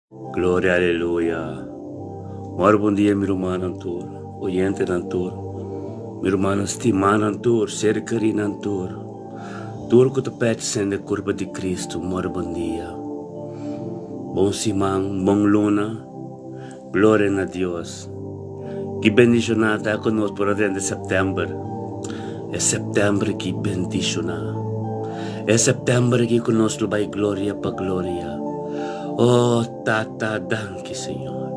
Gloria aleluya. Mor bon dia mi rumannan tur, oyentenan tur, mi rumannan stimanan tur, ser kerinan tur, tur ku ta pertesende kurpa di Kristu, mor bon dia. Bon siman, bon luna. Gloria na Dios. Ki bendishoná ta ku nos por a drenta sèptèmber. E sèptèmber ki bendishoná. E sèptèmber ki ku nos lo bai gloria pa gloria. Oh Tata danki Señor.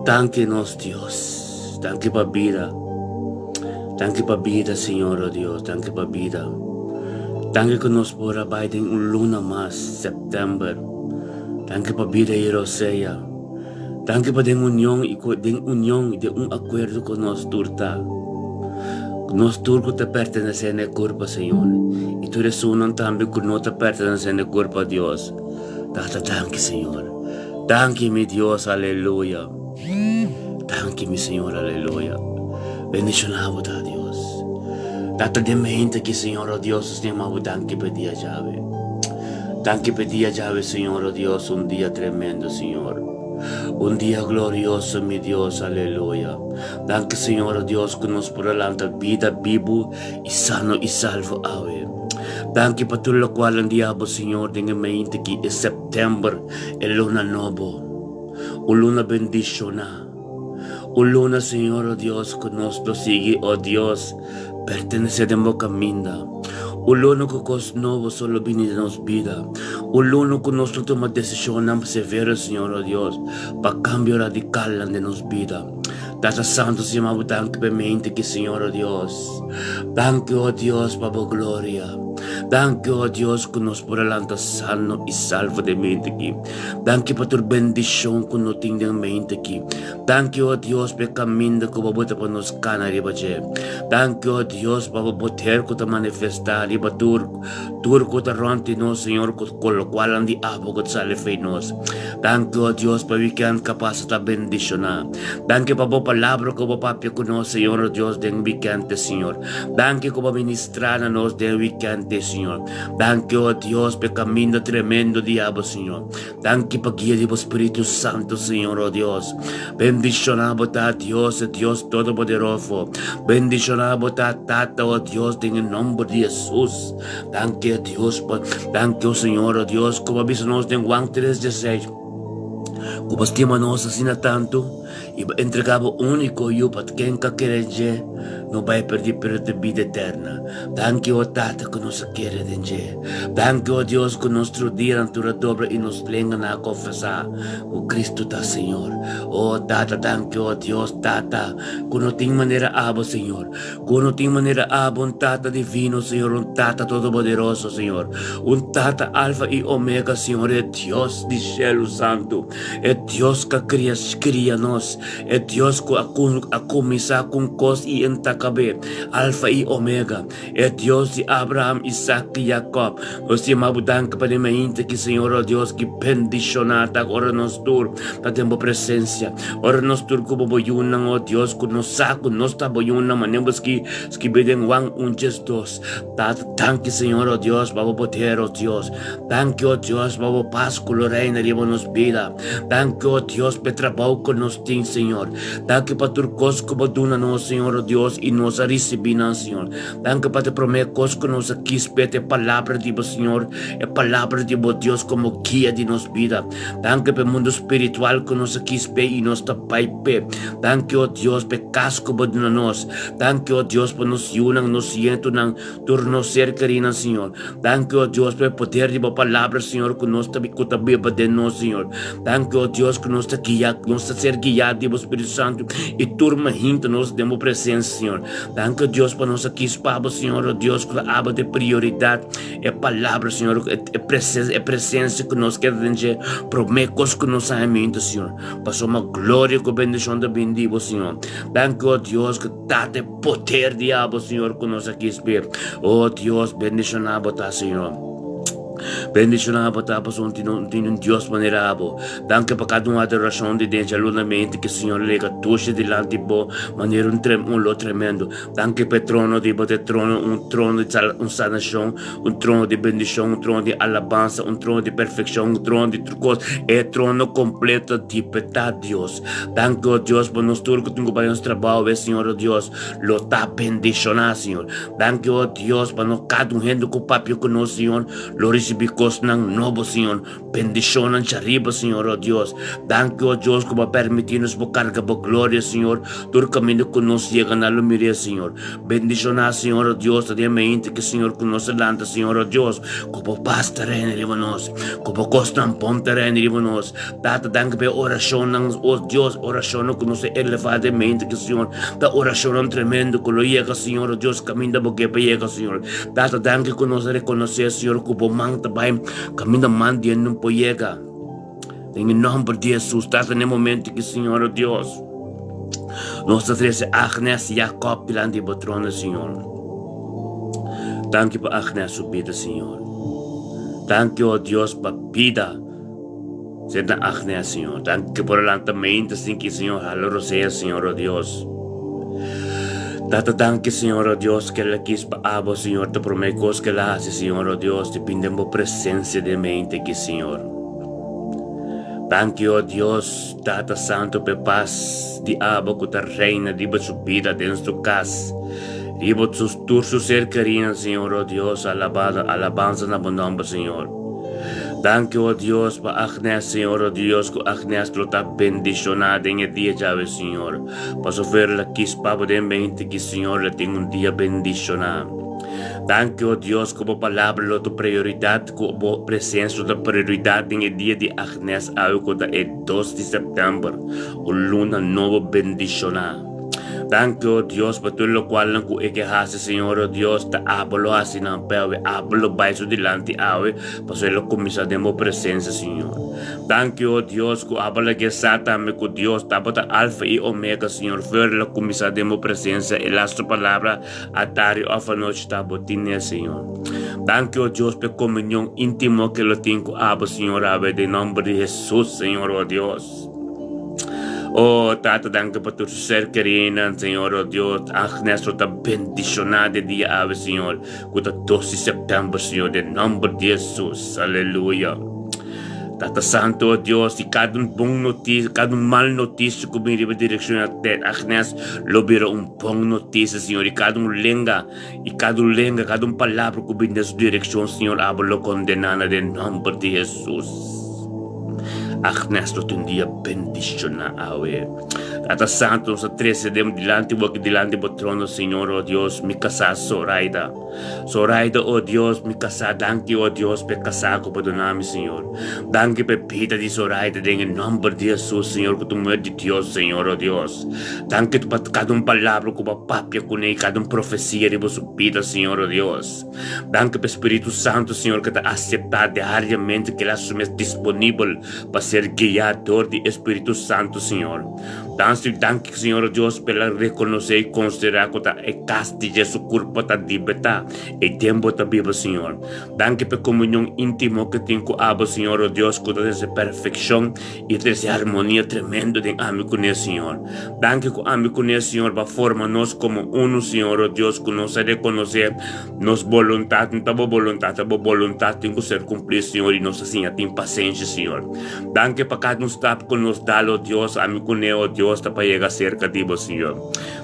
Danki nos Dios. Danki pa bida. Danki pa bida Señor oh Dios. Danki pa bida. Danki ku nos por a bai den un luna mas, sèptèmber. Danki pa bida i rosea. Danki pa den union i ku den union i den un akuerdo ku nos tur ta. Nos tur ku ta pertenesé na e kurpa, Señor, i tur esunnan tambe ku no ta pertenesé na e kurpa, Dios. Tata, danki, Señor. Danki, mi Dios, aleluya. Danki, mi Señor, aleluya. Bendishoná bo ta, Dios. Tata, den mente aki, Señor, oh Dios, nos yama bo danki pa e dia djawe. Danki pa e dia djawe, Señor, oh Dios, un dia tremendo, Señor. Un dia glorioso, mi Dios, aleluya. Danki, Señor, oh Dios, ku nos por a lanta bida bibu i sano i salvo awe. Danki pa tur lokual nan di abo, Señor, den e mente aki, e sèptèmber, e luna nobo. Un luna bendishoná. Un luna, Señor, oh Dios, ku nos lo sigui, oh Dios, pertenesé den bo kaminda. Un luna ku kos nobo so lo bini den nos bida. Un luna ku nos lo tuma desishonnan severo, Señor, oh Dios, pa kambio radikalnan den nos bida. Tata Santu, Señor, bo danki pa e mente aki, Señor, oh Dios. Danki, oh Dios, pa bo gloria. Danki, oh Dios, ku nos por a lanta sano i salvo den mente aki. Danki pa tur bendishon ku no tin den mente aki. Danki, o Dios, pa e kaminda ku bo bota pa nos kana riba dje. Danki, o Dios, pa bo poder ku ta manifestá riba tur tur ku ta rònt di nos, Señor, ku lokualnan di abo ku ta sali fei nos. Danki, o Dios, pa wikènt ku a pasa ta bendishoná. Danki pa bo palabra ku bo papia ku nos, Señor, o Dios, den wikènt, Señor. Danki ku bo ministrá na nos den wikènt, Señor. Danki, o Dios, pa e kaminda tremendo di abo, Señor. Danki pa guia di bo Spiritu Santu, Señor, o Dios. Bendishoná bo ta, Dios, e Dios Todopoderoso. Bendishoná bo ta, Tata, o Dios, den e nomber di Hesus. Danki, o Dios, pa, danki, o Señor, o Dios, ku bo a bisa nos den Juan tres dieseis, ku bo stima nos asina tantu, I bo entregá bo úniko Yu pa ken ka kere dje no bai perdí pero tin bida eterna. Danki, o Tata, ku nos a kere den dje. Danki, o Dios, ku nos rudianan tur a dobla i nos lenganan a konfesá ku Kristu ta Señor. O Tata, danki, o Dios, Tata, ku no tin manera abo, Señor. Ku no tin manera abo, un Tata divino, Señor, un Tata todopoderoso, Señor, un Tata Alfa i Omega, Señor, e Dios di shelu santu. E Dios ka kria skria nos, e Dios ku a a kuminsá ku un kos i en ta kab'é, Alfa i Omega, e Dios di Abraham, Isak i Jakòb. Nos yama bo danki pa den mainta ki, Señor, o Dios, ki bendishoná ta ora nos tur ta den bo presensia, ora nos tur ku bo bo yunan, o Dios, ku nos sa ku nos ta bo yunan, manera bo ski skibí den Juan un djes dos. Tata, danki, Señor, o Dios, pa bo poder, o Dios. Danki, o Dios, pa bo pas ku lo reina riba nos bida. Danki, o Dios, pa e trabou ku nos tin, Señor. Danki pa tur kos ku bo duna nos, Señor, o Dios, i nos a risibí nan, Señor. Danki pa te promé kos ku nos a kispia, te palabra di bo, Señor, e palabra di bo Dios komo guia di nos bida. Danki pa e mundu spiritual ku nos a kispia i nos ta bai p'e. Danki, o Dios, pa e kas ku bo duna nos. Danki, o Dios, pa nos yunan, nos nietunan, tur nos ser kerínan, Señor. Danki, o Dios, pa e poder di bo palabra, Señor, ku nos ta ku ta biba den nos, Señor. Danki, o Dios, ku nos ta guia, nos ta ser guiá di bo Spiritu Santu i tur mahinta nos den bo presensia, Señor. Danki, o Dios, pa nos a kis pa bo, Señor, o Dios, ku ta aba di prioridat e palabra, Señor, e presensia, e presensia ku nos keda den dje, promé kos ku nos haña minta, Señor. Pasobra gloria ku bendishon ta bini di bo, Señor. Danki, o Dios, ku Tata e poder di abo, Señor, ku nos a kis p'e. O Dios, bendishoná bo ta, Señor. Bendishoná bo ta pasobra no tin un Dios manera bo. Danki pa kada un adorashon di den djalunamente ku Señor lega dushi dilanti bo manera un un lo tremendo. Danki pa e trono di bo ta e trono un trono di un sanashon, un trono di bendishon, un trono di alabansa, un trono di perfekshon, un trono di tur kos. E trono kompleto di bo ta Dios. Danki o Dios pa nos tur ku tin ku bai nos trabou e Señor o Dios lo ta bendishoná Señor. Danki o Dios pa nos kada un hende ku papia ku nos Señor lo risibí kosnan nobo Señor. Bendishonnan djariba Señor o Dios. Danki o Dios ku bo a permití nos bo karga bo gloria Señor tur kaminda ku nos yega na lo mir'é Señor. Bendishoná Señor o Dios ta den mente ki Señor ku nos a lanta Señor o Dios ku bo pas ta reina riba nos ku bo kosnan bon ta reina riba nos. Tata danki pa e orashonnan o Dios orashonnan ku nos a elevá den mente ki Señor ta orashonnan tremendo ku lo yega Señor o Dios kaminda bo ke pa yega Señor. Tata danki ku nos a rekonosé Señor ku bo man ta bai Kaminda man di e no por yega. Den e nomber di Hesus, Tata, na e momento ki, Señor, o Dios, nos ta trese Agnes Jacob dilanti di bo trono, Señor. Danki pa Agnes su bida, Señor. Danki, o Dios, pa bida ser na Agnes, Señor. Danki por e lantamento sin ki, Señor, hala rosea, Señor, o Dios. Tata danki Señor o Dios ke el a kis pa abo Señor ta prome kos ke el a hasi Señor o Dios di bini den bo presencia den mente aki Señor. Danki o Dios Tata Santo pa e pas di abo ku ta reina riba su bida den su kas riba tur su ser kerinan Señor o Dios alabado alabansa na bo nomber Señor. Danki o Dios pa Agnes Señor o Dios ku Agnes lo ta bendishoná den e dia djawe Señor. Pasobra la kis pa bo den mente ki Señor la tin un dia bendishoná. Danki o Dios ku bo palabra lo ta prioridat ku bo presensia lo ta prioridat den e dia di Agnes awe ku ta e dos di sèptèmber un luna nobo bendishoná. Danki o Dios pa tur lokualnan ku e ke hasi Señor o Dios ta abo lo hasi nan p'e awe abo lo bai su dilanti awe pasobra e lo kuminsá den bo presensia Señor. Danki o Dios ku abo lag'e sa tambe ku Dios tabata Alfa i Omega Señor for lo kuminsá den bo presensia e lastu palabra atardi òf anochi ta bo tine Señor. Danki o Dios p'e komunion íntimo ke lo tin ku abo Señor awe den nòmber di Hesus Señor o Dios. Oh, Tata, danki pa tur su ser kerinan, Señor, oh Dios. Agnes lo ta bendishoná de dia awe, Señor, ku ta dos di sèptèmber, Señor, den nòmber di Hesus. Aleluya. Tata Santo, oh Dios, di kada un bon notisia, kada un mal notisia ku bin riba direkshon di Agnes, lo bira un bon notisia, Señor, i kada un lenga, i kada un lenga, kada un palabra ku bin den su direkshon, Señor, abo lo kondená na den nòmber di Hesus. Agnes lo tin un dia bendishoná awe. Tata Santo, nos a trese den dilanti bo aki dilanti bo trono, Señor, oh Dios, mi kasá Zoraida. Zoraida, oh Dios, mi kasá, danki, oh Dios, p'e kasá ku bo duna mi, Señor. Danki p'e bida di Zoraida den e nòmber di Hesus, Señor, ku ta muher di Dios, Señor, oh Dios. Danki pa kada un palabra ku bo a papia kuné i kada un profesia riba su bida, Señor, oh Dios. Danki pa e Spiritu Santu, Señor, ku ta aseptá diariamente kila su mes disponibel pa ser guiá dor di e Spiritu Santu, Señor. Dansi danki, Señor Dios, pa el a rekonosé i konsiderá ku ta e kas di dje su kurpa ta dibetá e den bo ta biba, Señor. Danki pa e komunion íntimo ku tin ku abo, Señor, o Dios, ku ta trese perfekshon i trese harmonia tremendo den ami kuné, Señor. Danki ku ami kuné, Señor, bo a forma nos komo unu, Señor, o Dios, ku nos a rekonosé nos boluntat no ta bo boluntat, ta bo boluntat tin ku ser kumplí, Señor, i nos a siña tin pasenshi, Señor. Danki pa kada un stap ku nos dal, o Dios, ami kuné, o Dios, ta pa yega serka di bo, Señor.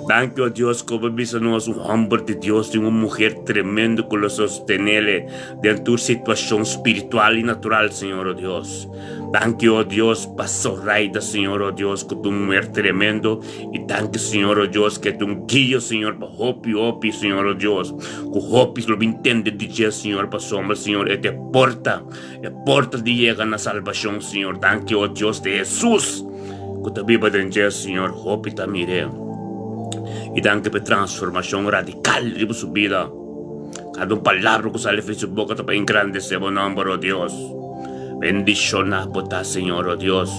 Danki, o Dios, ku bo bisa nos un hòmber di Dios tin un muher tremendo ku lo sostenele den tur situashon spiritual i natural, Señor, o Dios. Danki, o Dios, pa Zoraida, Señor, o Dios, ku ta un muher tremendo. I danki, Señor, o Dios, ku e ta un guia, Señor, pa hopi, hopi, Señor, o Dios, ku hopi lo bin tende di dje, Señor, pasobra, Señor, e ta e porta, e porta di yega na salbashon, Señor. Danki, o Dios di Hesus, ku ta biba den dje, Señor, hopi ta mir'é. I danki pa e transformashon radikal riba su bida. Kada un palabra ku sali for di su boka ta pa engrandesé bo nòmber, o Dios. Bendishoná bo ta, Señor, o Dios,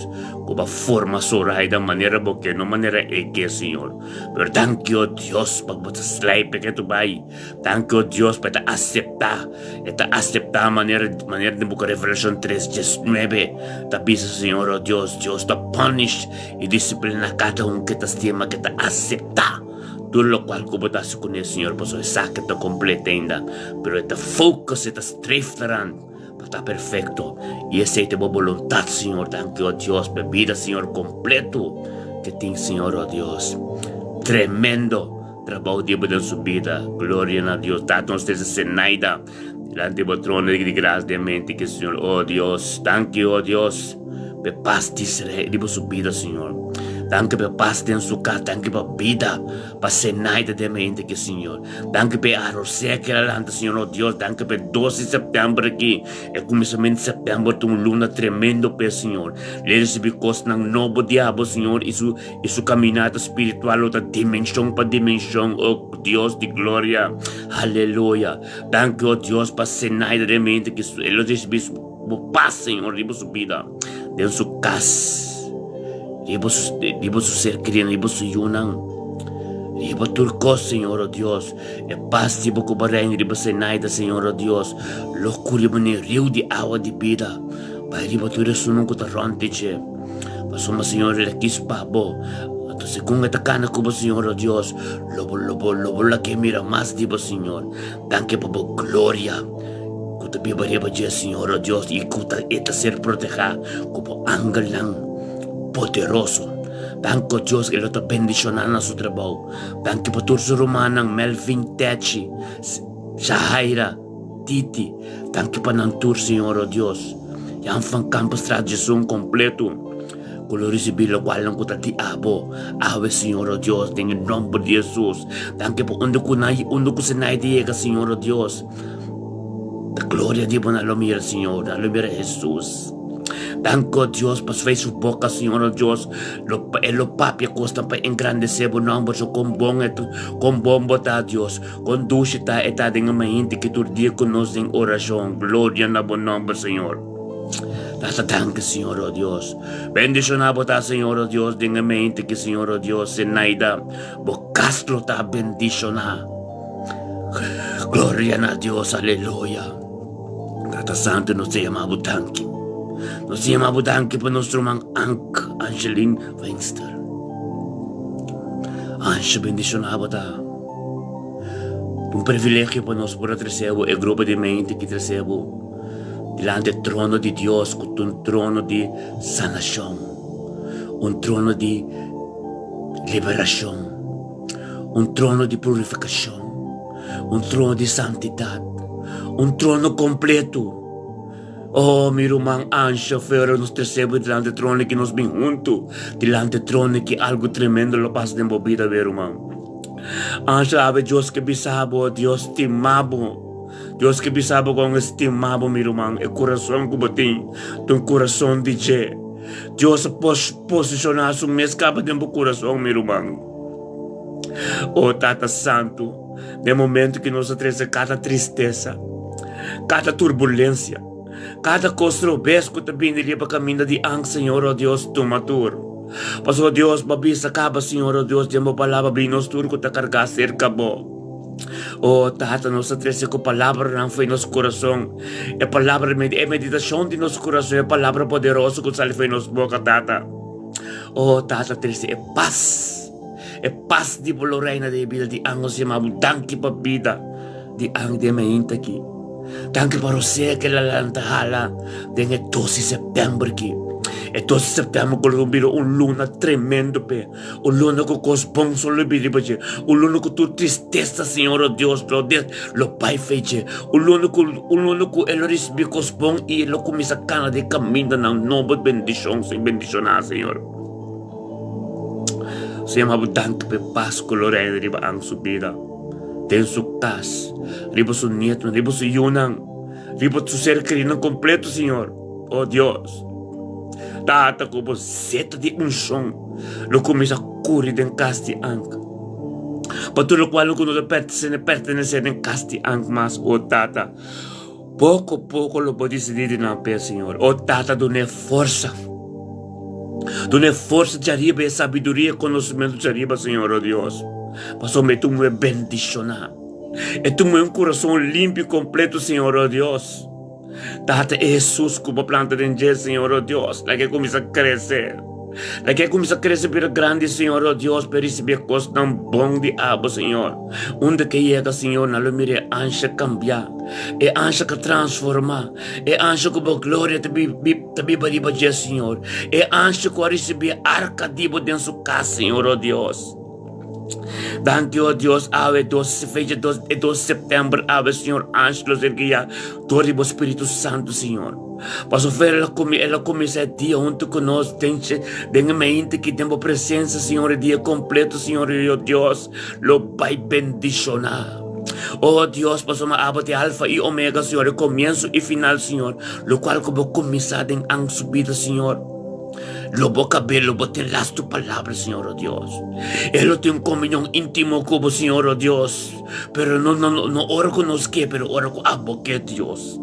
ku bo a forma Zoraida manera bo ke, no manera e ke, Señor. Pero danki, o Dios, pa bo ta slijpe ke tu bai. Danki, o Dios, pa e ta aseptá, e ta aseptá manera, manera den buki Revelashon tres diesnuebe ta bisa, Señor, o Dios, Dios ta punish i disipliná kada un ke ta stima, ke ta aseptá tur lokual ku bo ta hasi kuné, Señor, pasobra esaki ta kompleto ainda, pero e ta focus, e ta streef naran. Pa ta perfecto. Y esey ta bo boluntad, Señor. Danki, oh Dios, pa e bida, Señor, completo que tin, Señor, oh Dios. Tremendo trabou di bo den su bida. Gloria na Dios. Tata nos trece Zenaida delante bo trono di gracia den mente que, Señor, oh Dios. Danki, oh Dios, pa e paz di Israel riba su bida, Señor. Danki pa e paz den su cas. Danki pa bida. Pa Zenaida den mente ki Señor. Danki pa e arosé ki el a lanta Señor nos Dios. Danki pa e dos di sèptèmber aki. E kuminsamentu di sèptèmber ta un luna tremendo p'e Señor. L'e risibí kosnan nobo di abo Señor i su i su kaminata spiritual lo ta dimenshon pa dimenshon o Dios di gloria. Aleluya. Danki o Dios pa Zenaida den mente ki e lo risibí bo pas Señor riba su bida den su kas. Riba su, riba su ser kerinan, riba su yunan, riba tur kos, Señor, oh Dios. E pas di bo ku bo reina riba Zenaida, Señor, oh Dios, lo kuri bo n'e riu di awa di bida, bai riba tur esunnan ku ta rònt di dje. Pasobra, Señor, el a kis pa bo. Anto segun e ta kana ku bo, Señor, oh Dios, lo bo, lo bo, lo bo lag'é mira mas di bo, Señor. Danki pa bo gloria ku ta biba riba dje, Señor, oh Dios, i ku ta, e ta ser protehá ku bo angelnan poderoso. Danki, oh Dios, e lo ta bendishoná na su trabou. Danki pa tur su rumannan, Melvin, Techi, Shahaira, Titi. Danki pa nan tur, Señor, oh Dios. Jan van Kampenstraat Djesun kompleto ku lo risibí lokualnan ku ta di abo awe, Señor, oh Dios, den e nòmber di Hesus. Danki pa unda ku nan, unda ku Zenaida yega, Señor, oh Dios. Ta gloria di bo nan lo mira, Señor, nan lo mira Hesus. Danki, oh Dios, pasobra su boka, Señor, oh Dios, lo, e lo papia kosnan pa engrandesé bo nòmber. So kon bon e, kon bon bo ta, Dios. Kon dushi ta e ta den e mainti ki tur dia ku nos den orashon. Gloria na bo nòmber, Señor. Tata danki, Señor, oh Dios. Bendishoná bo ta, Señor, oh Dios, den e mainti ki, Señor, oh Dios, Zenaida, bo kas lo ta bendishoná. Gloria na Dios, aleluya. Tata Santu, nos ta yama bo danki. Nos ta yama bo danki pa nos ruman Ank Angeline Weinster. Ansha bendishoná bo ta. Un privilegio pa nos por a trese bo, e grupo di mente ki trese bo dilanti e trono di Dios, ku ta un trono di sanashon, un trono di liberashon, un trono di purifikashon, un trono di santidat, un trono kompleto. Oh, mi ruman Ansha, Fero, nos trese bo dilanti e trono ki nos bin huntu dilanti e trono ki algu tremendo lo pasa den bo bida, mi ruman. Ansha, awe Dios ke bisa bo, Dios stima bo. Dios ke bisa bo kon e stima bo, mi ruman. E kurason ku bo tin ta un kurason di dje. Dios a posishoná su mes kaba den bo kurason, mi ruman. Oh, Tata Santu, den momento ki nos a trese kada tristesa, kada turbulensia, kada kos robes ku ta bini riba kaminda di ang, Señor, oh Dios, tuma tur. Pasobra Dios, bo a bisa kaba, Señor, oh Dios, den bo palabra, bini nos tur ku ta kargá serka bo. Oh, Tata, nos a trese ku palabranan fo'i nos kurason, e palabra, e meditashon di nos kurason, e palabra poderoso ku sali fo'i nos boka, Tata. Oh, Tata, trese e pas. E pas di bo lo reina den e bida di Ang. Nos yama bo danki pa bida di Ang den mainta aki. Danki pa rosea ke la lanta hala den e dos di sèptèmber aki. E dos di sèptèmber ku lo bira un luna tremendo p'e. Un luna ku kos bon so lo bira riba dje. Un luna ku tur tristesa, Señor o Dios, lo des lo bai fei dje. Un luna ku un luna ku e lo risibí kos bon i e lo kuminsá kana den kamindanan nobo bendishon, bendishoná, Señor. Señor habo danki pa e pas ku lo reina riba Ang su bida, den su kas, riba su nietonan, riba su yunan, riba su ser kerinan kompleto, Señor. Oh Dios, Tata ku bo zeta di unshon lo kuminsá kuri den kas di Ang. Pa tur lokual ku no ta pertenesé den kas di Ang mas, oh Tata. Poko poko lo bo disidí di nan p'e, Señor. O Tata, dun'é forsa. Dun'é forsa djariba i e sabiduria i konosementu djariba, Señor, o Dios. Pasobra e ta un muhé bendishoná. E ta un muhé un kurason limpi i kompleto, Señor, o Dios. Tata, e Hesus ku bo planta den dje, Señor, o Dios, laga e kuminsá krese. Laga e kuminsá krese bira grandi, Señor, o Dios, pa e risibí e kosnan bon di abo, Señor. Unda ku e yega, Señor, nan lo mira e ansha kambiá, e ansha ku a transformá, e ansha ku bo gloria ta ta biba riba dje, Señor, e ansha ku a risibí e arka di bo den su kas, Señor, o Dios. Danki, o Dios, awe dos fecha dos e dos september awe, Señor, Angelo ser guiá dor di bo Spiritu Santu, Señor. Pasobra el a kumi el a kuminsá e dia huntu ku nos den den e meinte aki den bo presensia, Señor, e dia kompleto, Señor, i o Dios lo bai bendishoná. O Dios, pasobra abo ta e Alfa i Omega, Señor, e komienso i final, Señor, lokual ku bo kuminsá den an su bida, Señor. Lo bo kab'é, lo bo tin las tu palabra, Señor, oh Dios. E lo tin un komunion íntimo ku bo, Señor, oh Dios. Pero no, no, no ora ku nos ke, pero ora ku abo ke, Dios.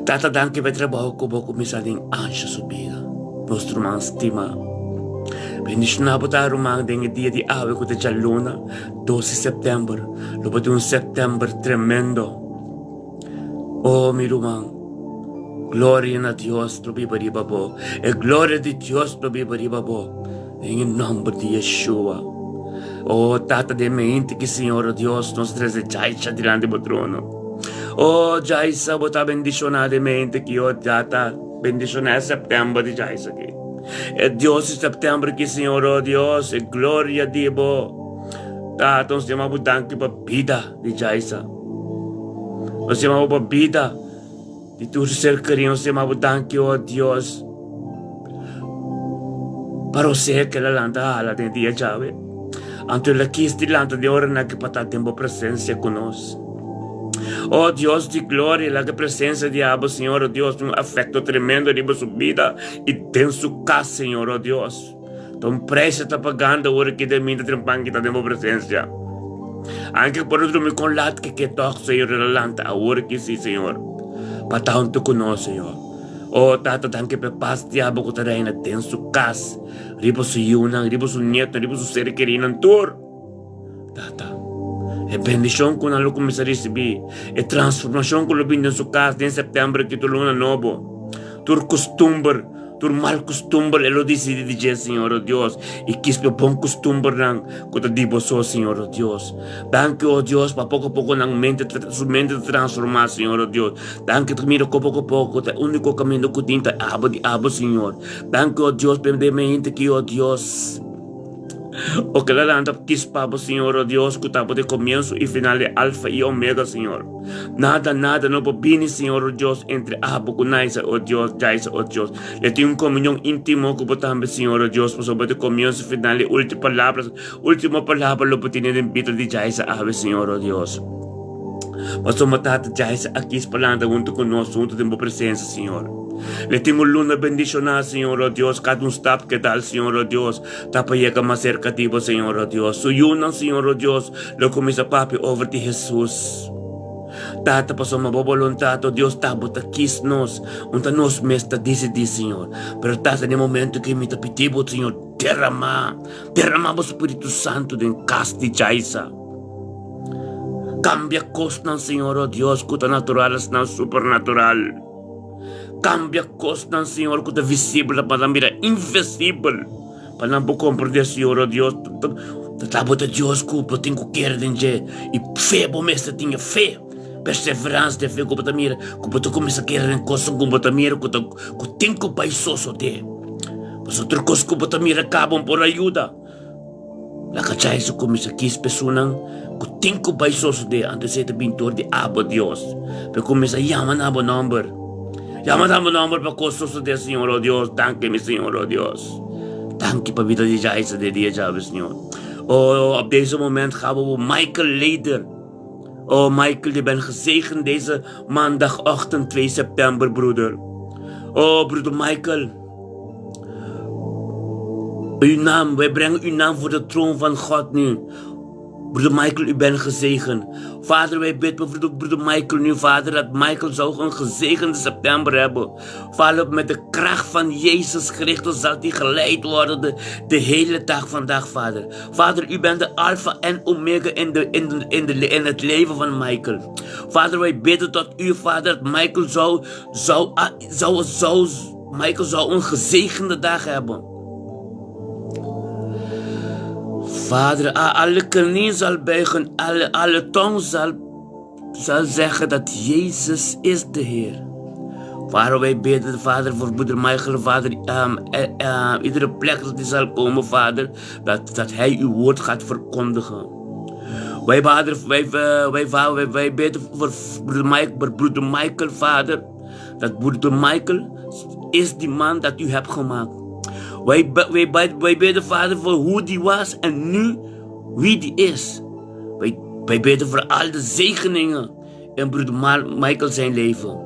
Tata, danki pa e trabou ku bo kuminsá den ansha su bida. Nos ruman stimá. Bendishoná bo ta, ruman, den e dia di awe ku ta djaluna, dos di sèptèmber. Lo bo tin un sèptèmber tremendo. Oh, mi ruman, gloria na Dios lo biba riba bo. E gloria di Dios lo biba riba bo. Den e nomber di Yeshua. Oh, Tata den mente ki Señor, oh Dios, nos trese Jaisa dilanti bo trono. Oh, Jaisa, bo ta bendiciona den mente ki, oh, Tata, bendiciona e september di Jaisa ki. E Dios di september ki, Señor, oh Dios, e gloria di bo. Tata, nos yama bo danki pa bida di Jaisa. Nos yama bo pa bida di tur ser kerí. Nos yama bo danki, oh Dios, pa rosea ku el a lanta hala den dia djawe. Anto el a kis di lanta den oranan aki pa ta den bo presensia ku nos. Oh Dios di gloria, laga e presensia di abo, Señor, oh Dios, tin un afekto tremendo riba su bida i den su kas, Señor, oh Dios. Ta un precio ta pagando ora ki den minta trempan ki ta den bo presencia. Anke por drumi kon lat ke ke tok, Señor, el a lanta awor ki si, Señor, pa ta hunto ku nos, Señor. Oh, Tata, danki pa e pas di abo ku ta reina den su kas, riba su yiunan, riba su nietonan, riba su ser kerinan tur. Tata, e bendishon ku nan lo kuminsá risibí, e transformashon ku lo bini den su kas den sèptèmber aki tur luna nobo, tur kustumber, tur mal kustumber e lo disidí di dje, Señor, o Dios, i kis pa e bon kustumbernan ku ta di bo so, Señor, o Dios. Danki, o Dios, pa poko poko nan mente ta, su mente ta transformá, Señor, o Dios. Danki ta mira ku poko poko ta e úniko kaminda ku tin ta abo di abo, Señor. Danki, o Dios, pa e mente aki, o Dios. O ke la lanta kis pa bo, Señor, o Dios, ku ta bo di komienso i final, e Alfa i Omega, Señor. Nada, nada no por bini, Señor, o Dios, entre abo ku Naisa, o Dios, Jaisa, o Dios. Le tin un komunion íntimo ku bo tambe, Señor, o Dios, pasobra bo di komienso, final i último palabra, último palabra lo bo tene den bida di Jaisa awe, Señor, o Dios. Pasobra Tata, Jaisa a kis pa lanta huntu ku nos, huntu den bo presensia, Señor. Le tin un luna bendishoná, Señor, o Dios, kada un stap ke dal, Señor, o Dios. Ta pa yega mas serka di bo, Señor, o Dios. Su yunan, Señor, o Dios, lo kuminsá papia over di Hesus. Tata, pasobra bo boluntat, o Dios, ta bo ta kis nos, un ta nos mes ta disidí, Señor. Pero, Tata, den e momento ke mi ta pidi bo, Señor, derama, derama bo Spiritu Santu den kas di Jaisa. Kambia kosnan, Señor, o Dios, ku ta natural asina supernatural. Kambia kosnan, Señor, ku ta visibel pa nan bira invisibel, pa nan por komprendé, Señor, o Dios, ta bo ta Dios ku bo tin ku kere den dje, i fe bo mester tin e fe, perseveransia den fe ku bo ta mira, ku bo ta kuminsá kere den kosnan ku bo ta mira ku ta ku tin ku bai sosodé. Pasobra tur kos ku bo ta mira kaba por ayuda. Laga Jason kuminsá kis personan ku tin ku bai sosodé, anto esei ta bin dor di abo, Dios. P'e kuminsá yama na bo nòmber. Yama na bo nòmber pa kos sosodé, Señor, o Dios. Danki, mi Señor, o Dios. Danki pa bida di Jason den dia djawe, Señor. O, op deze moment gaan we Michael Leder. O, Michael, je bent gezegend deze maandagochtend 2 september, broeder. O, broeder Michael. Uw naam, wij brengen uw naam voor de troon van God nu. Broeder Michael, u bent gezegend. Vader, wij bidden voor broeder Michael nu, Vader, dat Michael zou een gezegende september hebben. Vader, met de kracht van Jezus Christus zal hij geleid worden de, de hele dag vandaag, Vader. Vader, u bent de Alpha en Omega in, de, in, de, in, de, in het leven van Michael. Vader, wij bidden tot u, Vader, dat Michael zou, zou, zou, zou, Michael zou een gezegende dag hebben. Vader, alle knie zal buigen, alle, alle tong zal, zal zeggen dat Jezus is de Heer. Vader, wij bidden, Vader, voor broeder Michael, Vader, um, uh, iedere plek dat hij zal komen, Vader, dat, dat hij uw woord gaat verkondigen. Wij, vader, wij, wij, wij, wij bidden voor broeder Michael, broeder Michael, Vader, dat broeder Michael is die man dat u hebt gemaakt. Wij, wij, wij, wij bidden, Vader, voor hoe die was en nu wie die is. Wij, wij bidden voor al de zegeningen in broeder Michael zijn leven.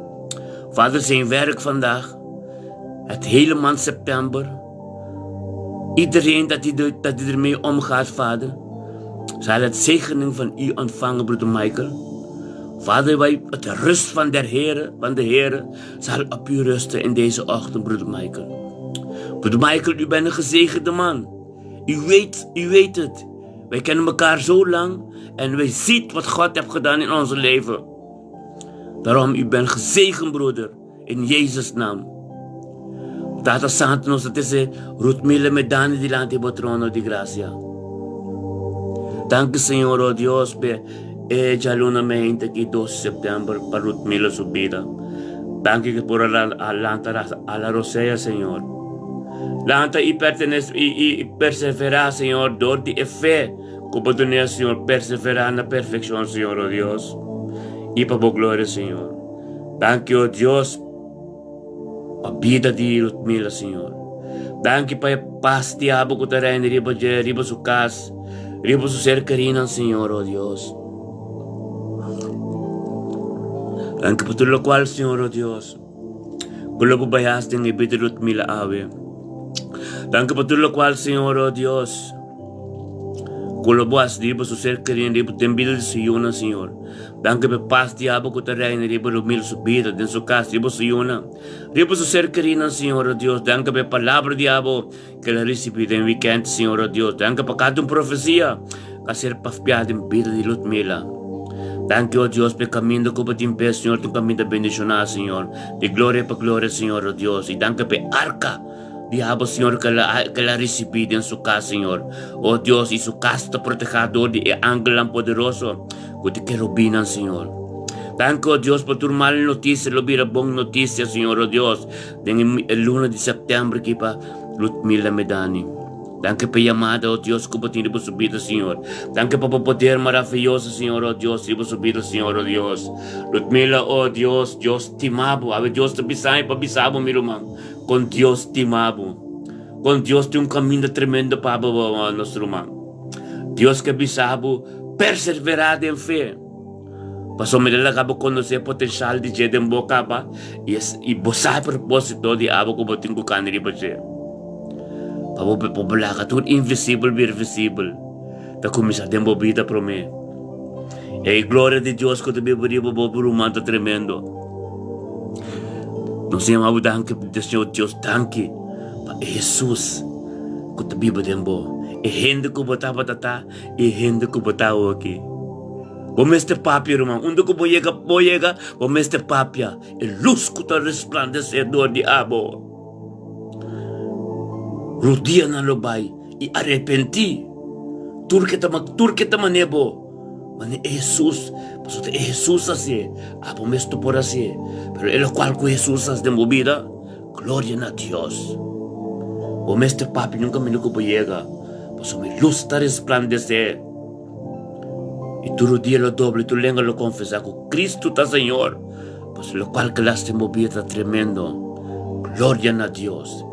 Vader, zijn werk vandaag, het hele maand september. Iedereen dat hij, dat hij ermee omgaat, Vader, zal het zegening van u ontvangen, broeder Michael. Vader, wij, het rust van de Heere, van de Heere zal op u rusten in deze ochtend, broeder Michael. Broeder Michael, u bent een gezegende man. U weet, u weet het. Wij kennen elkaar zo lang en wij zien wat God heeft gedaan in ons leven. Daarom, u bent gezegend, broeder, in Jezus' naam. Tata Santu nos ta trese Ruthmila Medani dilanti bo trono di gracia. Danki Señor, oh Dios, pe e djaluna mente aki dos di september pa Ruthmila su bida. Danki ke por a lanta a la rosea, Señor. Lanta i pertenece i, i persevera, Señor, dor di e fe ku bo dun'é, Señor, persevera na perfeccion, Señor, oh Dios, i pa bo gloria, Señor. Danki, oh Dios, Pa bida di Ludmila, Señor. Danki pa e pas di abo ku ta reina riba dje, riba su kas, riba su ser kerinan, Señor, oh Dios. Danki pa tur lokual, Señor, oh Dios, ku lo bo bai hasi den e bida di Ludmila awe. Danki pa tur lokual, Señor, oh Dios, ku lo bo hasi riba su ser kerinan, riba den bida di su yunan, Señor. Danki pa e pas di abo ku ta reina riba Romil su bida, den su kas, riba su yunan, riba su ser kerinan, Señor o Dios. Danki pa e palabra di abo ku el a risibí den wikènt, Señor o Dios. Danki pa kada un profesia ku a ser papiá den bida di Ludmila. Danki, o Dios, pa e kaminda ku bo tin p'e, Señor, ta un kaminda bendishoná, Señor, di gloria pa gloria, Señor o Dios. I danki pa e arka di abo, Señor, ku el a risibí den su kas, Señor. O Dios, i su kas ta protehá dor di e angelnan poderoso. Ku di kerubinan, Señor. Danki, o Dios, pa tur mal notisia lo bira bon notisia, Señor, o Dios, den e luna di sèptèmber aki pa Ludmila Medani. Danki pa e yamada, o Dios, ku bo tin riba su bida, Señor. Danki pa bo poder maraviyoso, Señor, o Dios, riba su bida, Señor, o Dios. Ludmila, o Dios, Dios stima bo. Awe Dios ta bisa mi pa bisa bo, mi ruman, kon Dios stima bo. Kon Dios tin un kaminda tremendo pa bo, nos ruman. Dios ke bisa bo perseverá den fe. Pasobra mi ta laga bo konosé e potenshal di dje den bo kaba i es i bo sa e propósito di abo ku bo tin ku kanda riba dje. Pa bo pa bo laga tur invisibel bira visibel ta kuminsá den bo bida promé. E gloria di Dios ku ta biba riba bo ruman ta tremendo. Nos yama bo danki, Señor Dios, danki pa e Hesus ku ta biba den bo. E hende ku bo tabata ta i e hende ku bo ta awoki. Bo mester papia, ruman. Unda ku bo yega, bo yega, bo mester papia. E lus ku ta resplandesé dor di abo. Rudianan lo bai i arepentí. Tur ke ta, tur ke ta manera bo, manera e Hesus, pasobra ta e Hesus hasié, abo mes no por hasié. Pero e lokual ku Hesus hasi den bo bida, Gloria na Dios! Bo mester papia nunka mira ku bo yega, pasobra mi lus ta resplandesé. I tur rodia lo dobla i tur lenga lo konfesá ku Kristu ta Señor, pasobra lokual ku el hasi den bo bida ta tremendo. Gloria na Dios!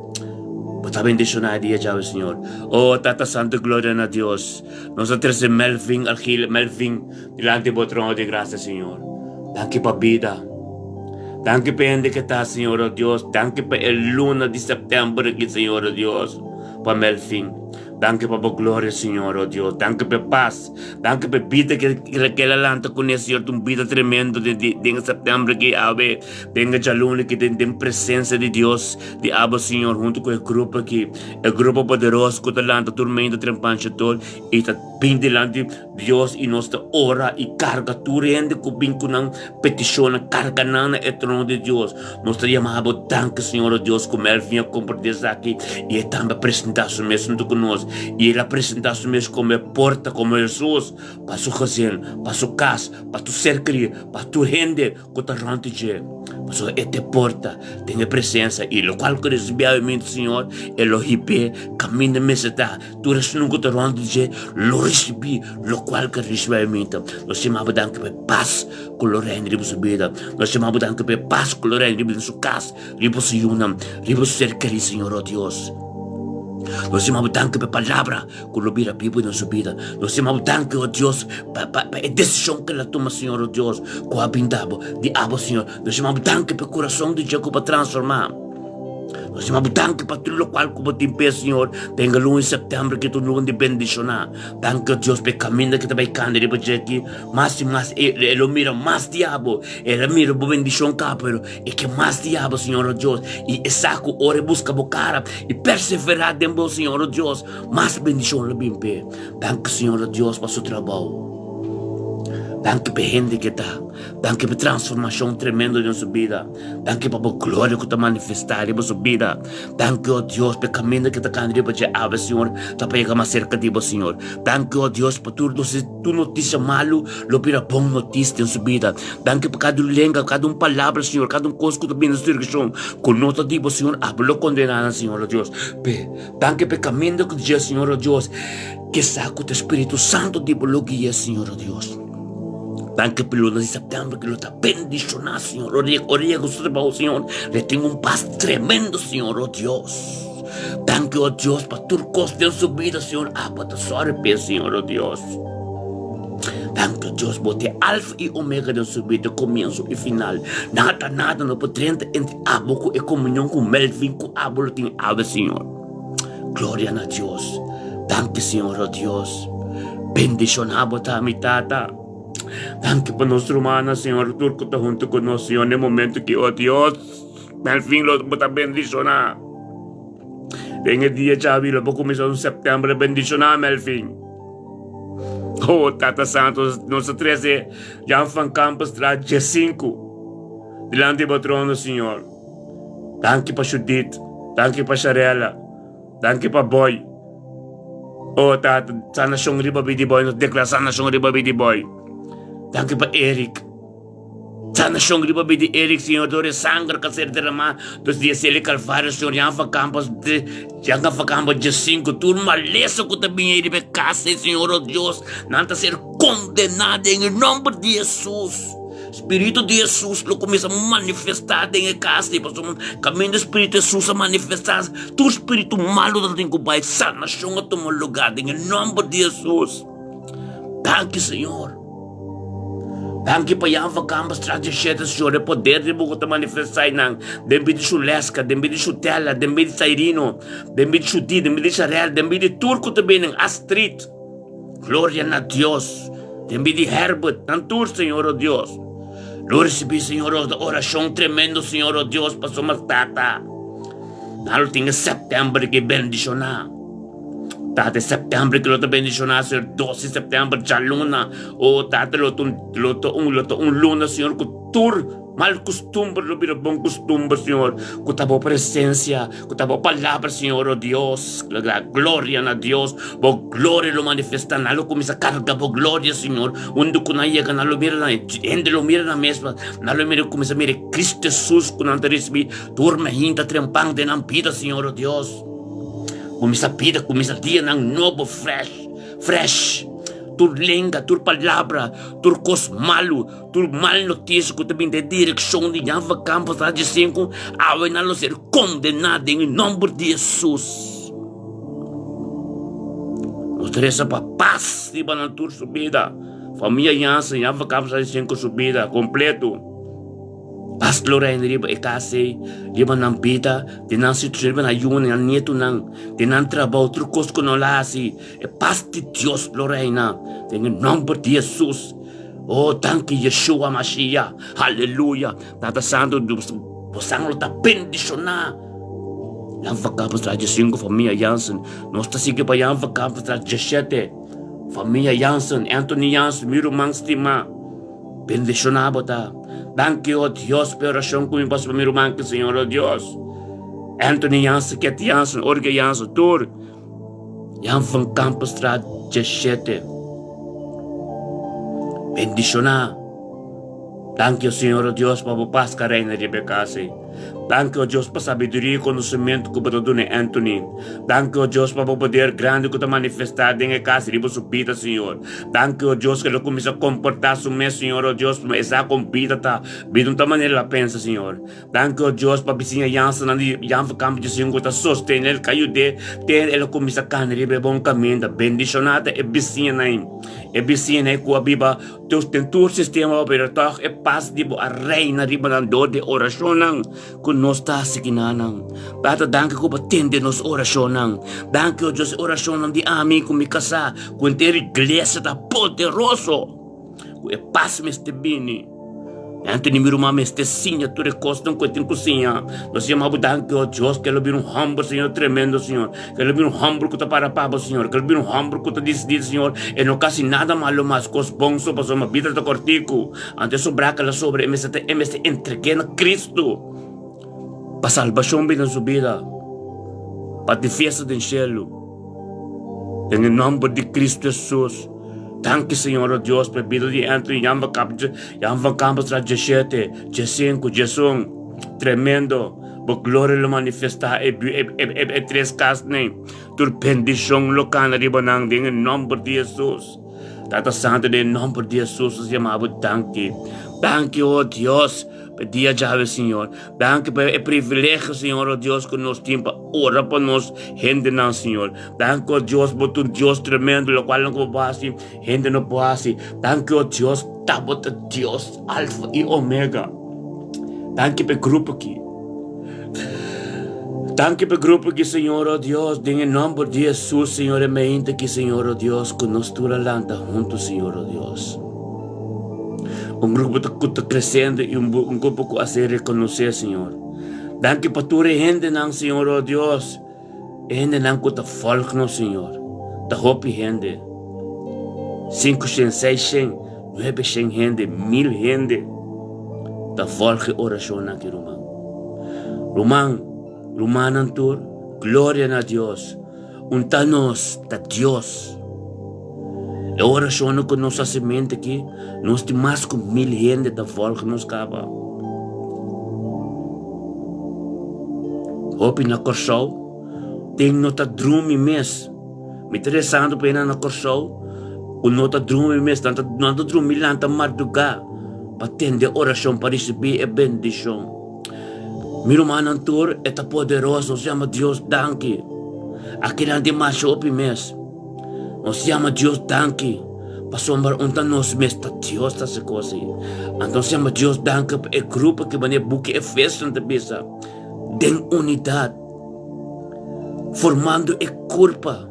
Bo ta bendishoná e dia djawe, Señor. O Tata Santu, gloria na Dios! Nos a trese Melvin Argila, Melvin, dilanti bo trono di grasia, Señor. Danki pa bida. Danki pa hende ke ta, Señor o Dios. Danki pa e luna di september aki, Señor o Dios, pa Melvin. Danki pa bo gloria, Señor, oh Dios. Danki pa e pas. Danki pa e bida ke ke el a lanta kuné, Señor. Ta un bida tremendo den den e sèptèmber aki awe, den e djaluna aki, den den presensia di Dios, di abo, Señor, huntu ku e grupo aki, e grupo poderoso ku ta lanta tur meinta trempan tur i ta bin dilanti Dios i nos ta ora i karga tur hende ku bin ku nan petishonnan, karga nan na e trono di Dios. Nos ta yama bo danki, Señor, o Dios, ku Melvin a kompartí esaki i e tambe a presentá su mes huntu ku nos. I el a presentá su mes komo e porta, komo Hesus, pa su gezin, pa su kas, pa tur ser kerí, pa tur hende ku ta rònt di dje. Pasobra e ta e porta den e presensia i lokual ku risibí awe, Señor, e lo hib'é kaminda mester ta. Tur esnan ku ta rònt di dje lo risibí lokual ku e risibí awe minta. Nos yama bo danki pa e pas ku lo reina riba su bida. Nos yama bo danki pa e pas ku lo reina riba su kas, riba su yunan, riba su ser kerí, Señor, o Dios. Nos yama bo danki pa e palabra ku lo bira bibu den su bida. Nos yama bo danki, o Dios, pa pa pa e desishon ku el a tuma, Señor, o Dios, ku a binda bo di abo, Señor. Nos yama bo danki pa e kurason di dje ku bo a transformá. Nos yama bo danki pa tur lokual ku bo tin p'e, Señor. Benga luna di sèptèmber ki ta un luna di bendishoná. Danki, o Dios, pa e kaminda ki ta bai kanda riba dje aki. Mas i mas e lo mira mas di abo. El a mira bo bendishon kaba, pero e ke mas di abo, Señor, o Dios. I e sa ku ora e buska bo kara i perseverá den bo, Señor, o Dios, mas bendishon lo bin p'e. Danki, Señor, o Dios, pa su trabou. Danki pa e hende ku e ta. Danki pa e transformashon tremendo den su bida. Danki pa bo gloria ku ta manifestá riba su bida. Danki, o Dios, pa e kaminda ku ta kanda riba dje awe, Señor, ta pa yega mas serka di bo, Señor. Danki, o Dios, pa tur nos tur notisia malu lo bira bon notisia den su bida. Danki pa kada un lenga, kada un palabra, Señor, kada un kos ku ta bini na su direkshon ku no ta di bo, Señor, abo lo kondená nan, Señor, o Dios. P'e, danki pa e kaminda ku dje, Señor, o Dios, ke sa ku ta Spiritu Santu di bo lo guia, Señor, o Dios. Danki pa e luna di sèptèmber ku lo ta bendishoná, Señor. Ora ora yega su trabou, Señor, le tin un pas tremendo, Señor, oh Dios. Danki, oh Dios, pa tur kos den su bida, Señor. Abo ta sòri p'e, Señor, oh Dios. Danki, oh Dios, bo ta e Alfa i Omega den su bida, komienso i final. Nada, nada no por drenta entre abo ku e komunion ku Melvin ku abo lo tin awe, Señor. Gloria na Dios. Danki, Señor, oh Dios. Bendishoná bo ta, mi Tata. Danki pa nos rumannan, Señor, tur ku ta huntu ku nos, Señor, na e momento ki, oh Dios, al fin lo bo ta bendishoná. Den e dia djabi lo bo kuminsá un sèptèmber bendishoná, Melvin. Oh, Tata Santo, nos ta trese Jan van Kampenstraat 15 dilanti bo trono, Señor. Danki pa Judith, danki pa Sharella, danki pa Boy. Oh Tata, sanashon riba bidi boy, nos deklara sanashon riba bidi boy. Danki pa Eric. Sanashon riba bidi Eric, Señor, door e sanger ka ser derramá, dos dia sele Calvario, Señor, Jan van Campos, Jan van Campos, dia 5, tur malesa ku ta bin ei riba e kas, Señor, oh Dios, nan ta ser kondená den e nomber di Jesus. Spiritu di Hesus lo kuminsá manifestá den e kas ei, pasobra kaminda Spiritu Hesus a manifestá, tur spiritu malu ta tin ku bai, sanashon a tuma lugá den e nòmber di Hesus. Danki, Señor. Danki pa Jan van Kampenstraat 17, Señor, e poder di bo ku ta manifestá einan den bida di Shuleska, den bida di Shutella, den bida di Sairino, den bida di Shudi, den bida di Sharel, den bida di tur ku ta bini, Astrid. Gloria na Dios. Den bida di Herbert, nan tur, Señor, oh Dios. Lo recibi, Señor, oh, oracion tremendo, Señor, oh Dios, pasobra mas Tata. Nan lo tin e september ke bendiciona. Tata, e september ke lo ta bendiciona, Señor, 12 september, djaluna. Oh, Tata, lo ta un, lo ta un, lo ta un luna, Señor, ku tur Mal kustumber lo bira bon kustumber, Señor, ku ta bo presensia, ku ta bo palabra, Señor, o Dios. La gloria na Dios. Bo gloria lo manifestá. Nan lo kuminsá karga bo gloria, Señor. Unda ku nan yega, nan lo mira nan, hende lo mira nan mes, nan lo mira, kuminsá mira Cristo Jesus ku nan ta risibí tur mainta trempan den nan bida, Señor, o Dios. Kuminsá bida, kuminsá dianan nobo, fresh, fresh. Tur lenga, tur palabra, tur kos malu. Tur mal notisia ku ta bin den direkshon di Jan van Campos Radio 5, awe nan lo ser kondená den e nòmber di Hesus. Nos ta resa pa pas riba nan tur su bida. Famia Jansen, Jan van Campos Radio 5 su bida kompleto. Pas lo reina riba e kas ei, riba nan bida, den nan situashon, riba nan yunan, nan nietunan, den nan trabou, tur kos ku nan lo hasi. E pas di Dios lo reina den e nòmber di Hesus. Oh, danki Yeshua Mashiach. Haleluya. Tata Santu, bo san lo ta bendishoná. Jan van Kampenstraat 15, familia Jansen. Nos ta sigui pa Jan van Kampenstraat 17. Familia Jansen, Anthony Jansen, mi ruman stimá. Bendishoná bo ta. Danki, oh Dios, pa e orashon ku mi pasa pa mi ruman ki, Señor, oh Dios. Anthony Jansen, Ketty Jansen, Orge Jansen, tur. Jan van Kampenstraat 17. Bendishoná. Danki, oh Señor, oh Dios, pa bo pas ka reina riba e kas ei. Danki, oh Dios, pa sabiduria i konosementu ku bo ta duna Anthony. Danki, oh Dios, pa bo poder grandi ku ta manifestá den e kas riba su bida, Señor. Danki, oh Dios, ku el a kuminsá komportá su mes, Señor, oh Dios, pasobra e sa kon bida ta. Bida no ta manera el a pensa, Señor. Danki, oh Dios, pa bisiña Jansennan di Jan van Kamp djisinku ku ta sostené el, ku a yud'é te el a kuminsá kana riba e bon kaminda. Bendishoná ta e bisiñanan, e bisiñanan ku a biba Dios den tur sistema bo pero tòg e pas di bo a reina riba nan dor di e orashonnan ku nos ta hasi kinanan. Tata danki ku bo tende nos orashonnan. Danki o Dios e orashonnan di ami ku mi kasá ku henter iglesia ta poderoso ku e pas mester bini. Anthony mi ruman mester siña tur e kosnan ku e tin ku siña. Nos yama bo danki o Dios ke lo bira un hòmber Señor tremendo Señor. Ke lo bira un hòmber ku ta para pa bo Señor. Ke lo bira un hòmber ku ta disidí Señor e no kasi nada malo mas kos bon so pasobra bida ta kòrtiku. Anto e sobrá ke la sobra e mester ta e mester entreg'é na Kristu pa salbashon bini na su bida pa tin fiesta den shelu. Den e nòmber di Kristu Hesus. Danki Señor o Dios pa e bida di Anthony Jan van Kamp Jan van Kampenstraat 17, 15, 11. Tremendo. Bo gloria lo manifestá e e e e e tres kasnan. Tur bendishon lo kana riba nan den e nòmber di Hesus. Tata Santu den e nòmber di Hesus nos yama bo danki. Danki o Dios pa e dia djawe Señor. Danki pa e privilegio Señor o Dios ku nos tin pa ora pa nos hendenan Señor. Danki o Dios bo ta un Dios tremendo lokual nan ku bo por hasi hende no por hasi. Danki o Dios ta bo ta Dios Alfa i Omega. Danki pa e grupo aki. Danki pa e grupo aki Señor o Dios den e nomber di Jesus Señor e meinta aki Señor o Dios ku nos tur a lanta huntu Señor o Dios. Un grupo ku ta kresiendo i un grupo ku a ser rekonosé Señor. Danki pa tur e hendenan Señor o Dios. E hendenan ku ta volg nos Señor ta hopi hende, 500, 600, 900 hende, 1000 hende ta volg e orashonnan aki ruman. Ruman, rumannan tur, gloria na Dios, un ta nos ta Dios. E orashonnan ku nos hasi mente aki, nos tin mas ku 1000 hende ta volg nos kaba. Hopi na Kòrsou tin no ta drumi mes. Mi ta resando pa esnan na Kòrsou ku no ta drumi mes, nan ta nan ta drumi lanta mardugá pa tende orashon pa risibí e bendishon. Mi rumannan tur e ta poderoso, nos yama Dios danki. Akinan tin masha hopi mes. Nos yama Dios danki pasobra un ta nos mes ta Dios ta hasi kos ei. Anto nos yama Dios danki pa e grupo ki manera buki Efesionan ta bisa den unidat formando e kurpa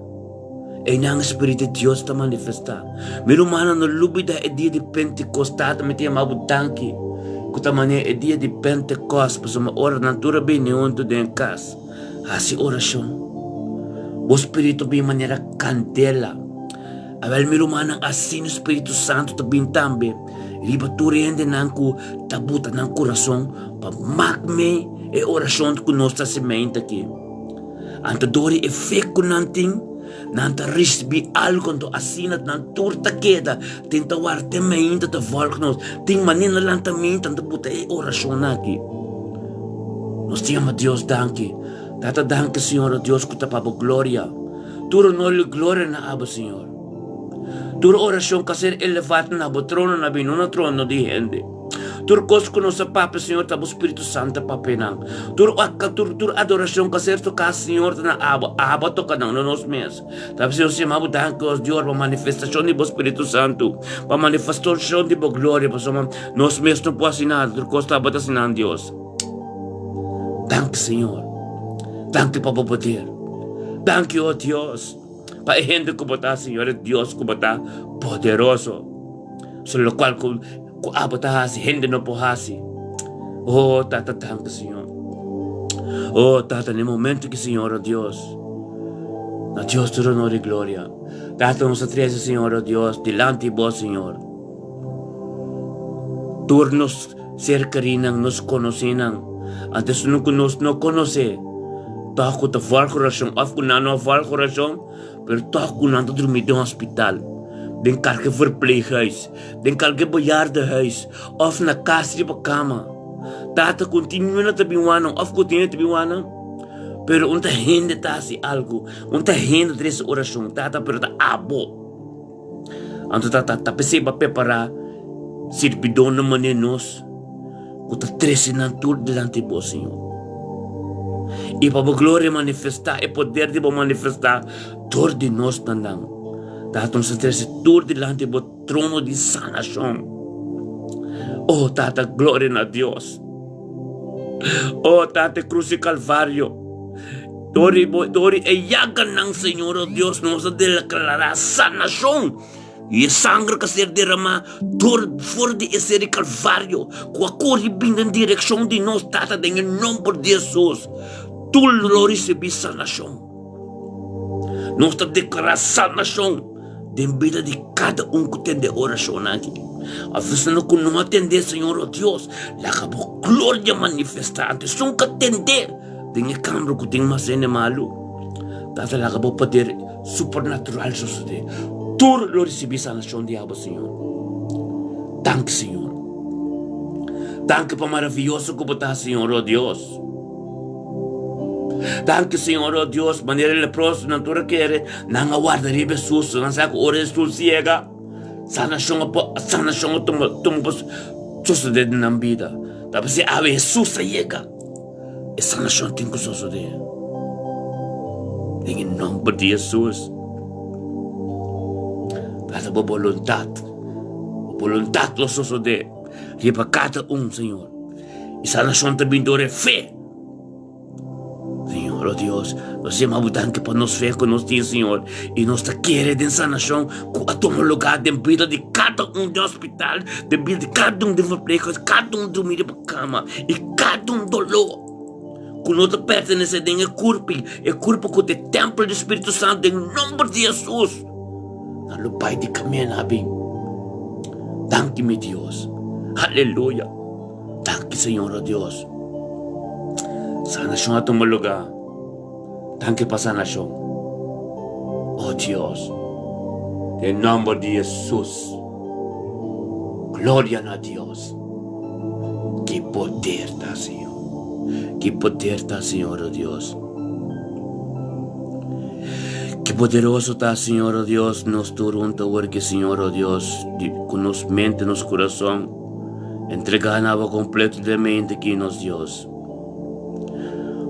einan e Spiritu di Dios ta manifestá. Mi rumannan no lubida e dia di Pentekos Tata mi ta yama bo danki ku ta manera e dia di Pentekos pasobra ora nan tur a bini huntu den kas. Hasi orashon. Bo spiritu bin manera kandela. Awel mi rumannan asina Spiritu Santu ta bin tambe riba tur hendenan ku ta buta nan kurason pa mak mei e orashon ku nos ta hasi meinta aki. Anto dor di e fe ku nan tin, nan ta risibí algu anto asina nan tur ta keda tin ta warda te meinta ta vòlg nos. Tin manera nan lanta meinta nan ta buta e orashonnan aki. Nos ta yama Dios danki. Tata danki Señor o Dios ku ta pa bo gloria. Tur honor i gloria na abo Señor. Tur orashon ka ser elevá na bo trono na bini no na trono di hende. Tur kos ku nos a papia, Señor, ta bo Spiritu Santu a papia nan. Tur tur tur adorashon ku a ser toká, Señor, ta na abo. Abo a toka nan, no nos mes. Ta p'esei nos yama bo danki, o Dios, pa manifestashon di bo Spiritu Santu, pa manifestashon di bo gloria, pasobra nos mes no por hasi nada, tur kos ta abo ta hasi nan, Dios. Danki, Señor. Danki pa bo poder. Danki, o Dios. Pa e hende ku bo ta, Señor, e Dios ku bo ta poderoso. So lokual ku ku abo ta hasi, hende no por hasi. Oh, Tata, danki, Señor. Oh, Tata, na e momento ki, Señor, oh Dios, na Dios tur honor i gloria. Tata, nos a trese, Señor, oh Dios, dilanti bo, Señor. Tur nos ser kerinan, nos konosinan, anto esun ku nos no konosé, tòg ku ta vòlg orashon òf ku nan no a vòlg orashon, pero tòg ku nan ta drumi den hospital, den kalke verpleeghuis, den kalke bejaardenhuis òf na kas riba kama. Tata kontinua na ta bin wak nan òf kontinua ta bin wak nan, pero un ta hende ta hasi algu, un ta hende ta trese orashon, Tata, pero ta abo. Anto ta ta p'esei bo a prepará sirbidónan manera nos ku ta trese nan tur dilanti bo, Señor. I pa bo gloria manifestá, e poder di bo manifestá dor di nos na nan. Tata, nos ta trese tur dilanti bo trono di sanashon. O Tata, gloria na Dios. O Tata, e krus di Kalvario. Dor di bo, dor di e yaganan, Señor, o Dios, nos a deklará sanashon. I e sanger ku a ser deramá dor for di e ser di Kalvario, ku a kore bin den direkshon di nos, Tata, den e nomber di Hesus, tur lo risibí sanashon. Nos ta deklará sanashon den bida di kada un ku tende e orashonnan aki. Afesando ku no a tendé, Señor, o Dios, laga bo gloria manifestá ante esun ku a tendé. Den e kambra ku tin mas hende malu, Tata laga bo poder supernatural sosodé. Tur lo risibí sanashon di abo, Señor. Danki, Señor. Danki pa maravioso ku bo ta, Señor, o Dios. Danki, Señor, o Dios, manera e leprosonan tur a kere, nan a warda riba Hesus, nan sa ku ora Hesus yega, sanashon a por, sanashon a tuma, tuma pa sosodé den nan bida. Ta p'esei awe Hesus a yega. E sanashon tin ku sosodé. Den e nòmber di Hesus. Tata bo boluntat, bo boluntat lo sosodé riba kada un, Señor. E sanashon ta bin dor e fe. Señor, oh Dios, nos yama bo danki pa nos fe ku nos tin, Señor. I nos ta kere den sanashon ku a tuma lugá den bida di kada un den hospital, den bida di kada un den verpleeghuis, kada un drumi riba kama i kada un doló ku no ta pertenesé den e kurpi, e kurpo ku ta e tèmpel di Spiritu Santu, den nòmber di Hesus, nan lo bai di kamina bin. Danki, mi Dios. Aleluya. Danki, Señor, o Dios. Sanashon a tuma lugá. Danki pa sanashon. O Dios. Den nòmber di Hesus. Gloria na Dios. Ki poder ta, Señor. Ki poder ta, Señor, o Dios. Ki poderoso ta, Señor, o Dios, nos tur hunto awor ki, Señor, o Dios, di, ku nos mente, nos kurason, entregá na Bo kompleto den mente ki nos Dios.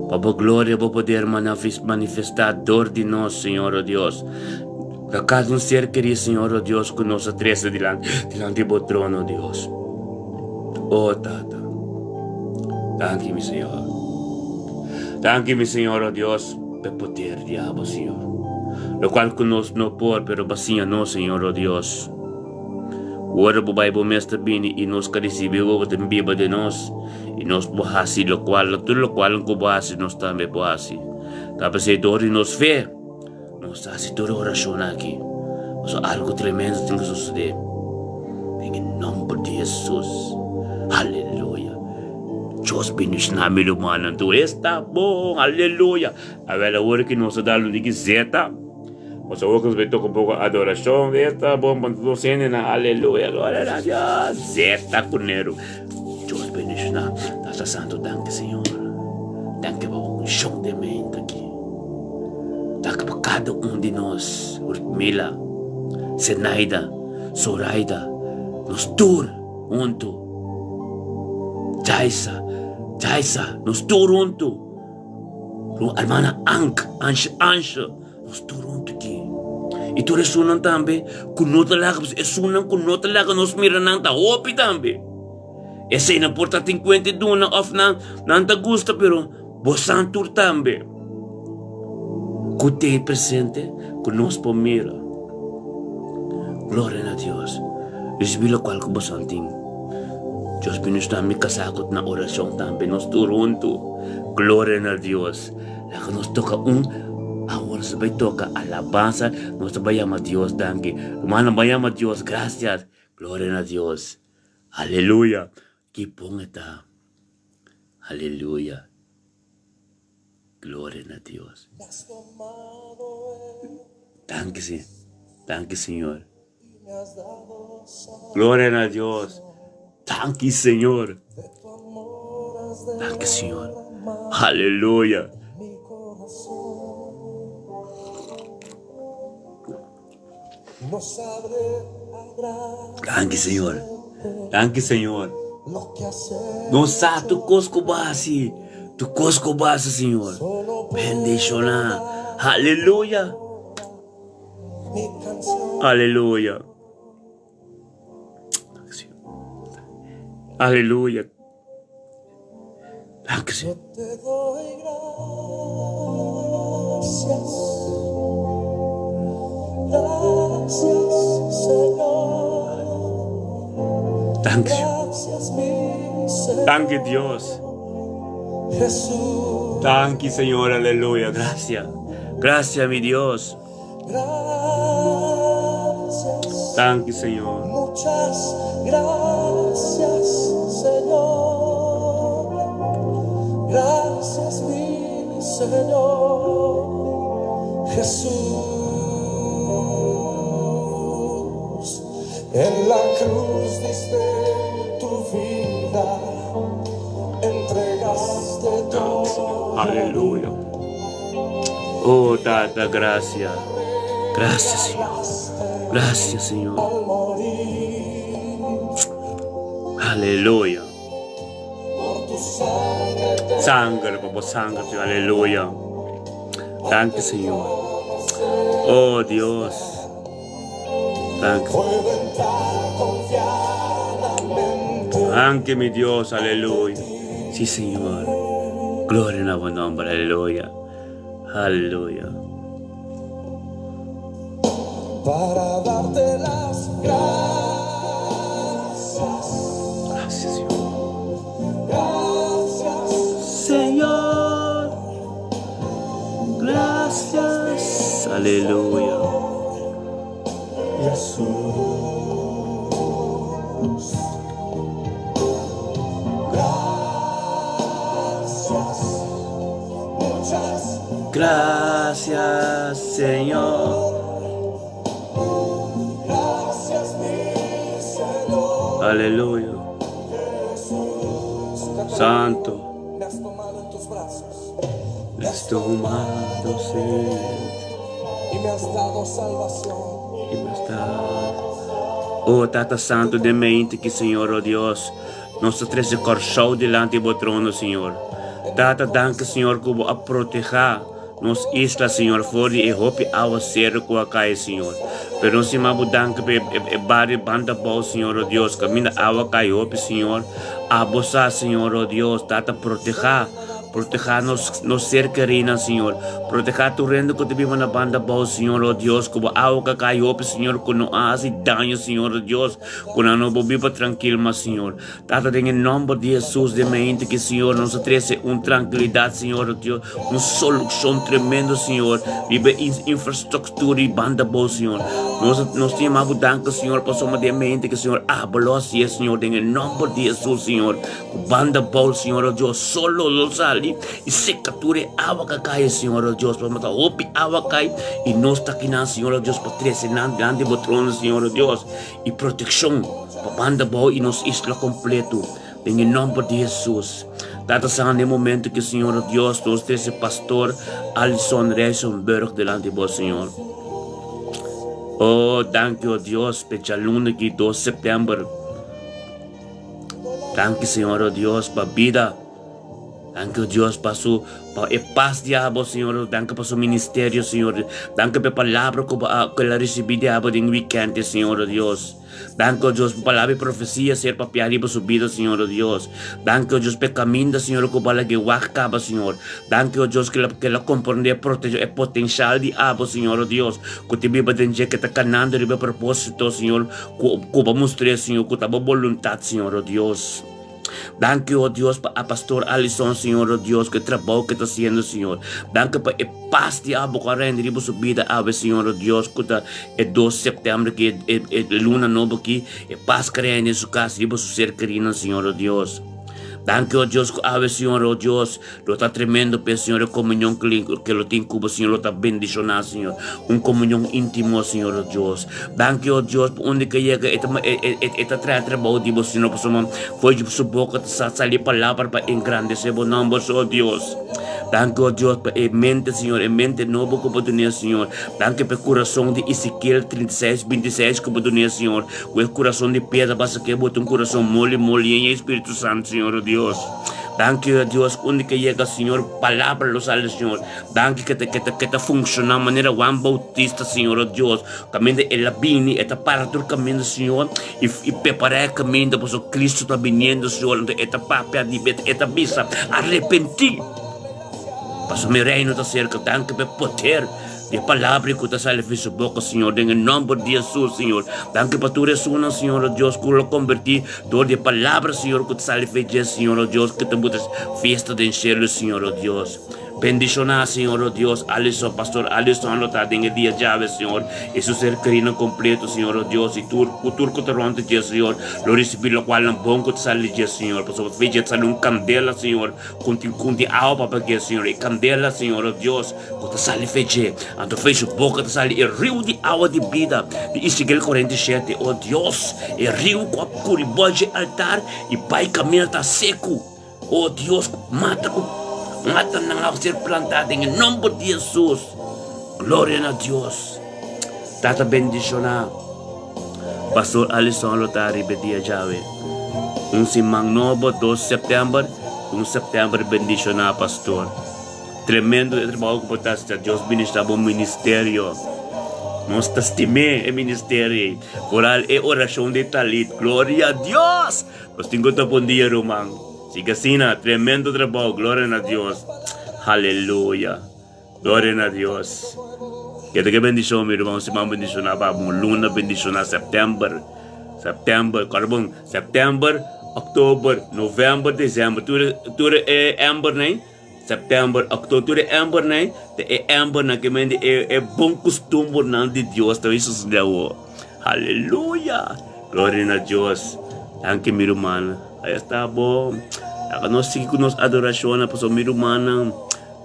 Pa Bo gloria, Bo poder manifestá dor di nos, Señor, o Dios. Na kada un ser kerí, Señor, o Dios, ku nos a trese dilanti, dilanti Bo trono, Dios. O Tata, danki, mi Señor. Danki, mi Señor, o Dios, p'e poder di abo, Señor. Lokual ku nos no por, pero Bo a siña nos, Señor, o Dios. Ora Bo bai Bo mes ta bini i nos ka risibí Bo, Bo ta biba den nos, i nos por hasi lokual, tur lokual ku Bo hasi, nos tambe por hasi. Ta p'esei dor di nos fe. Nos ta hasi tur e orashon aki, pasobra algu tremendo tin ku sosodé. Den e nòmber di Hesus. Aleluya. Dios bendishoná mi rumannan tur. Esta bon. Aleluya. Awel awor ki nos ta dal un tiki zeta, pasobra awor ki nos bai toka un poko adorashon, esta bon pa nos hendenan. Aleluya. Gloria na Dios. Zeta ku neru. Dios bendishoná. Tata Santu, danki Señor. Danki pa bo unshon den mente aki. Ta pa kada un di nos, Rutmila, Zenaida, Zoraida, nos tur huntu. Jaisa, Jaisa, nos tur huntu. Hermana Ank, Anshe, Anshe, nos tur huntu aki. I tur esunnan tambe ku no ta laga, esunnan ku no ta laga nos mira nan ta hopi tambe. Eseinan por ta tin kuenta i duna òf nan nan ta gusta, pero bosan tur tambe ku t'ei presente ku nos por mira. Gloria na Dios. Risibí lokual ku bosan tin. Dios bendishoná mi kasá ku ta na orashon tambe, nos tur huntu. Gloria na Dios. Laga nos toka un awor nos ta bai toka alabansa, nos ta bai yama Dios danki. Rumannan bai yama Dios grasias. Gloria na Dios. Aleluya! Ki bon e ta! Aleluya! Gloria na Dios! Danki, Señor. Danki, Señor. Gloria na Dios. Danki, Señor. Danki, Señor. Aleluya. Danki Señor. Danki Señor. No sa tu kos ku bo hasi. Tu kos ku bo hasi Señor. Bendiciona. Aleluya. Aleluya. Aleluya. Danki Señor. Danki Señor. Danki Dios. Danki Señor, aleluya. Gracias. Gracias mi Dios. Danki Señor. Muchas gracias Señor. Gracias mi Señor Jesús. En la cruz diste tu vida, entregaste todo. Aleluya. Oh, Tata, gracias. Gracias, Señor. Gracias, Señor. Aleluya. Sangre, papá, sangre, Señor. Aleluya. Dank Señor. Oh, Dios. Dank. Dank mi Dios, aleluya. Sí, Señor. Gloria na bo nombre, aleluya. Aleluya. Para darte las gracias. Gracias, Señor. Gracias, Señor. Gracias. Aleluya. Jesús. Gracias. Muchas Gracias, Señor. Gracias, mi Señor. Aleluya. Jesús. Santo. Me has tomado en tus brazos. Me has tomado, Señor. Y me has dado salvación. Y me has dado. Oh, Tata Santo den mente ki, Señor, oh Dios, nos ta trece Kòrsou dilanti bo trono, Señor. Tata, danki, Señor, ku bo a protehá nos isla, Señor, for di e hopi awaseru ku a kai, Señor. Pero nos yama bo danki pa e bario Banda Bou, Señor, oh Dios, kaminda awa kai hopi, Señor. Abo sa, Señor, oh Dios, Tata, protehá. Protehá nos, nos ser kerínan, Señor. Protehá tur hende ku ta biba na banda abou, Señor, oh Dios. Ku bo awa ka kai hopi, Señor, ku no a hasi daño, Señor, oh Dios. Ku nan no por biba trankil mas, Señor. Tata, den e nòmber di Hesus, den mente ki, Señor, nos a trese un trankilidat, Señor, oh Dios, un solushon tremendo, Señor, riba e infrastruktura di banda abou, Señor. Nos, nos ta yama bo danki, Señor, pasobra den mente ki, Señor, abo lo hasié, Señor, den e nòmber di Hesus, Señor. Ku banda bou, Señor oh Dios, solo lo sali i seka tur e awa ka kai, Señor oh Dios, pasobra ta hopi awa kai i nos ta kinan, Señor oh Dios, pa trese nan dilanti bo trono, Señor oh Dios, i protekshon pa banda bou i nos isla kompleto, den e nòmber di Hesus. Tata Santu, den e momento ki, Señor oh Dios, nos trese Pastor Alison Rijsenburg dilanti bo, Señor. Oh, danki, oh Dios, p'e djaluna ki dos sèptèmber. Danki Señor o Dios pa bida. Danki o Dios pa su pa e pas di abo Señor. Danki pa su ministerio Señor. Danki pa e palabra ku bo a ku el a risibí di abo den wikènt Señor o Dios. Danki o Dios pa palabra i profesia ser papiá riba su bida Señor o Dios. Danki o Dios pa e kaminda Señor ku bo a lag'é wak kaba Señor. Danki o Dios ku el a ku el a komprondé e potenshal di abo Señor o Dios ku ta biba den dje ke ta kanando riba e propósito Señor ku ku bo a mustr'é Señor ku ta bo boluntat Señor o Dios. Danki o Dios pa a pastor Alison Señor o Dios ku e trabou ke ta hasiendo Señor. Danki pa e pas di abo ku a reina riba su bida awe Señor o Dios ku ta e dos september ki e e luna nobo ki e pas ku a reina den su kas riba su ser kerinan Señor o Dios. Danki o Dios ku awe Señor o Dios Lo ta tremendo p'e Señor e komunion ke lo tin ku bo Señor lo ta bendishoná Señor un komunion íntimo Señor o Dios danki o Dios pa unda ke yega e ta e ta traha trabou di bo Señor pasobra for di su boka ta sali palabra pa engrandesé bo nòmber o Dios danki o Dios pa e mente Señor e mente nobo ku bo dun'é Señor danki pa e kurason di Ezekiel 36 26 ku bo dun'é Señor ku e kurason di piedra basa ke bo ta un kurason moli moli en e Spiritu Santu Señor o Dios. Danki o Dios unda ke yega Señor palabra lo sali Señor danki ke ta ke ta ke ta funciona manera Juan Bautista Señor o Dios kaminda el a bini e ta para tur kaminda Señor y y prepara e kaminda pasobra Cristo ta biniendo Señor anto e ta papia di e ta bisa arepenti pasobra mi reino ta serka danki pa e poder Di e palabra ku ta sali for su boka, Señor, den e nòmber di Hesus, Señor. Danki pa tur esunnan, Señor, o Dios, ku lo kombertí dor di e palabra, Señor, ku ta sali for dje, Señor, o Dios, ku ta buta fiesta den shelu, Señor, o Dios. Bendishoná, Señor, o Dios, Alison, Pastor Alison lo ta den e dia djawe, Señor, i su ser kerinan kompleto, Señor, o Dios, i tur ku tur ku ta rònt di dje, Señor, lo risibí lokualnan bon ku ta sali di dje, Señor, pasobra for dje ta sali un kandela, Señor, Kunti kunti awa pa pag'é, Señor, e kandela, Señor, o Dios, ku ta sali fe dje. Anto fe su boka ta sali e riu di awa di bida, di Ezekiel 47. O Dios, e riu ku a kuri bòl dje altar i bai kaminda ta seku. O Dios, mata ku mata nan a ser plantá den e nòmber di Hesus. Gloria na Dios. Tata bendishoná. Pastor Alison lo ta riba e dia djawe. Un siman nobo, dos sèptèmber, un sèptèmber bendishoná pastor. Tremendo e trabou ku bo ta hasi, Dios ministrá bo ministerio. Nos ta stim'é e ministerio ei. Foral e orashon di Talit. Gloria a Dios! Nos tin ku topa un dia ruman. Sigui asina, tremendo trabou, gloria na Dios. Haleluya. Gloria na Dios. Keda ke bendishon mi ruman, un siman bendishoná pa bo, un luna bendishoná, sèptèmber, sèptèmber, kòrda bon, sèptèmber, òktober, novèmber, desèmber, tur tur e èmbernan ei, sèptèmber, òktober, tur e èmbernan ei ta e èmbernan ke mende e e bon kustumbernan di Dios ta bin sosodé awor. Aleluya! Gloria na Dios. Danki mi rumannan. Ahí esta bo. Laga nos sigui ku nos adorashonnan pasobra mi rumannan.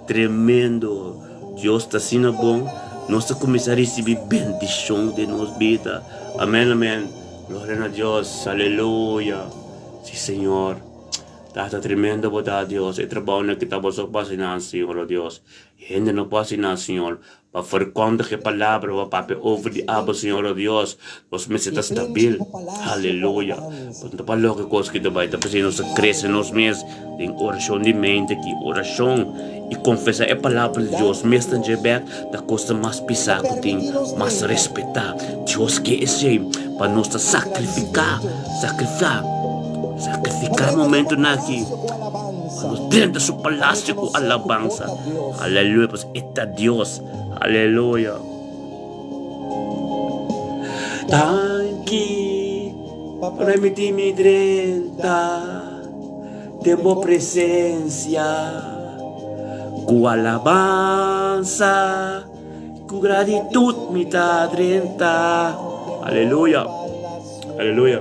Tremendo! Dios ta asina bon, nos ta cuminsa ricibi bendicion den nos bida. Amen amen. Gloria na Dios. Aleluya. Si Señor. Tata tremendo bo ta Dios. E trabounan ki ta boso por haci nan Señor oh Dios. Hende no por haci nan Señor. Pa verkondig e palabra bo papia over di abo Señor o Dios nos mester ta stabil aleluya pa no ta pa loke kos ki ta bai ta p'esei nos ta krese nos mes den orashon di mente ki orashon i konfesa e palabra di Dios mes ta dje bek ta kos ta mas pisá ku tin mas respetá Dios ke esei pa nos ta sakrifiká sakrifiká sakrifiká momentunan aki pa nos drenta su palasio ku alabansa aleluya. E ta Dios. Aleluya. Danki pa permiti mi drenta den bo presencia ku alabansa ku gratitud mi ta drenta. Aleluya. Aleluya.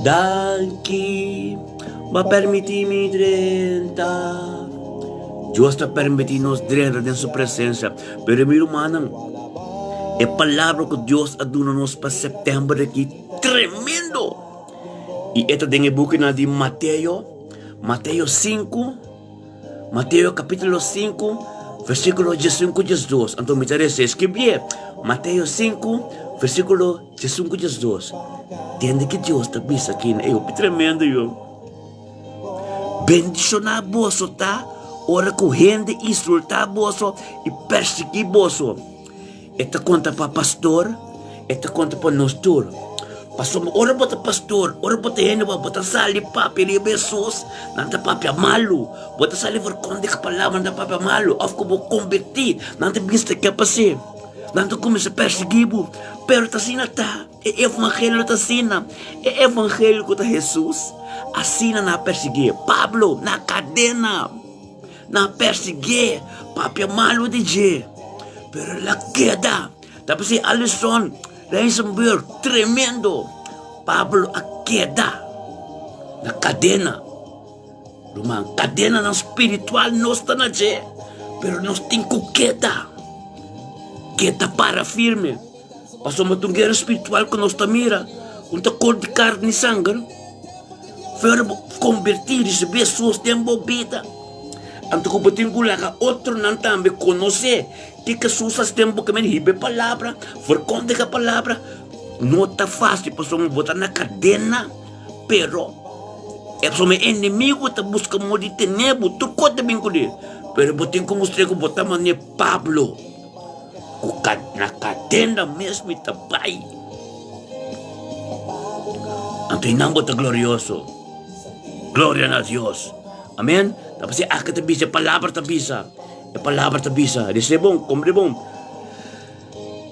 Danki pa permiti mi drenta. Dios ta permiti nos drenta den su presencia. Pero mi rumannan, e palabra ku Dios a duna nos pa september aki tremendo. I e ta den e bukinan di Mateo, Mateo 5, Mateo capítulo 5, versíkulo 15 12. Anto mi ta resa skibié Mateo 5, versíkulo 15 12. Tende ki Dios ta bisa aki, e hopi tremendo yo. Bendishoná boso ta ora ku hende insultá boso i persiguí boso. E ta konta pa pastor, e ta konta pa nos tur. Pasobra ora bo ta pastor, ora bo ta hende bo ta sali papia riba Hesus, nan ta papia malu. Bo ta sali verkondiga palabra, nan ta papia malu. Òf ku bo kombertí, nan ta bisa ke pas'é. Nan ta kuminsá persiguí bo. Pero ta asina ta, e evangelio ta asina. E evangelio ku ta Hesus, asina nan a persiguié. Pablo na kadena. Nan a persiguié, papia malu di dje, pero el a keda. Ta p'esei Alison Rijzenburg, tremendo! Pablo a keda na kadena. Ruman, kadenanan spiritual nos ta na dje, pero nos tin ku keda. Keda para firme. Pasobra ta un guera spiritual ku nos ta mira, un ta kor di karni i sanger. Fuera bo kombertí, risibí Hesus den bo bida. Anto ku bo tin ku laga otronan tambe konosé kiko Hesus hasi den bo kaminda, hiba e palabra, verkondiga e palabra. No ta fásil pasobra bo ta na kadena, pero e pasobra e enemigu ta buska moda di tene bo, tur kos ta bin kuné. Pero bo tin ku mustr'é ku bo ta manera Pablo. Ku na kadena mes mi ta bai. Anto einan bo ta glorioso. Gloria na Dios. Amen. Ta p'esei aki ta bisa, e palabra ta bisa. E palabra ta bisa. Rese bon, komprende bon.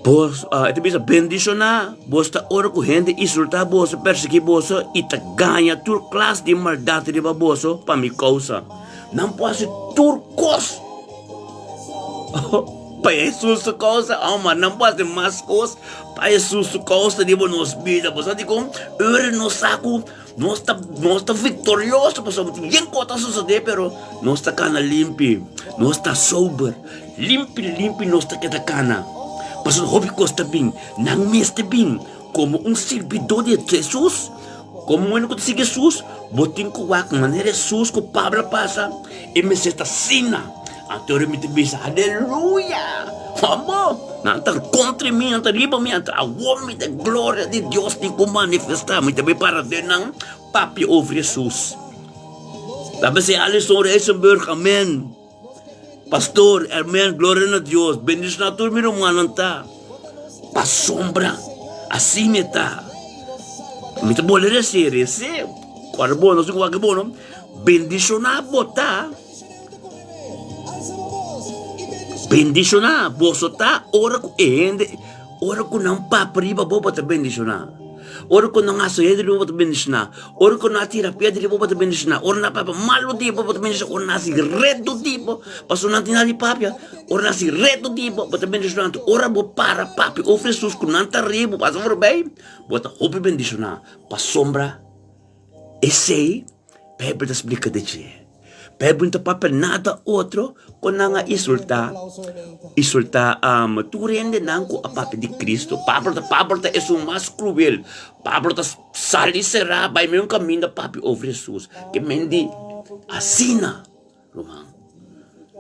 Bos, e ta bisa, bendishoná bos ta ora ku hende insultá boso, persiguí boso i ta gaña tur klas di maldat riba boso pa mi kousa. Nan por hasi tur kos. Pa Hesus su kousa, oh ma nan por hasi mas kos pa Hesus su kousa riba nos bida. Bo sa dikon? Ora nos sa ku nos ta nos ta viktorioso pasobra tin yen kos ta sosodé pero nos ta kana limpi, nos ta sober, limpi limpi nos ta keda kana. Pasobra hopi kos ta bin, nan mester bin komo un sirbidó di Hesus, komo un hende ku ta sigui Hesus, bo tin ku wak manera Hesus ku Pablo a pasa, e mester ta asina. Anto mi ta bisa, Aleluya! Amo! Nan ta kontra mi, nan ta riba mi, anto awor mi ta gloria di Dios tin ku manifestá. Mi ta bai para den nan papia over Hesus. Ta bisa Alison Rijsenburg, amen. Pastor, amen, gloria na Dios. Bendishoná tur mi rumannan ta. Pasobra, asina e ta. Mi ta bolbe resé, resé. Kòrda bo, no si ku wak bo, no. Bendishoná bo ta. Bendishoná boso ta ora ku e hende, ora ku nan papia riba bo, bo ta bendishoná. Ora ku nan hasi hende riba bo, bo ta bendishoná. Ora ku nan a tira piedra riba bo, bo ta bendishoná. Ora nan a papia malu di bo, bo ta bendishoná. Ora nan a hasi redu di bo, pasobra nan tin nada di papia. Ora nan a hasi redu di bo, bo ta bendishoná. Anto ora bo para papia over Hesus ku nan ta riba bo pasa forbei, bo ta hopi bendishoná. Pasobra esei Bijbel ta splika di dje. Bijbel no ta papia nada otro ku nan a insultá, insultá tur hendenan ku a papia di Cristo. Pablo ta, Pablo ta esun mas kruel. Pablo ta sali será bai meun kaminda papia over Hesus. Ke men di asina, ruman.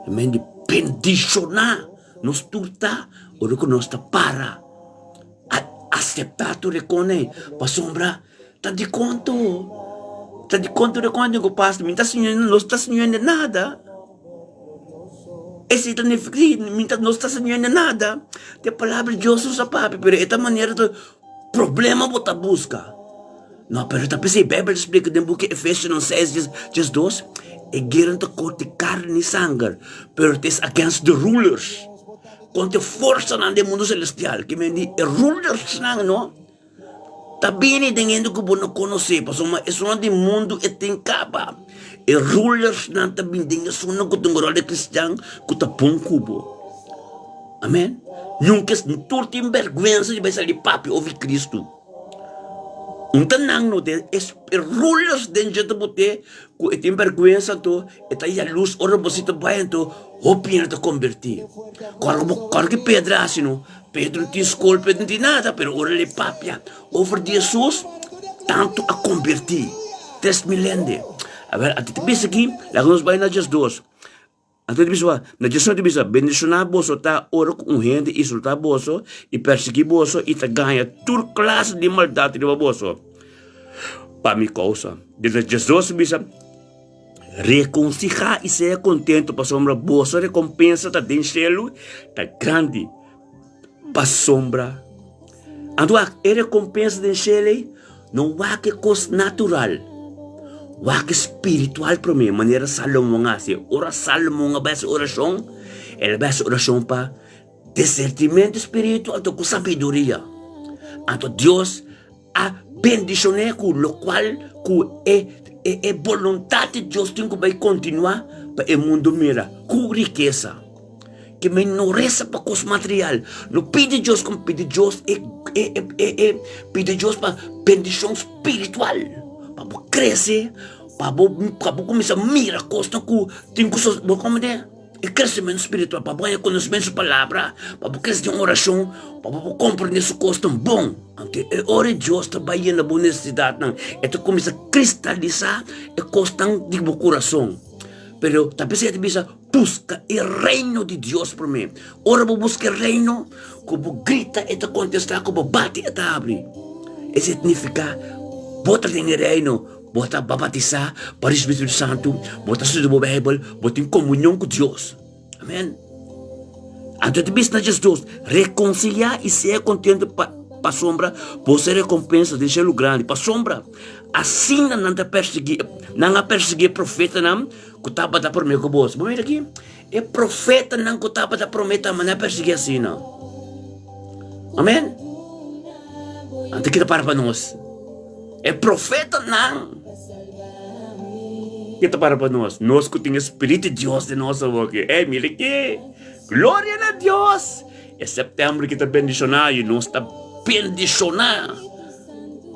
Ke men di bendishoná nos tur ta ora ku nos ta para a aseptá tur e kos pasobra. Ta di konto, ta di konto de konto ku pasa, mi ta siña, nos ta siña de nada. Esei ta nifiká, mi ta, nos ta siña de nada. Te palabra di Dios usa papia, pero e ta manera ta problema bo ta buska. No, pero ta p'esei Beibel ta splika den buki Efesionan seis 12, e guera no ta kontra karni ni sanger, pero it is against the rulers, kontra e forsanan den mundu selestial, ke men di e rulersnan no. Ta bini den hende ku bo no konosé, pasobra esunnan di mundu e tin kaba. E rulersnan ta bini den esunnan ku ta un ròl di kristian ku ta bon ku bo. Amen. Nunka tur tin bèrgwensa di bai sali papia over Kristu. Un ta nan no te e rulers den dje ta bote ku e tin bèrgwensa anto e ta yalus ora bo si ta bai anto hopi hende ta kombertí. Kòrda bo kòrda ki Pedro a hasi no. Pedro no tin skol, Pedro no tin nada, pero ora el e papia over di Hesus, tantu a kombertí, 3000 hende. Awor, a ti ta bisa aki, laga nos bai na 12. Anto e ta bisa, Na Jesús ta bisa, Bendishoná boso ta ora ku un hende insultá boso i persiguí boso i ta gaña tur klase di maldat riba boso pa mi kousa. Desde Jesús bisa, Rekonsihá i sea kontentu, pasobra boso rekompensa ta den shelu ta grandi. Pasobra, anto wak e rekompensa den shelu ei, no wak e kos natural, wak e spiritual promé, manera Salomon a hasi. Ora Salomon a bai hasi orashon, el a bai hasi orashon pa disernimentu spiritual anto ku sabiduria. Anto Dios a bendishon'é ku lokual ku e e boluntat di Dios tin ku bai kontinuá pa e mundu mira ku rikesa. Ke men no resa pa kos material. No pidi Dios kon pidi Dios e e e e pidi Dios pa bendishon spiritual. Pa bo krese, pa bo pa bo kuminsá mira kosnan ku tin ku sos bo komprende? E kresementu spiritual pa bo haña konosementu su palabra, pa bo krese den orashon, pa bo por komprende su kosnan bon. Anto e ora Dios ta bai yena bo nesesidatnan, e ta kuminsá kristalisá e kosnan di bo kurason. Pero ta p'esei e ta bisa, Buska e Reino di Dios promé. Ora bo buska e Reino, ku bo grita e ta kontestá, ku bo bati e ta habri. Esei ta nifiká bo ta den e Reino, bo ta babatisá pa risibí Spiritu Santu, bo ta studia bo Beibel, bo tin komunion ku Dios. Amèn. Anto e ta bisa na Jesus, Rekonsiliá i sea kontentu pa pasobra boso rekompensa den shelu grandi. Pasobra asina nan ta persiguí, nan a persiguí e profetanan Ku tabata promé ku boso. Bo mira aki, e profetanan ku tabata promé tambe nan a persiguí asina. Amèn. Anto ki ta para pa nos? E profetanan ki ta para pa nos? Nos ku tin e Spiritu di Dios den nos awor aki. Ey, mira aki! Gloria na Dios! E sèptèmber ki ta bendishoná i nos ta bendishoná.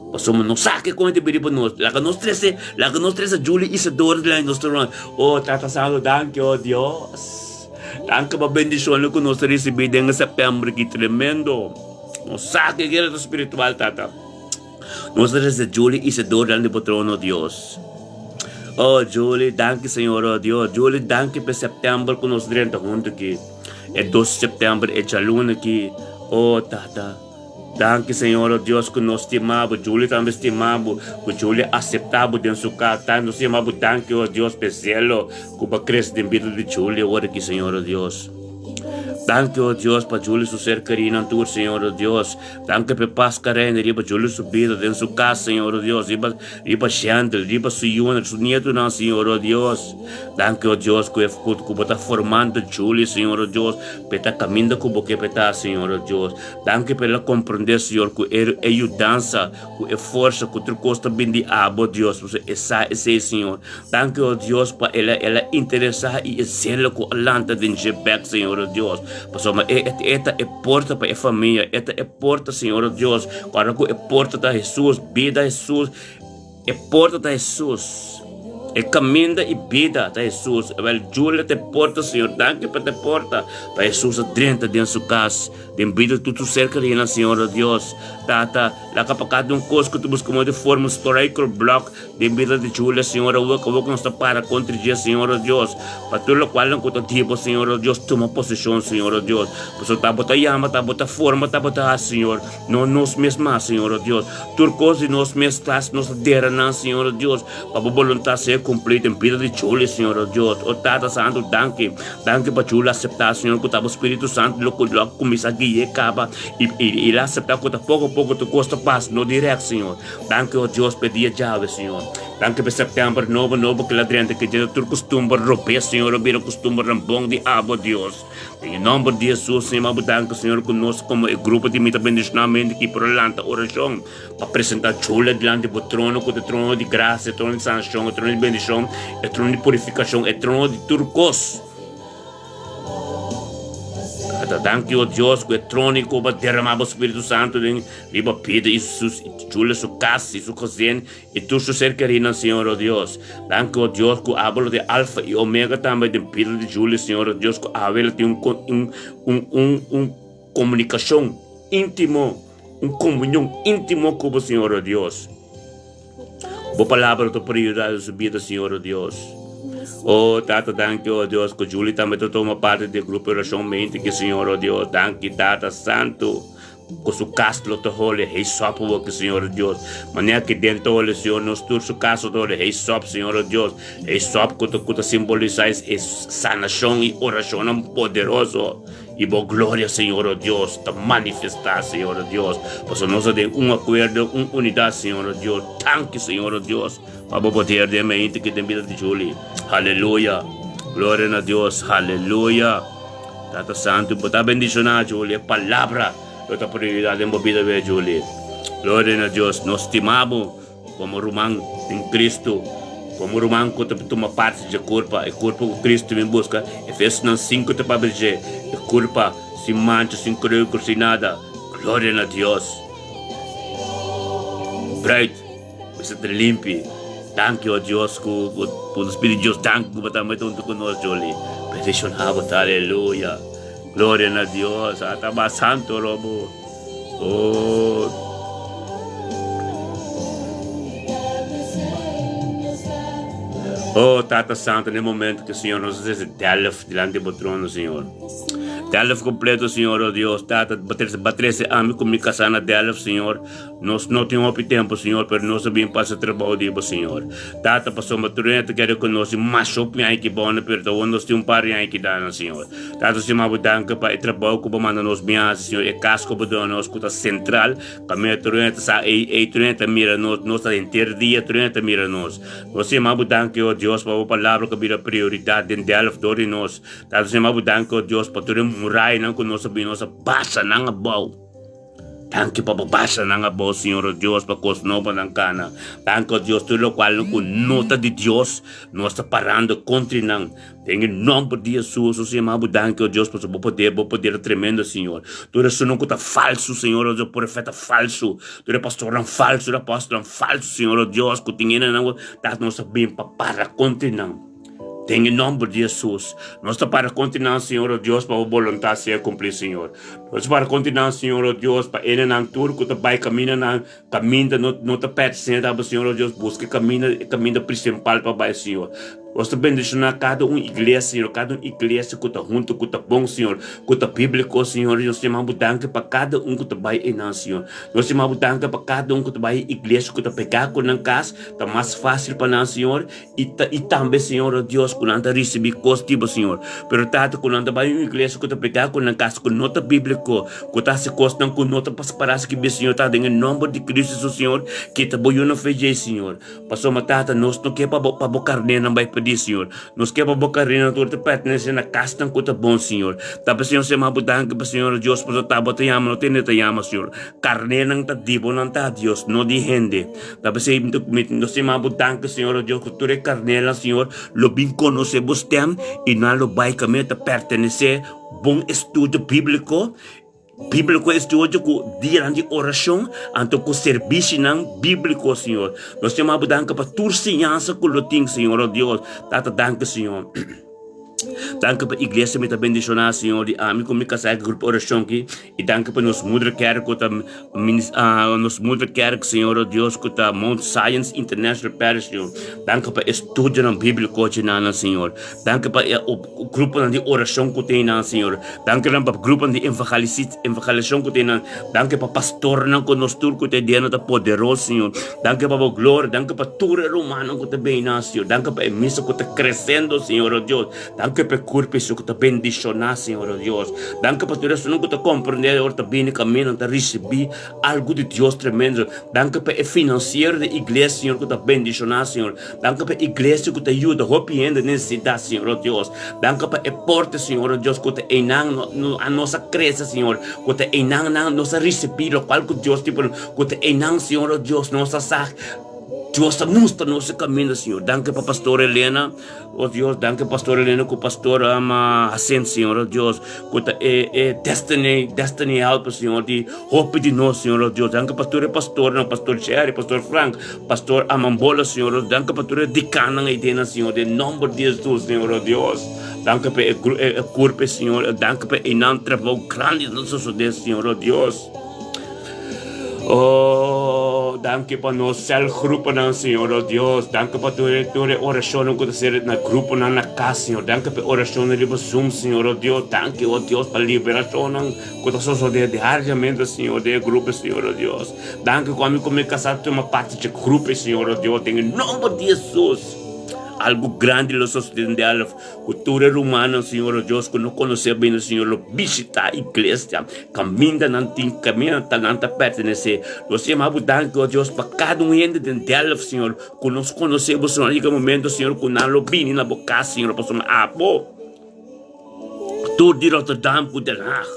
Pasobra nos sa ke kon e ta bini pa nos. Laga nos trese, laga nos trese Julie Isadora dilanti nos trono. Oh, Tata Santu, danki, oh Dios. Danki pa bendishonnan ku nos ta risibí den e sèptèmber ki tremendo. Nos sa ke guera ta spiritual, Tata. Nos ta trese Julie Isadora dilanti bo trono, Dios. Oh, Julie, danki, Señor, oh Dios. Julie, danki pa e sèptèmber ku nos drenta huntu aki. E dos sèptèmber, e djaluna aki. Oh, Tata. Danki Señor o Dios ku nos stima bo, Julie tambe stima bo, ku Julie asepta bo den su kas, ta nos stima bo danki o Dios p'e zelo ku bo a krese den bida di Julie awor aki Señor o Dios. Danki o Dios pa Julie su ser kerinan tur Señor o Dios, danki p'e pas ku a reina riba Julie su bida den su kas Señor o Dios, riba riba Shendel, riba su yunan, su nietonan Señor o Dios. Danki o Dios ku e ku bo ta formando Julie Señor o Dios p'e ta kaminda ku bo ke p'e ta Señor o Dios. Danki pa el a komprendé, Señor, ku e e yudansa, ku e forsa, ku tur kos ta bin di abo, Dios. Pasobra e sa esei, Señor. Danki, o Dios, pa el a el a interesá i e zelo ku a lanta den dje bèk, Señor, o Dios. Pasobra e e ta e porta pa e famia. E ta e porta, Señor, o Dios. Kòrda ku e porta ta Hesus, bida Hesus. E porta ta Hesus. E kaminda i bida ta Hesus. Awel Julia ta e porta, Señor. Danki pa ta e porta pa Hesus a drenta den su kas, den bida di tur su ser kerinan, Señor o Dios. Tata, laga pa kada un kos ku ta buska moda di forma un struikelblok den bida di Julia, Señor. Awor ku awor ku nos ta para kontra dje, Señor o Dios. Pa tur lokualnan ku ta di Bo, Señor o Dios, tuma poseshon, Señor o Dios. Pasobra ta Bo ta yama, ta Bo ta forma, ta Bo ta hasi, Señor. No nos mes mas, Señor o Dios. Tur kos di nos mes tas nos ta dera nan, Señor o Dios, pa bo boluntat sea kumplí den bida di Julie, Señor o Dios. O Tata Santu, danki. Danki pa Julie aseptá, Señor, ku ta bo Spiritu Santu lo lo a kuminsá gui'é kaba i i el a aseptá ku ta poko poko tur kos ta pasa, no dirèkt, Señor. Danki, o Dios, pa e dia djawe, Señor. Danki pa e sèptèmber nobo nobo ku el a drenta, ku dje ta tur kustumber robes, Señor, a bira kustumbernan bon di abo, Dios. Den e nomber di Hesus, Señor, bo danki, Señor, ku nos komo e grupo di mi ta bendishoná mente ki por a lanta orashon pa presentá Julia dilanti bo trono, ku ta e trono di grasia, e trono di sanashon, e trono di bendishon, e trono di purifikashon, e trono di tur kos. Ta danki, o Dios, ku e trono i ku bo a derramá bo Spiritu Santu den riba bida i su Julia su kas i su gezin I tur su ser kerinan, Señor, o Dios. Danki, o Dios, ku abo lo tin Alfa i Omega tambe den bida di Julie, Señor, o Dios, ku awe lo tin un, un, un, un, un komunikashon íntimo, un komunion íntimo ku bo, Señor, o Dios. Bo palabra lo ta prioridad den su bida, Señor, o Dios. Oh Tata danki oh Dios ku Julie tambe ta tuma parti di e grupo di orashon mente ki Señor oh Dios danki Tata Santu ku su kas lo ta holi hei sop awor ki Señor oh Dios manera ki den ta holi Señor nos tur su kas lo ta holi hei sop Señor oh Dios hei sop ku ta ku ta simbolisa e sanashon i orashonnan poderoso. I bo gloria, Señor, o Dios, ta manifestá, Señor, o Dios, pasobra nos ta den un akuerdo, un unidat, Señor, o Dios. Danki, Señor, o Dios, pa bo poder den mente ki den bida di Julie. Aleluya! Gloria na Dios! Aleluya! Tata Santu, bo ta bendishoná, Julie. E palabra lo ta prioridad den bo bida, be, Julie. Gloria na Dios! Nos stima bo. Komo ruman den Kristu, komo ruman ku ta tuma parti dje kurpa, e kurpa ku Kristu bin buska, Efesonan sinku ta papia dje, e kurpa sin mancha, sin kreukel, sin nada. Gloria na Dios! Bruid mester ta limpi. Danki, o Dios, ku ku nos pidi Dios danki ku bo ta mete huntu ku nos, Joli. Bendishona bo ta, aleluya. Gloria na Dios! Ata mas santu robo. Oh. Oh, Tata Santo, en el momento que, Señor, nos desde Delft delante de bo trono, Señor. Delft completo, Señor, oh Dios. Tata, batrese ami con mi casa na Delft, Señor. Nos no tin hopi tempo, Señor, pero nos a bin pasa trabou di bo, Señor. Tata, pasobra tur hende ta kere konosi mas hopi aña ki bo, pero ta nos tin un par di aña ki dana, Señor. Tata stima bo danki pa e trabou ku bo manda nos bin hasi, Señor, e kas ku bo duna nos ku ta sentral, kaminda tur hende ta sa ei, ei tur hende ta mira nos, nos ta henter dia tur hende ta mira nos. Nos stima bo danki, o Dios, pa bo palabra ku a bira prioridat den Delft dor di nos. Tata stima bo danki, o Dios, pa tur e murayanan ku nos a bin nos a basa nan abou. Danki pa bo basha nan abo, Señor o Dios, pa kos nobo nan kana. Danki, o Dios, tur lokual ku no ta di Dios, nos ta parando kontri nan. Den e nomber di Hesus, nos yama bo danki, o Dios, pasobra bo poder, bo poder ta tremendo, Señor. Tur esunnan ku ta falsu, Señor o Dios, profeta falsu, tur e pastornan falsu, tur e apòstelnan falsu, Señor o Dios, ku tin hende nan ku ta nos ta bin pa para kontri nan. Den e nomber di Hesus, nos ta para kontra nan, Señor, o Dios, pa bo boluntat sea kumplí, Señor. Nos ta para kontra nan, Señor, o Dios, pa enenan tur ku ta bai kamindanan, kaminda no, no ta pertenesé na bo, Señor, o Dios, buska e kaminda, e kaminda prinsipal pa bai, Señor. Nos ta bendishoná kada un iglesia, Señor, kada un iglesia ku ta huntu, ku ta bon, Señor, ku ta bíbliko, Señor. Nos ta yama bo danki pa kada un ku ta bai einan, Señor. Nos ta yama bo danki pa kada un ku ta bai e iglesia ku ta pegá ku nan kas, ta mas fásil pa nan, Señor. I ta, i tambe, Señor, o Dios, ku nan ta risibí kos di bo, Señor. Pero, Tata, ku nan ta bai un iglesia ku ta pegá ku nan kas ku no ta bíbliko, ku ta hasi kosnan ku no ta para skibí, Señor, Tata, den e nòmber di Cristo Hesus, Señor, kita bo yunan fe djei, Señor. Pasobra, Tata, nos no ke pa bo, pa bo karnénan bai perdí, Señor. Nos ke pa bo karnénan tur ta pertenesé na kasnan ku ta bon, Señor. Ta pa Señor sema bo danki pa Señor, o Dios, pasobra ta bo ta yama, no tende ta yama, Señor. Karnénan ta di bo nan ta, Dios, no di hende. Ta p'esei mi ta mi nos ta yama bo danki, Señor, o Dios, ku tur e karnelnan, Señor, lo bin konosé bo stèm i nan lo bai kaminda ta pertenesé bon estudio bíbliko, bíbliko estudio ku dianan di orashon, anto ku servishinan bíbliko, Señor. Nos ta yama bo danki pa tur siñansa ku lo tin, Señor, o Dios. Tata, danki, Señor. Danki pa iglesia mi ta bendiciona Señor di ami cu mi casa e grupo oracion ki y danki pa nos moederkerk cu ta nos moederkerk Señor oh Dios cu ta Mount Zion International Parish Señor danki pa estudionan biblico djinana Señor danki pa e gruponan di oracion cu tin nan Señor danki pa gruponan di evangelisacion cu tin nan danki pa pastornan cu nos tur cu ta deno ta poderoso Señor danki pa bo gloria danki pa tur e rumannan cu ta bini nan Señor danki pa e misa cu ta Cresendo, Señor, oh Dios. Danki pa e curpa Hesus cu ta bendiciona, Señor, oh Dios. Danki pa tur esunnan cu ta comprende ora ta bini camino, ta ricibi algo di Dios tremendo. Danki pa e financiero di iglesia, Señor, cu ta bendiciona, Señor. Danki pa e iglesia cu ta yuda hopi hende necesidad, Señor, oh Dios. Danki pa e porte, Señor, oh Dios, cu ta eynan nos a crece, Señor. Cu ta eynan nos a ricibi locual cu Dios tin pa nos. Cu ta eynan, Señor, oh Dios, nos a sa. Dios ta mustra nos e kaminda, Señor. Danki pa Pastor Elena, oh Dios, danki Pastor Elena ku Pastor ama Hacent, Señor, oh Dios, ku ta e e destiny, destiny helper, Señor, di hopi di nos, Señor, oh Dios. Danki pa tur e pastornan, Pastor Jerry, Pastor Frank, Pastor Amambola, Señor, oh Danki pa tur e dikannan ei den, Señor, den nomber di Jesus, Señor, oh Dios. Danki pa e e kurpe, Señor. Danki pa einan trabou grandi ta sosode, Señor, oh Dios. Oh, danki pa nos celgroepennan, Señor, oh Dios. Danki pa tur e, tur e oracionnan cu ta ser na gruponan na cas, Señor. Danki pa e oracionnan riba Zoom, Señor, oh Dios. Danki, oh Dios, pa liberacionnan cu ta sosode diariamente, Señor, den e grupo, Señor, oh Dios. Danki cu ami cu mi casa tuma parti dje grupo, Señor, oh Dios. Den e nomber di Jesus, algo grandi lo sosode den Delft. Ku tur e rumannan, Señor, o Dios, ku no konosé bini, Señor, lo bishitá iglesia kaminda nan tin, kaminda nan ta pertenesé. Nos yama Bo danki, o Dios, pa kada un hende den Delft, Señor, ku nos konosé Bo, Señor, a yega momento, Señor, ku nan lo bini na Bo kas, Señor, pasobra Abo, tur di Rotterdam ku Den Haag,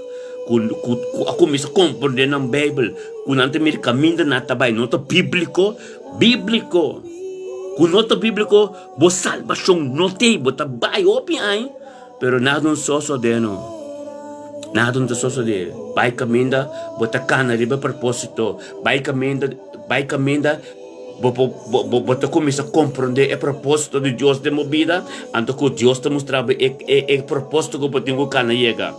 ku ku ku a kuminsá komprendé nan Beibel, ku nan ta mira kaminda nan ta bai no ta bíbliko, bíbliko, ku no ta bíbliko. Bo salbashon no t'ei, bo ta bai hopi aña, pero nada no sosodé no. Nada no ta sosodé. Bai kaminda, bo ta kana riba e propósito. Bai kaminda, bai kaminda, bo por, bo, bo, bo ta kuminsá komprondé e propósito di Dios den bo bida, anto ku Dios ta mustra bo e, e, e propósito ku bo tin ku kana yega.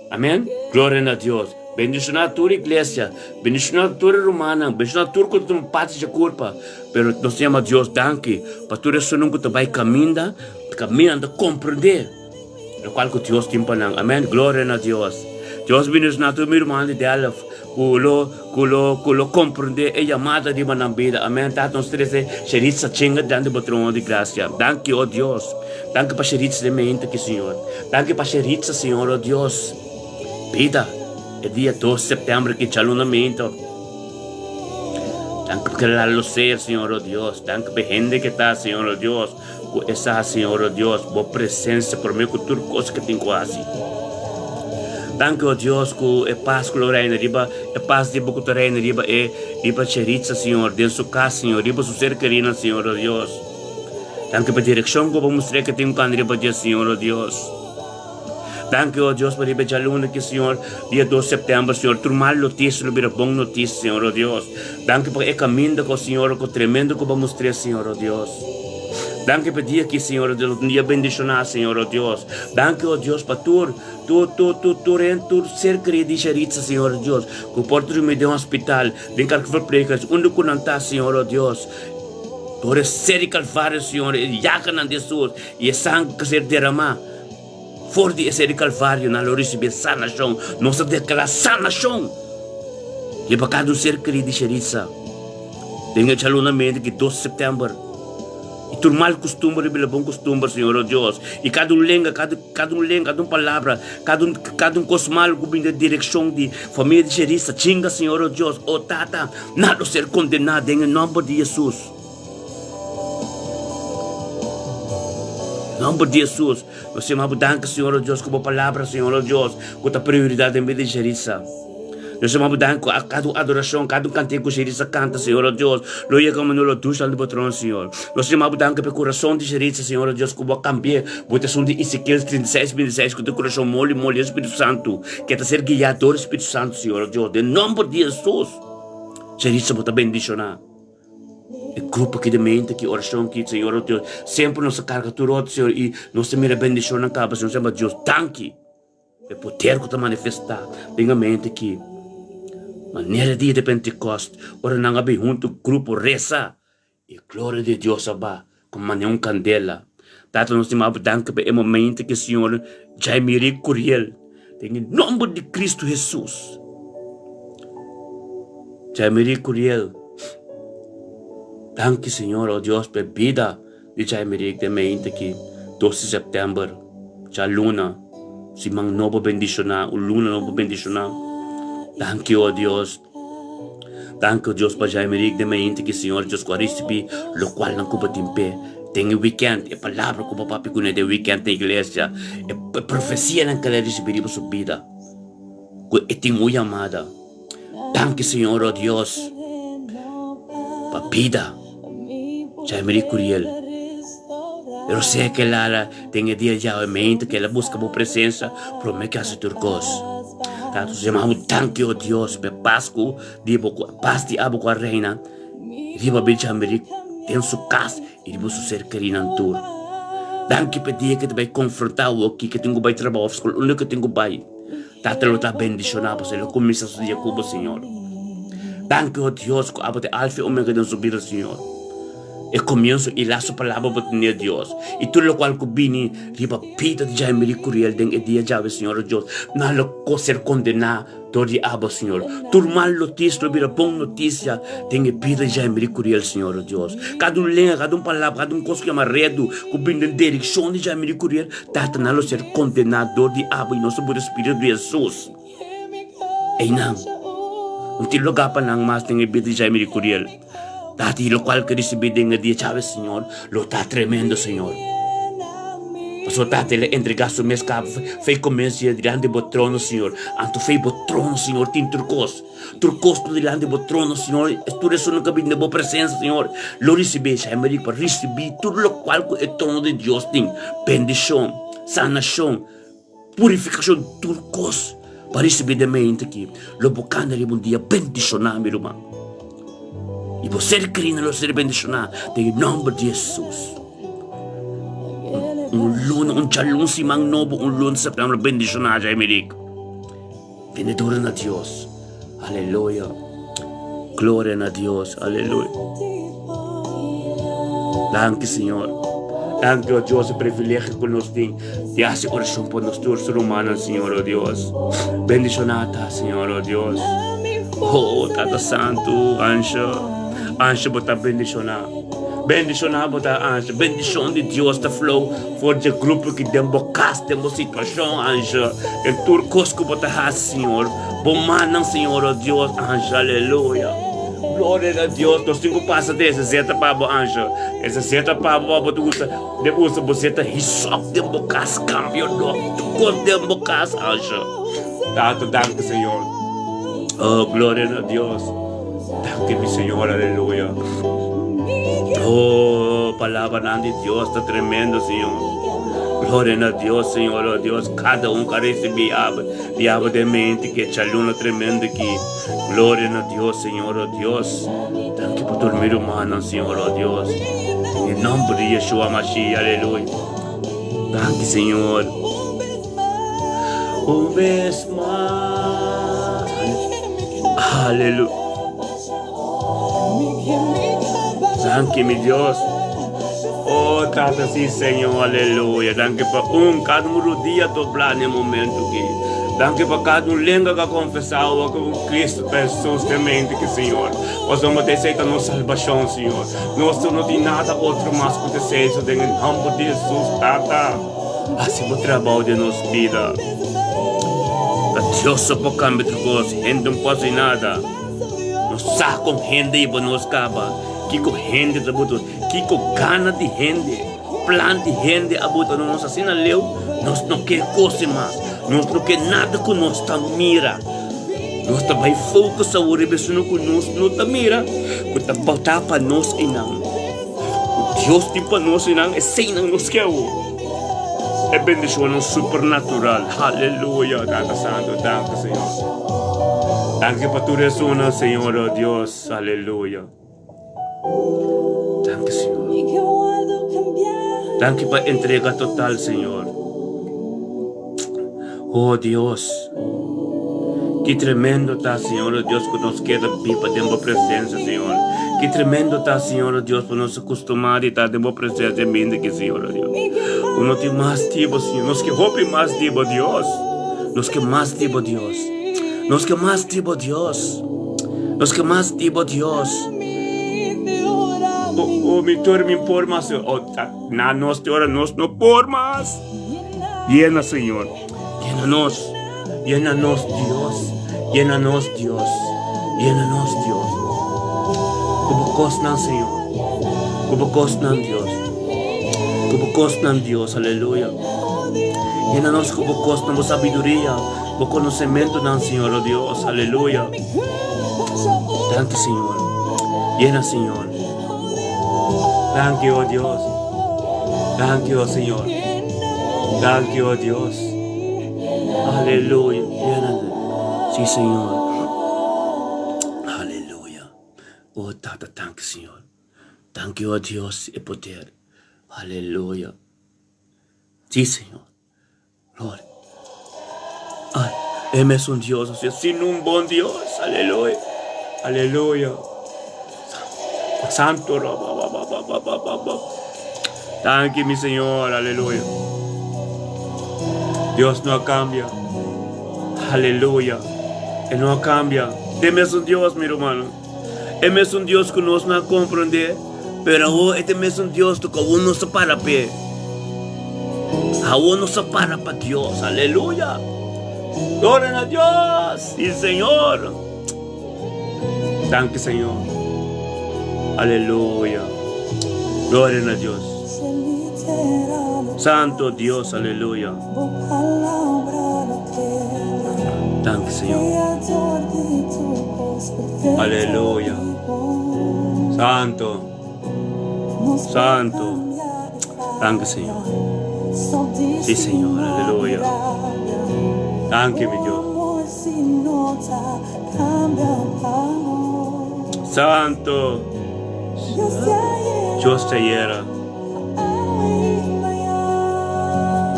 Amen. Gloria na Dios. Bendiciona tur iglesia, bendiciona tur e rumannan, bendiciona tur cu ta tuma parti dje curpa. Pero nos ta yama Dios danki pa tur esunnan cu ta bay caminda, caminda nan ta comprende locual cu Dios tin pa nan. Amen. Gloria na Dios. Dios bendiciona tur mi rumannan di Delft cu lo cu lo cu lo comprende e yamada riba nan bida. Amen. Tata nos trece Sheritza chinga dilanti bo trono di gracia. Danki, oh Dios. Danki pa Sheritza den mente aki, Señor. Danki pa Sheritza, Señor, oh Dios. Bida, e dia dos september ki djalunamento. Danki pa kila lo ser, Señor, oh Dios. Danki pa e hende ke ta, Señor, oh Dios. Ku e sa, Señor, oh Dios, bo presencia prome ku tur kos ke tin ku hasi. Danki, oh Dios, ku e pas ku lo reina riba, e pas di bo ku ta reina riba e, riba Sheritza, Señor, den su kas, Señor, riba su ser kerinan, Señor, oh Dios. Danki pa direkshon ku bo mustr'é ke tin ku anda riba dje, Señor, oh Dios. Danki, oh Dios, pa riba e djaluna ki, Señor, dia dos sèptèmber, Señor, tur mal notisia lo bira bon notisia, Señor, oh Dios. Danki pa e kaminda ku, Señor, ku tremendo ku bo mustr'é, Señor, oh Dios. Danki pa e dia ki, Señor, oh Dios, lo ta un dia bendishoná, Señor, oh Dios. Danki, oh Dios, pa tur, tur, tur, tur, tur hende, tur ser kerí di Sharitza, Señor, oh Dios, ku por drumi den hospital, den karka verpleeghuis, unda ku nan ta, Señor, oh Dios. Dor e ser di Kalvario, Señor, e yaganan di Hesus i e sanger ku a ser deramá for di e ser di Kalvario, nan lo risibí sanashon. Nos ta deklará sanashon riba kada un ser kerí di Sheritza den e djalunamento di dos sèptèmber. I tur mal kustumber riba e bon kustumber, Señor, o Dios. I kada un lenga, kada, kada un lenga, kada un palabra, kada un, kada un kos malu ku bin den direkshon di famia di Sheritza, chinga, Señor, o Dios. O Tata, Nan lo ser kondená den e nòmber di Hesus. Nòmber di Hesus. Nos yama bo danki, Señor o Dios, ku bo palabra, Señor o Dios, ku ta prioridat den bida di Sherissa. Nos yama bo danki ku kada un adorashon, kada un kantika ku Sherissa kanta, Señor o Dios, lo yega un manera lo dushi dilanti bo trono, Señor. Nos yama bo danki pa e kurason di Sherissa, Señor o Dios, ku bo a kambi'é. Bo ta esun di Ezekiel 36, 26, ku ta e kurason moli moli di Spiritu Santu, ke ta ser guiá dor di Spiritu Santu, Señor o Dios. Den nòmber di Hesus. Charissa bo ta bendiciona e grupo aki di mente aki oracion aki Señor oh Dios semper nos ta carga tur otro Señor y nos ta mira bendicionnan caba Señor semper Dios danki pa e poder cu ta manifesta den e mente aki manera dia di Pentecost ora nan a bin hunto grupo reza E gloria di Dios a ba como manera un candela. Tata nos tin maba danki pa e momento ki Señor Jaime Rick Curiel den e nomber di Cristo Jesus. Jaime Rick Curiel, danki Señor, oh Dios, pa e bida di Jaime Rick den mente ki 12 di september, djaluna, siman nobo bendiciona, un luna nobo bendiciona. Danki, oh Dios. Danki o Dios pa Jaime Rick den mainta ki Señor Dios ku a risibi lokual nan ku bo tin p'e den e weekend, e palabra ku bo papia kuné den weekend na iglesia, e profesianan ku el a risibi riba su bida ku e tin un yamada. Danki Señor o Dios pa bida Jaime Rick Curiel. Pero sea ke lala den e dia djawe mainta ke el a buska bo presensia prome ke hasi tur kos. Tata nos yama bo danki o Dios pa e pas ku di bo ku pas di abo ku a reina riba Benjamin den su kas i riba su ser kerinan tur. Danki pa e dia ke ta bai konfronta awoki ke tin ku bai trabou of skol unda ke tin ku bai. Tata lo ta bendishona bo, lo kuminsa su dia ku bo Señor. Danki, o Dios, ku abo ta e Alfa i Omega den su bida, Señor. E komienso i lastu palabra bo tene, Dios. I tur lokual ku bini riba bida di Jaime Lee Curiel den e dia djawe, Señor, o Dios, nan lo ser kondená dor di abo, Señor. Tur mal notisia lo bira bon notisia den e bida di Jaime Lee Curiel, Señor, o Dios. Kada un lenga, kada un palabra, kada un kos ku yama redu ku bini den direkshon di Jaime Lee Curiel, Tata, nan lo ser kondená dor di abo i nos por Spiritu di Hesus. Einan, no tin lugá pa nan mas den e bida di Jaime di Curiel. Tata, i lokual ke risibí den e dia djawe, Señor, lo ta tremendo, Señor. Pasobra, Tata, el a entregá su mes kaba fei komensia dilanti bo trono, Señor. Anto fei bo trono, Señor, tin tur kos. Tur kos ta dilanti bo trono, Señor. Tur esun ku a bini den bo presensia, Señor, lo risibí. Jaime di pa risibí tur lokual ku e trono di Dios tin, bendishon, sanashon, Purifikashon tur kos pa risibí den mente aki lo bo kanda riba un dia bendishoná, mi ruman. I bo ser kerí lo ser bendishoná den e nòmber di Hesus. Un luna, un djalun siman nobo, un luna di sèptèmber bendishoná dja, mi rik. Bendidor na Dios. Aleluya. Gloria na Dios. Aleluya. Danki, Señor. Danki, oh Dios, e privilegio ku nos tin di hasi orashon pa nos tur ser humano, Señor, oh Dios. Bendishoná ta, Señor, oh Dios. Oh, Tata Santu, ansha, ansha bo ta bendishoná. Bendishoná bo ta, ansha. Bendishon di Dios ta flow for dje grupo ki den bo kas, den bo situashon, ansha. Den tur kos ku bo ta hasi, Señor. Bo mannan, Señor, oh Dios, ansha, aleluya. Gloria na Dios. Nos tin ku pasa den ese zeta pa bo, ansha. Ese zeta pa bo, bo ta usa, den usa bo zeta hisop den bo kas, kambio no, tur kos den bo kas, ansha. Tata, danki, Señor. Oh, gloria na Dios. Danki, mi Señor, aleluya. Oh, palabranan di Dios ta tremendo, Señor. Gloria na Dios, Señor, oh Dios. Kada un ka risibí abo, di abo den mente ki e chaluna tremendo aki. Gloria na Dios, Señor, oh Dios. Danki pa tur mi rumannan, Señor, oh Dios. Den e nomber di Yeshua Mashiach, aleluya. Danki, Señor. Un bes mas. Aleluya. Danki, mi Dios. Oh, Tata, sí, Señor, aleluya. Danki pa un, kada un rodia doblá na e momento aki. Danki pa kada un lenga ku a konfesá awa ku Kristu ta Hesus den mente aki, Señor. Pasobra bo ta esei ta nos salbashon, Señor. Nos no tin nada otro mas ku ta esei, so den e nòmber di Hesus, Tata. Hasi bo trabou den nos bida. Ta Dios so por kambia tur kos, hende no por hasi nada. Nos sa kon hende i bo nos kaba, kiko hende ta buta, kiko gana di hende, plan di hende a buta nos asina leu, nos no ke kos mas, nos no ke nada ku nos ta mira. Nos ta bai focus awor riba esun ku nos no ta mira, ku ta bota pa nos einan. Ku Dios tin pa nos einan, eseinan nos ke awor. E bendishonnan supernatural. Aleluya, Tata Santu, danki Señor. Danki pa tur esunnan, Señor, oh Dios, aleluya. Danki, Señor. Danki pa entrega total, Señor. Oh Dios, ki tremendo ta, Señor, oh Dios, ku nos keda biba den bo presensia, Señor. Ki tremendo ta, Señor, oh Dios, pa nos akostumá di ta den bo presensia bini aki, Señor, oh Dios. Ku no tin mas di bo, Señor. Nos ke hopi mas di bo, Dios. Nos ke mas di bo, Dios. Nos ke mas di bo, Dios. Nos ke mas di bo, Dios. Oh, oh, mi tur mi por mas. Oh, ta, na nos te ora nos no por mas. Yena, Señor. Yena nos. Yena nos, Dios. Yena nos, Dios. Yena nos, Dios. Ku bo kosnan, Señor. Ku bo kosnan, Dios. Ku bo kosnan, Dios. Aleluya. Yena nos ku bo kosnan, bo sabiduria, bo konosementunan, Señor, oh Dios. Aleluya. Danki, Señor. Yena, Señor. Danki, oh Dios. Danki, oh Señor. Danki, oh Dios. Aleluya. Lléname. Sí, Señor. Aleluya. Oh, Tata, danki, Señor. Danki, oh Dios, e poder. Aleluya. Sí, Señor. Gloria. Ay, Él es un Dios, así, sin un bon Dios. Aleluya. Aleluya. Santo. Danki, mi Señor. Aleluya. Dios no a kambia. Aleluya. E no a kambia. Te mesun Dios, mi rumannan. E mesun Dios ku nos no a komprondé, pero awor e ta e mesun Dios ku awor nos ta para p'e. Awor nos ta para pa Dios. Aleluya. Gloria na Dios. Sí, Señor. Danki, Señor. Aleluya. Gloria na Dios. Santo Dios, aleluya. Danki, Señor. Aleluya. Santo. Santo. Danki, Señor. Sí, Señor, aleluya. Danki, mi Dios. Santo. Dios te yera.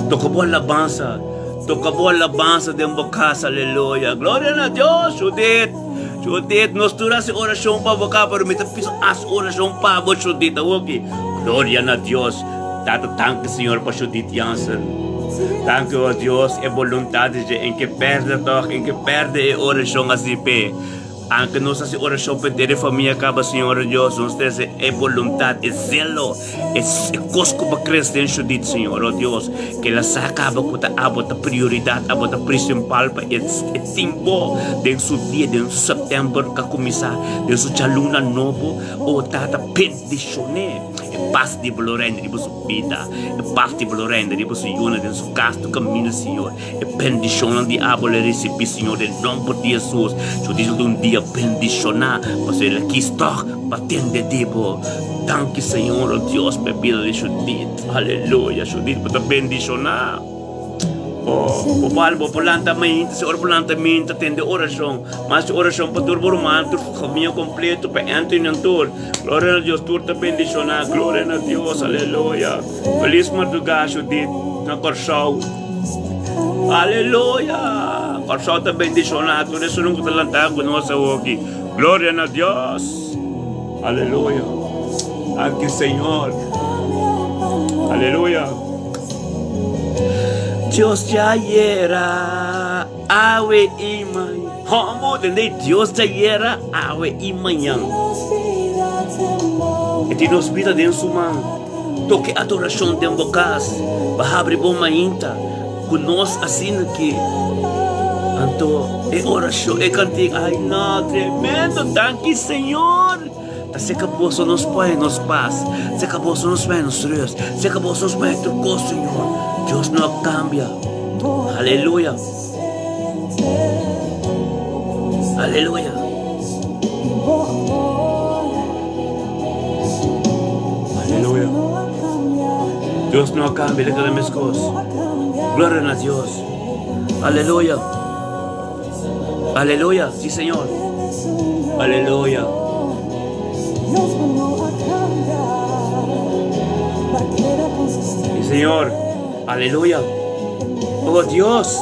Toca bo alabanza. Toca bo alabanza den bo casa. Aleluya. Gloria na Dios, Judith. Judith, nos tur haci oracion pa bo caba, pero mi ta pisa haci oracion pa bo, Judith, awoki. Gloria na Dios. Tata, danki, Señor, pa Judith Jansen. Danki, oh Dios, e boluntad di dje en ke perde toch, en ke perde e oracion asi p'e. Anke nos hasi orashon pa henter e famia kaba, Señor Dios, nos trese e boluntat, e zelo, e kos ku bo krese den Judith, Señor, oh Dios, ke el a sa kaba ku ta abo ta prioridat, abo ta prinsipal pa e tin bo den su dia, den su sèptèmber ku a kuminsá, den su djaluna nobo, oh Tata, bendishon'é. E pas di bo lo reina riba su bida, e pas di bo lo reina riba su yunan, den su kas, tur kaminda, Señor. E bendishonnan di abo lo risibí, Señor, den nomber di Hesus. Su dicha ta un dia bendishoná, pasobra el a kis tòg pa tende di bo. Danki, Señor, o Dios, pa e bida di Judith. Aleluya! Judith, bo ta bendishoná. Oh, bo por bo por lanta mainta, si ora bo lanta mainta, tende orashon. Mas si orashon pa tur bo ruman, tur famia kompleto, pa Anthony nan tur. Gloria na Dios, tur ta bendishoná. Gloria na Dios, aleluya. Felis madrugá, Judith, na Kòrsou. Aleluya! Kòrsou ta bendishoná tur esun ku ta lantá ku nos awoki. Gloria na Dios! Aleluya! Danki Señor! Aleluya! Dios djayera, awe i mañan. Hòmber, tende? Dios djayera, awe i mañan. E tin nos bida den su man. Toke adorashon den bo kas pa habri bo mainta ku nos asina ki. Anto e orashon, e kantika, ai no, tremendo, danki Señor! Ta seka boso nos pone nos pas, seka boso nos pone nos rus, seka boso nos pone tur kos, Señor. Dios no a kambia. Aleluya. Aleluya. Aleluya. Dios no a cambia, le queda mes cos. Gloria na Dios. Aleluya. Aleluya. Sí, Señor. Aleluya. Sí, Señor. Aleluya. Oh Dios.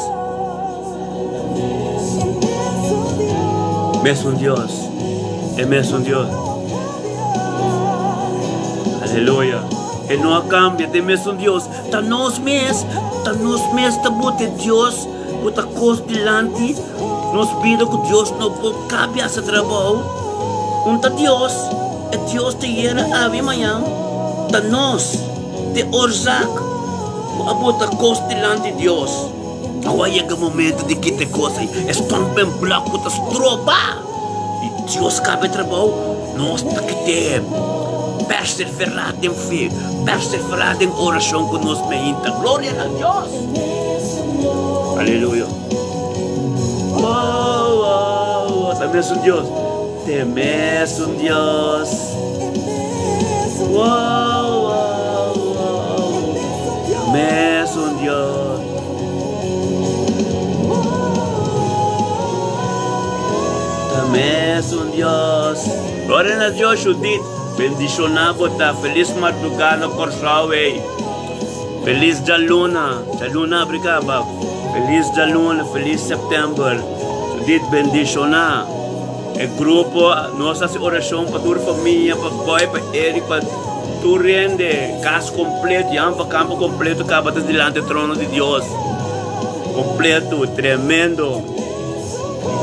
Mesun Dios. E mesun Dios. Aleluya. E no a cambia, te mesun Dios. Ta nos mes, ta nos mes ta bote Dios, bota cos dilanti nos bida cu Dios no por cambia su trabou. Un ta Dios, e Dios te yera awe y mañan. Ta nos, te oorzaak cu a bota cos dilanti Dios. Awa yega momento di kita e kos ei, e stumbling block ku ta stroba di Dios kaba e trabou, nos ta kit'é. Perseverá den fe, perseverá den orashon ku nos meinta. Gloria na Dios! Aleluya! Wow, wow, ta mesun Dios, te mesun Dios. Wow, wow, wow, mesun Dios. Ta mesun Dios. Gloria na Dios, Judith. Bendiciona bo ta. Feliz madrugá na Kòrsou ey. Feliz djaluna. Djaluna abri kaba. Feliz djaluna, feliz september. Judith bendiciona. E grupo, nos hasi orashon pa tur famia, pa Boy, pa Eric, pa tur hende, kas kompleto, Jan van Kampen kompleto kaba ta dilanti e trono di Dios. Kompleto, tremendo.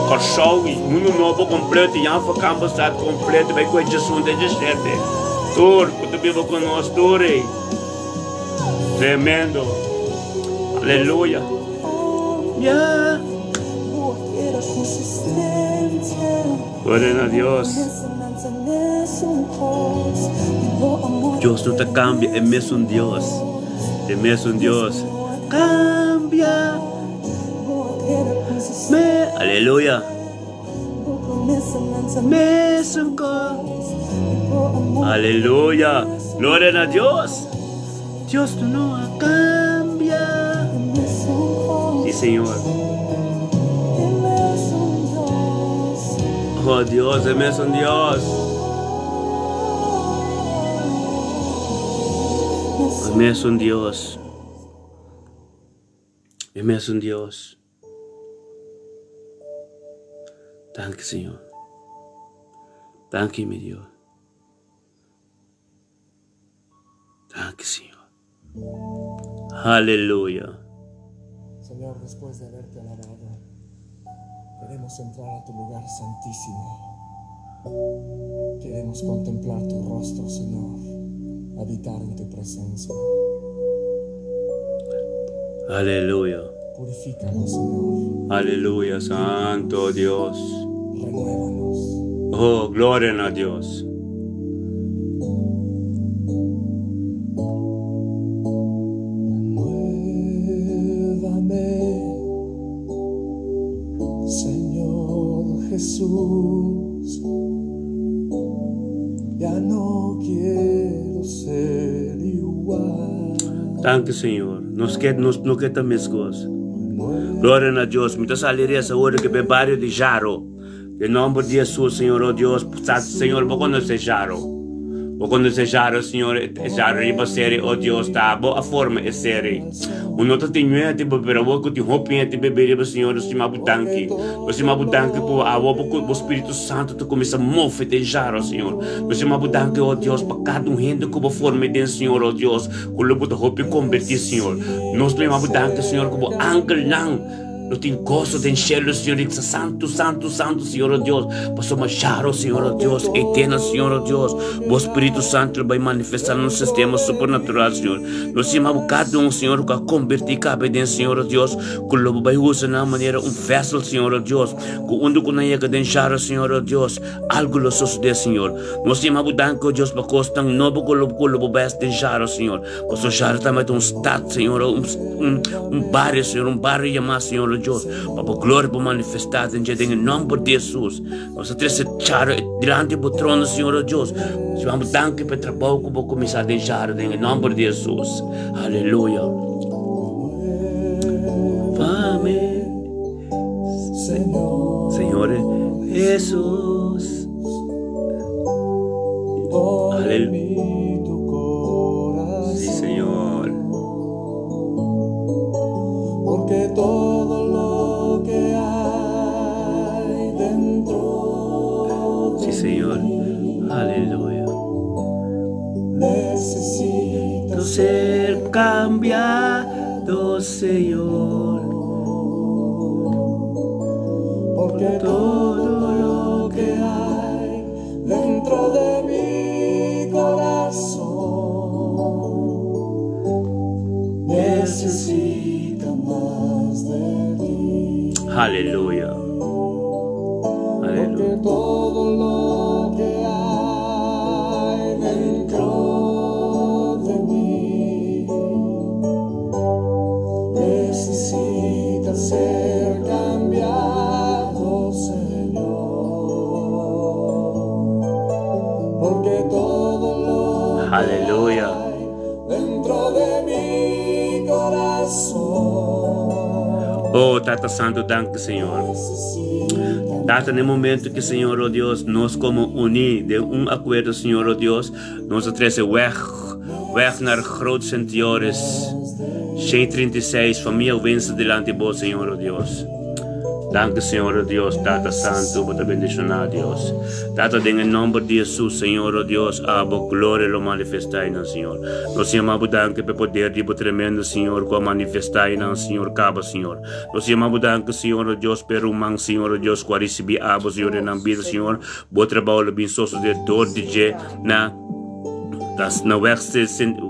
Kòrsou, Mundu Nobo kompleto, Jan van Kampenstraat kompleto, bai ku e djesun te djeshete. Tur ku ta biba ku nos, tur ei. Tremendo. Aleluya. Ya. Gloria na Dios. Dios no ta cambia, e mesun Dios. E mesun Dios. Cambia. Me. Aleluya. Mesun Aleluya. Gloria na Dios. Dios tu no a cambia. Sí, Señor. Oh Dios, e mesun Dios. E mesun Dios. E mesun Dios. Danki, Señor. Danki, mi Dios. Danki, Señor. Aleluya. Señor, después de haberte alabado, queremos entrar a tu lugar santísimo. Queremos contemplar tu rostro, Señor, habitar en tu presencia. Aleluya. Purifícanos, Señor. Aleluya, Santo Dios. Renuévanos. Oh, gloria na Dios. Renuévame, Señor Jesús. Ya no quiero ser igual. Danki, Señor. Nos ke, nos no ke ta meskos. Gloria na Dios. Mi ta sali resa ora ke be bario di Jaro. Den nomber di Hesus, Señor, oh Dios, sa, Señor, bo conoce Jaro. Bo conoce Jaro, Señor, e Jaro riba seri, oh Dios, ta bo a forma e seri. Un no ta tin ñue ti bo, pero awor cu tin hopi ñe ti bebe riba, Señor, nos stima bo danki. Nos stima bo danki por awor bo, bo Spiritu Santo ta cuminsa move den Jaro, Señor. Nos stima bo danki, oh Dios, pa cada un hende cu bo forma den, Señor, oh Dios, cu lo bo ta hopi converti, Señor. Nos ta yama bo danki, Señor, cu bo angelnan. Lo tin goso den shelu, Señor, di santu, santu, santu, Señor, oh Dios. Pasobra masharo, Señor, oh Dios, eterno, Señor, oh Dios. Bo Spiritu Santu lo bai manifestá nos sistema supernatural, Señor. Nos yama bo kada un, Señor, ku a konbertí kabe den, Señor, oh Dios, ku lo bo bai usa nan manera un vessel, Señor, oh Dios, ku unda ku nan yega den sharo, Señor, oh Dios, algu lo sosodé, Señor. Nos yama bo danki, oh Dios, pa kosnan nobo ku lo ku lo bo bai hasi den sharo, Señor. Pasobra Jaro tambe ta un stad, Señor, un, un, un bario, Señor, un bario yamá, Señor, oh Dios, pa bo gloria por manifestá den dje, den e nomber di Jesús. Nos a trese Jaro dilanti bo trono, Señor, oh Dios. Nos danki pa e trabou ku bo kuminsá den Jaro, den e nomber di Jesús. Aleluya. Fame, Señor Jesús. Aleluya. Sí, Señor. Porque todo lo que hay dentro Sí, Señor. Aleluya. Necesita ser cambiado, Señor. Porque todo lo que hay dentro de mi corazón necesita más de ti. Aleluya. Porque todo lo que hay dentro de mí necesita ser cambiado, Señor. Porque todo lo que Aleluya. hay dentro de mi corazón Oh, Tata Santo, danki, Señor. Tata, na e momento ku Señor, oh Dios, nos komo uní den un akuerdo, Señor, oh Dios, nos a trese weg, weg naar Groot Sint Joris, 136, famia Winste dilanti bo, Señor, oh Dios. Danki Señor o Dios, Tata Santu, bo ta bendishoná Dios. Tata den e nomber di Jesus, Señor o Dios, abo gloria lo manifestá einan, Señor. Nos yama bo danki pa e poder di bo tremendo, Señor, ku a manifestá einan, Señor, kaba, Señor. Nos yama bo danki, Señor o Dios, pa e ruman, Señor o Dios, ku a risibí abo, Señor, den nan bida, Señor. Bo trabou lo bin sosodé dor di dje na na weg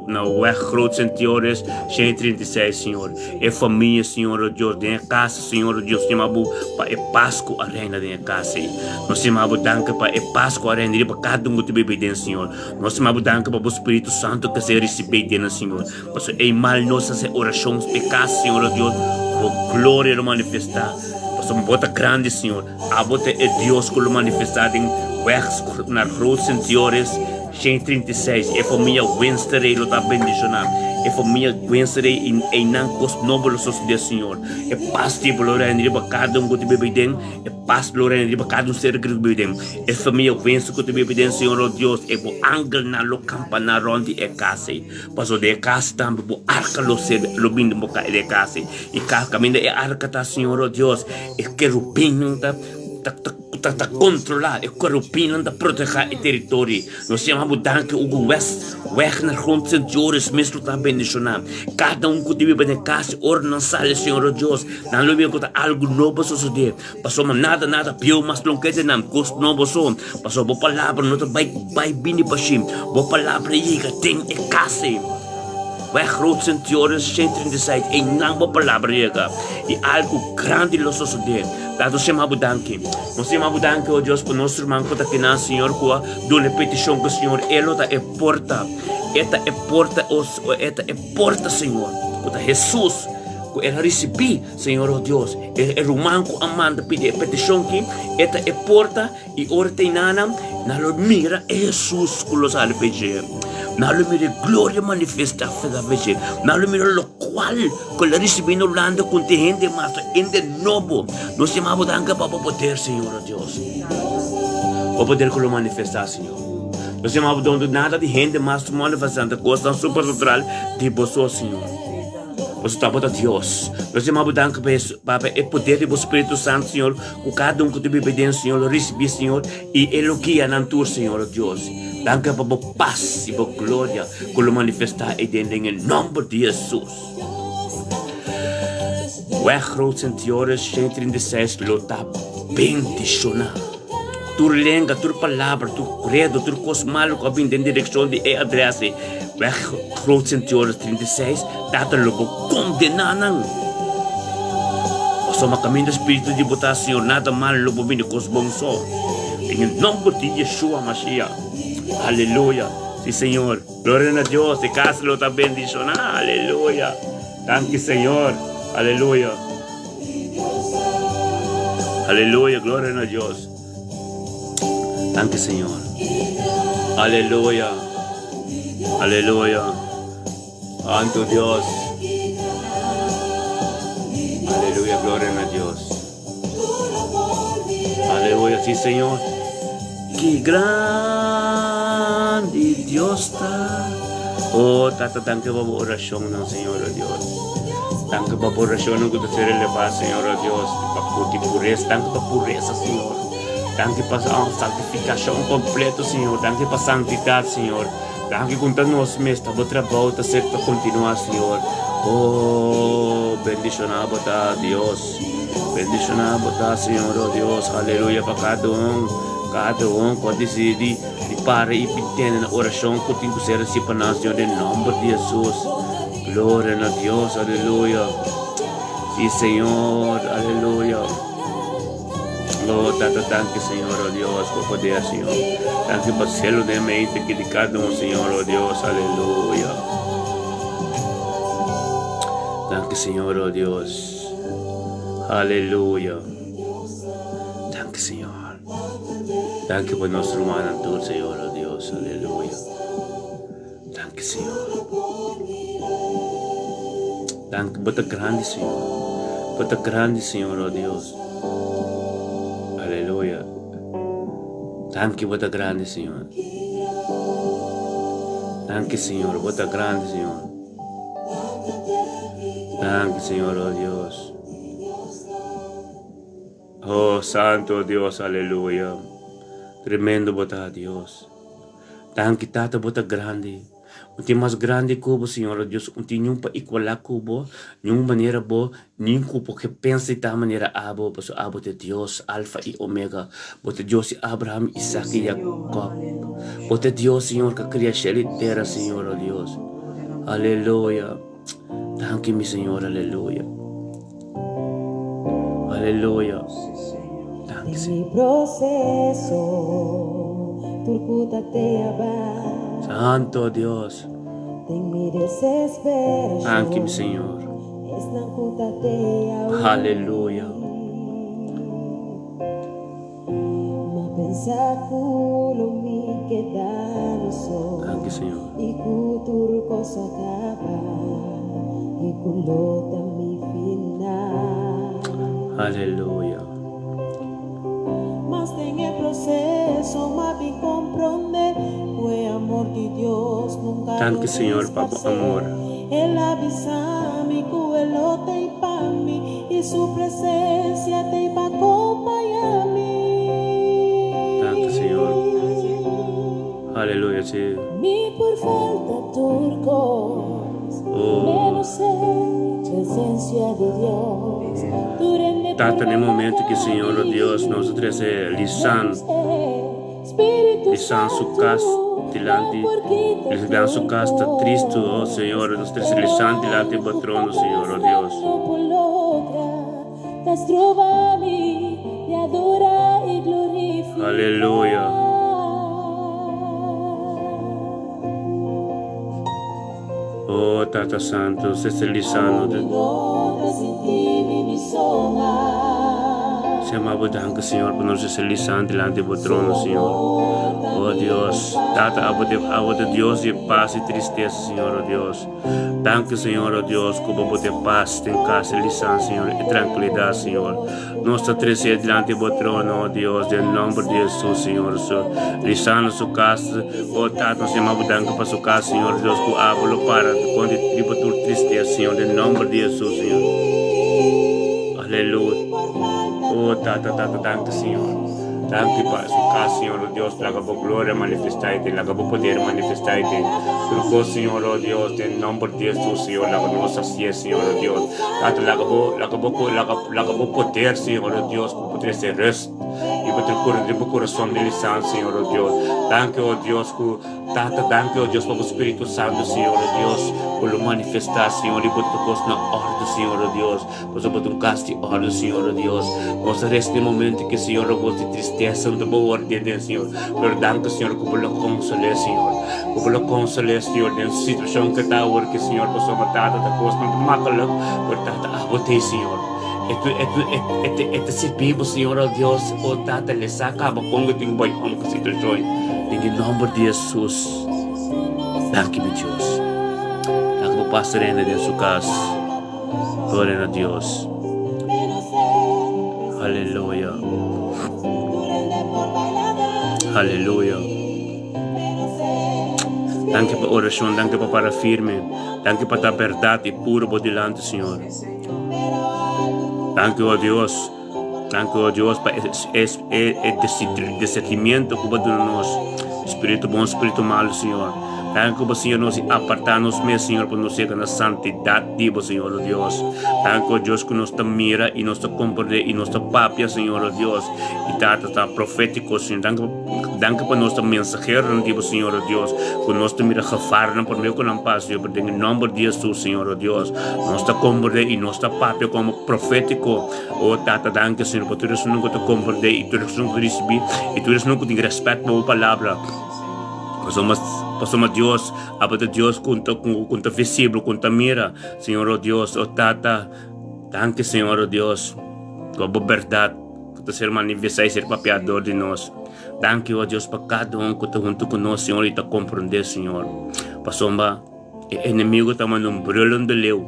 na weg Groot Sint Joris 136, Señor. E famia, Señor o Dios, den e casa, Señor o Dios, yama bo pa e pas ku a reina den e casa ei. Nos yama bo danki pa e pas ku a reina riba kada un ku ta biba ei den, Señor. Nos yama bo danki pa bo Spiritu Santu ku a ser risibí den nan, Señor. Pasobra ei mal nos hasi orashon pa e casa, Señor o Dios, bo gloria lo manifestá. Pasobra bo ta grandi, Señor. Abo ta e Dios ku lo manifestá den Weg naar Groot Sint Joris 136. E famia Wensterey lo ta bendishoná. E famia Wensterey i einan kos nobo lo sosodé, Señor. E pas di bo lo reina riba kada un ku ta biba den. E pas lo reina riba kada un ser ku ta biba den. E famia Wenster ku ta biba den, Señor, o Dios, e bo angelnan lo kampaná rònt di e kas ei. Pasobra den e kas tambe bo arka lo ser, lo bini den bo den e kas ei. I kaminda e arka ta, Señor, o Dios, E kerubinnan ta ta ta kontrolá, e kerubinnan ta protehá e teritorio. Nos yama bo danki Hugo West, Wegner, Grond Sint Joris mes lo ta bendishoná. Kada un ku ta biba den kas, ora nan sali, Señor o Dios, nan lo mira ku ta algu nobo a sosodé. Pasobra nada nada bieu mas lo keda nan, kos nobo so. Pasobra bo palabra no ta bai bai bini bashí, bo palabra yega den e kas ei. Weg Groot Sint Joris 136, einan bo palabra yega i algu grandi lo sosodé. Tata, nos yama bo danki. Nos yama bo danki, o Dios, pa nos ruman ku ta kinan, Señor, ku a duna e petishon ku Señor, E lo ta e porta. E ta e porta, o E ta e porta, Señor, ku ta Hesus, ku el a risibí, Señor, o Dios. E ruman ku a manda pidi e petishon aki, E ta e porta. I ora ta inana, nan lo mira e Hesus ku lo sali fe dje. Nan lo mira e gloria manifestá fe dje. Nan lo mira lokual ku el a risibí na Hulanda ku tin hende mas, hende nobo. Nos yama bo danki pa bo poder, Señor, o Dios. Bo poder ku lo manifestá, Señor. Nos yama bo donde nada di hende mas manifestá kosnan supernatural di bo so, Señor. Boso tabata Dios. Nos yama bo danki pa Hesus, pa e poder di bo Spiritu Santu, Señor, ku kada un ku ta biba den, Señor, lo risibí, Señor, i e lo guia nan tur, Señor, o Dios. Danki pa bo pas i bo gloria ku lo manifestá ei den den e nòmber di Hesus. Wèg Groot Sint Joris 136 lo ta bendishoná. Tur lenga, tur palabra, tur kredo, tur kos malu ku a bini den direkshon di e adrès ei, Weg Groot Sint Joris 36, Tata lo bo kondená nan. Pasobra kaminda Spiritu di bo ta, Señor, nada malu lo bo bini, kos bon so. Den e nòmber di Yeshua Mashiach. Aleluya. Si, Señor. Gloria na Dios. E kas lo ta bendishoná. Aleluya. Danki, Señor. Aleluya. Aleluya, gloria na Dios. Danki, Señor. Aleluya. Aleluya. Santo Dios. Aleluya, gloria na Dios. Aleluya, sí, Señor. Ki grandi Dios ta. Oh, Tata, danki pa bo oracionnan, Señor, oh Dios. Danki pa bo oracionnan ku ta ser elevá, Señor, oh Dios. Pa di puresa, danki pa puresa, Señor. Danki pa santifikashon kompleto, Señor. Danki pa santidat, Señor. Danki ku ta nos mes, ta bo trabou ta ser ta kontinuá, Señor. Oh, bendishoná bo ta, Dios. Bendishoná bo ta, Señor, oh Dios. Aleluya pa kada un, kada un ku a disidí di para i tene na orashon ku tin ku ser así pa nan, Señor, den nòmber di Hesus. Gloria na Dios, aleluya. Sí, Señor, aleluya. Oh, Tata, danki, Señor, oh Dios, pa poder, Señor. Danki pa selo den mente ki di kada un, Señor, oh Dios, aleluya. Danki, Señor, oh Dios. Aleluya. Danki, Señor. Danki pa nos rumannan tur, Señor, oh Dios. Aleluya. Danki, Señor. Danki, bo ta grandi, Señor. Bo ta grandi, Señor, oh Dios. Aleluya. Danki, bo ta grandi, Señor. Danki, Señor. Bo ta grandi, Señor. Danki, Señor, oh Dios. Oh, Santo Dios, aleluya. Tremendo bo ta, Dios. Danki, Tata, bo ta grandi. Un tin mas grandi ku bo, Señor, oh Dios, un tin niun pa igualá ku bo, niun manera bo, niun ku por ke pensa di tal manera abo, pasobra abo ta Dios, Alfa i Omega, bo ta Dios di Abraham, Isaac i Jacob. Bo ta Dios, Señor, ku a kria shelu i tera, Señor, oh Dios. Aleluya. Danki, mi Señor, aleluya. Aleluya. Danki, Señor. Santo Dios. Danki, mi Señor. Aleluya. Danki, Señor. Aleluya. Danki, Señor, pa bo amor. Danki, Señor. Aleluya, si. Oh. Tata, na e momento ki Señor, oh Dios, nos a trece Lisan, Lisan su cas dilanti, Lisan su cas ta tristo, oh Señor, nos trece Lisan dilanti bo trono, Señor, oh Dios. Aleluya. Oh Tata Santo, nos trece Lisan, nos Sema bo danki, Señor, pa nos trece Lisan dilanti bo trono, Señor. Oh Dios, Tata, abo te, abo te Dios di paz y tristeza, Señor, oh Dios. Danki, Señor, oh Dios, ku bo bote pas den kas di Lisan, Señor, i trankilidat, Señor. Nos ta trese dilanti bo trono, oh Dios, den nomber di Jesus, Señor. Su Lisan na su kas, oh Tata, nos yama bo danki pa su kas, Señor Dios, ku abo lo para kontra riba tur tristesa, Señor, den nomber di Jesus, Señor. Aleluya. Oh Tata, Tata, danki, Señor. Danki pa su kas, Señor, oh Dios, laga bo gloria manifestá i laga bo poder manifestá i tur kos, Señor, oh Dios, den nomber di Jesus, Señor, laga nos hasié, Señor, oh Dios. Tata, laga bo, laga bo, laga, laga bo poder, Señor, oh Dios, ku bo trese rust i bo trese riba kurason di Lisan, Señor, oh Dios. Danki, oh Dios, ku Tata, danki, oh Dios, pa bo Spiritu Santu, Señor, oh Dios, ku lo manifestá, Señor, i bo tur kos na òrdu, Señor, oh Dios. Pasobra bo ta un kas di òrdu, Señor, oh Dios. Nos ta resa den momento ke, Señor, oh bos di tristesa no ta bo wòrdu den den, Señor. Pero danki, Señor, ku bo lo konsol'é, Señor. Ku bo lo konsol'é, Señor, den situashon ke ta awor ke, Señor, pasobra Tata ta kosnan ta makluk, pero Tata abo t'ei, Señor. E tu, e tu, e, e ta, e ta sirbi bo, Señor, oh Dios, oh Tata, lesa kaba kon ku tin bai om ku situashon. Den e nòmber di Hesus. Danki, mi Dios. Laga bo pas rende den su kas. Gloria na Dios. Aleluya. Aleluya. Danki pa orashon, danki pa para firme, danki pa ta bèrdat i puro bo dilanti, Señor. Danki, o Dios, danki, o Dios, pa e e discernimiento ku bo duna nos, spiritu bon, spiritu malu, Señor. Danki ku bo siña nos i apartá nos mes, Señor, pa nos yega na santidat di bo, Señor, o Dios. Danki, o Dios, ku nos ta mira i nos ta komprendé i nos ta papia, Señor, o Dios, i ta ta profétiko, Señor. Danki danki pa nos ta mensaheronan di bo, Señor, o Dios, ku nos ta mira gevaarnan promé ku nan pasa, Señor, pero den e nòmber di Hesus, Señor, o Dios, nos ta komprendé i nos ta papia komo profétiko. O Tata, danki, Señor, pa tur esun ku ta komprendé i tur esun ku ta risibí i tur esun ku tin rèspèt pa bo palabra. Pasobra, pasobra Dios, abo ta Dios ku ta, ku ta visibel, ku ta mira. Señor, o Dios, o Tata, danki, Señor, o Dios, pa bo bèrdat ku ta ser manifestá i ser papiá dor di nos. Danki, o Dios, pa kada un ku ta huntu ku nos, Señor, i ta komprendé, Señor. Pasobra E enemigo ta manda un brullen de leeuw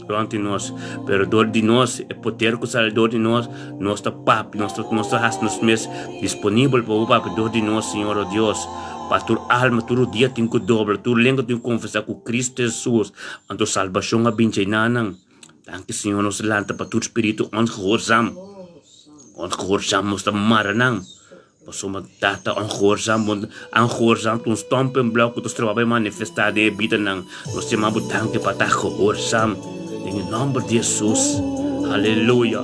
rond di nos, pero dor di nos, e poder ku sali dor di nos, nos ta papia, nos ta, nos ta hasi nos mes disponibel pa bo papia dor di nos, Señor, oh Dios, pa tur alma, tur rodia tin ku dobla, tur lengua tin ku konfesá ku Cristo Hesus, anto salbashon a bin djei na nan. Danki, Señor, nos lanta pa tur spiritu ongehoorzaam. Ongehoorzaam nos ta mara nan. Pasobra tata ongehoorzaam, bo angehoorzaam ta un stumpingblok ku ta stroba pa e manifestá den e bidanan. Nos yama bo danki pa ta gehoorzaam den e nòmber di Hesus. Aleluya.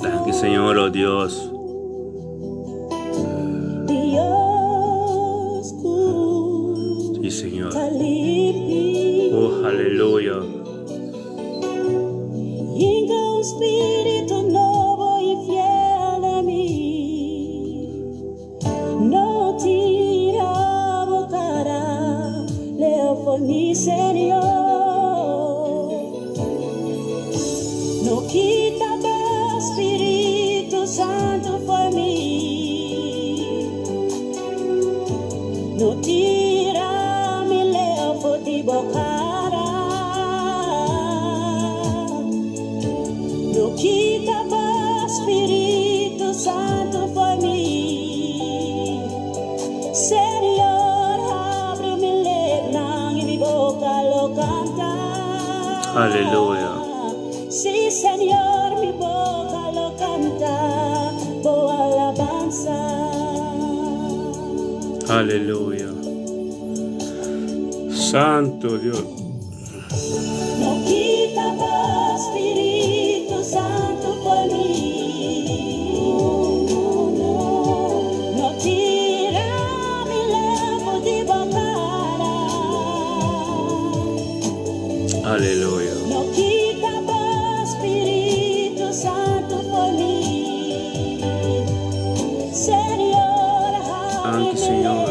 Danki Señor, oh Dios. Sí, Señor. Oh, aleluya. Aleluya. Aleluya. Santo Dios. Aleluya. Danki Señor.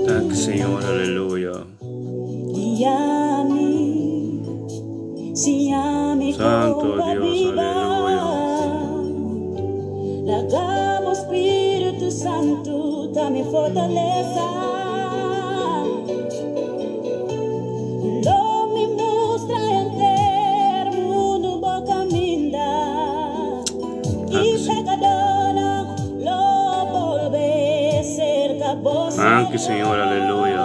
Danki Señor, aleluya. Santo Dios, aleluya. Danki Señor, aleluya.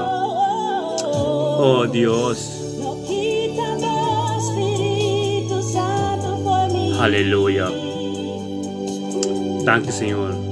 Oh Dios. Aleluya. Danki Señor.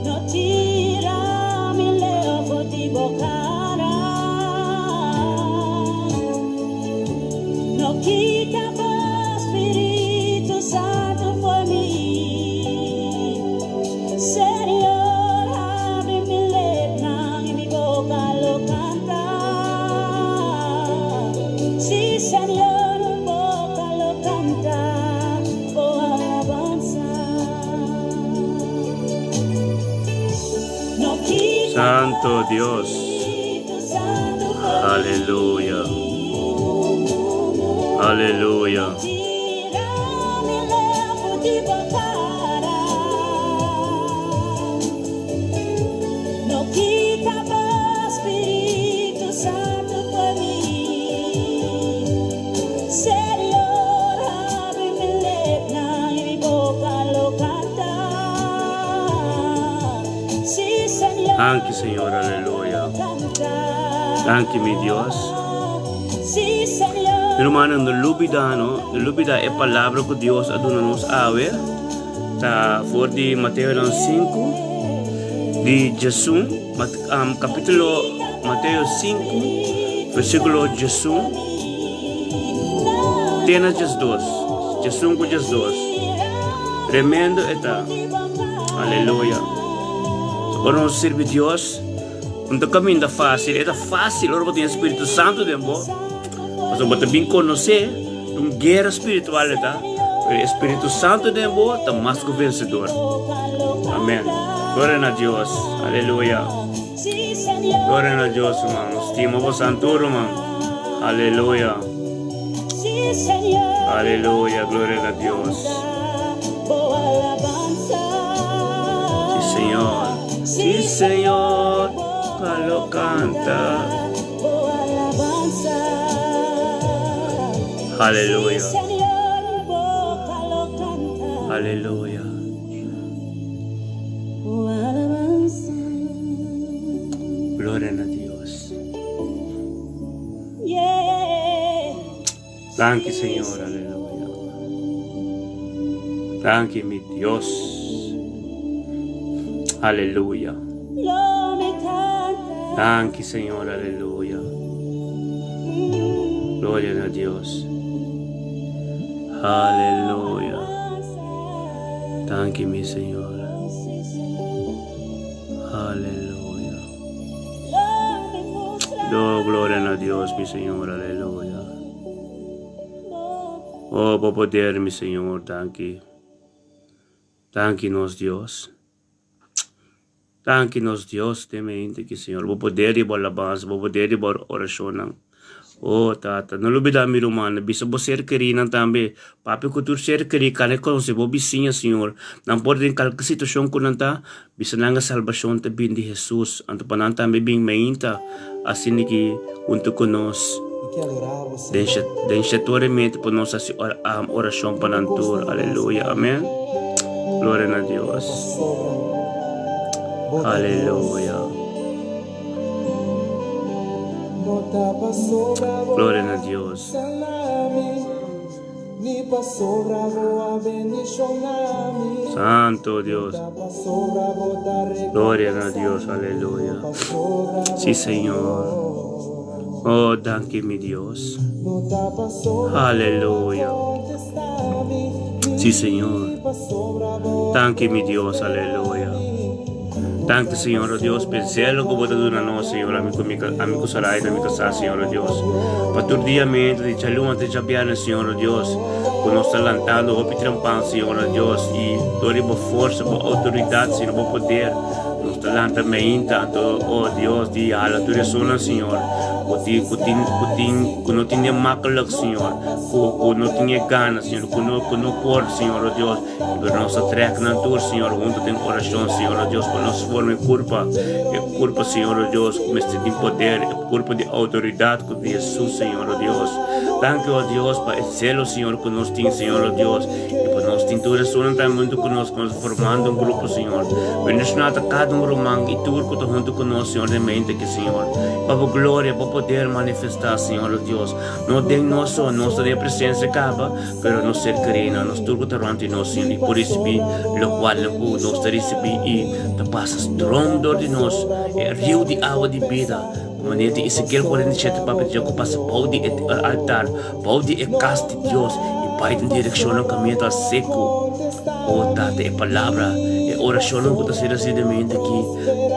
Santo Dios. Aleluya. Aleluya. Danki Señor, aleluya. Danki mi Dios. Mi rumannan, no lubida no, no lubida e palabra ku Dios a duna nos awe. Ta for di Mateonan 5, di Jesús, um, capítulo Mateo 5, versículo Jesús, tena 12, Jesús ku 12. Tremendo eta. Aleluya. Ora nos sirbi Dios, no ta caminda fácil. E ta fácil ora bo tin e Spiritu Santo den bo. Pasobra bo ta bin conoce un guera spiritual e ta, pero e Spiritu Santo den bo ta mas cu vencedor. Amen. Gloria na Dios. Aleluya. Gloria na Dios, ruman. Stima bo santu, ruman. Aleluya. Aleluya, gloria na Dios. Sí, Señor. Sí, Señor. Lo canta. Aleluya. Aleluya. Gloria na Dios. Danki Señor, aleluya. Danki mi Dios. Aleluya. Danki Señor, aleluya. Gloria na Dios. Aleluya. Danki mi Señor. Aleluya. Do gloria na Dios, mi Señor. Aleluya. Oh, bo poder, mi Señor. Danki. Danki nos Dios. Danki nos Dios, te mente ki Señor. Bo poder y bo alabanza, bo poder y bo oracionnan. Oh, Tata, no lubida mi rumannan. Bisa bo ser kerinan tambe. Papia ku tur ser keri, kane konse bo bisiña, Señor. Nan por den kalke situashon ku nan ta, bisa nan e salbashon ta bin di Hesus. Anto pa nan tambe bin meinta asina ki huntu ku nos. Den den shetor e mete pa nos hasi orashon pa nan tur. Aleluya. Amen. Gloria na Dios. Aleluya. Gloria na Dios. Santo Dios. Gloria na Dios. Aleluya. Sí, Señor. Oh, danki mi Dios. Aleluya. Sí, Señor. Danki mi Dios. Aleluya. Danki, Señor, oh Dios, p'e zelo ku bo ta duna nos, Señor, ami ku mi, ami ku Saraida, mi kasá, Señor, oh Dios. Pa tur dia mi entra di djaluna te djabièrnè, Señor, oh Dios, ku nos ta lantando hopi trempan, Señor, oh Dios, i dor di bo forsa, bo outoridat, Señor, bo poder, nos ta lanta meinta, anto, oh Dios, di hala tur esunnan, Señor, ku tin, ku tin, ku tin, ku no tin e makkelijk, Señor, ku, ku no tin e gana, Señor, ku no, ku no por, Señor, oh Dios. Pero nos ta trek nan tur, Señor, hunto den oracion, Señor, oh Dios, pa nos forma e curpa, e curpa, Señor, oh Dios, cu mester tin poder, e curpa di autoridad cu di Jesus, Señor, oh Dios. Danki, oh Dios, pa e celo, Señor, cu nos tin, Señor, oh Dios, y pa nos tin tur esunnan tambe hunto cu nos, cu nos ta formando un grupo, Señor. Bendiciona ta cada un ruman y tur cu ta hunto cu nos, Señor, den mente aki, Señor. Pa bo gloria, bo poder manifesta, Señor, oh Dios. No den nos so, nos ta den e presencia caba, Pero nos ser kerí nan, nos tur ku ta rònt di nos i por risibí lokual nan ku nos ta risibí i ta pasa strom dor di nos, e riu di awa di bida, ku manera di Ezekiel 47 papia di dje ku pasa bou di e altar, bou di e kas di Dios i bai den direkshonnan kaminda ta seku. O Tata, e palabra, e orashonnan ku ta ser hasi den mente aki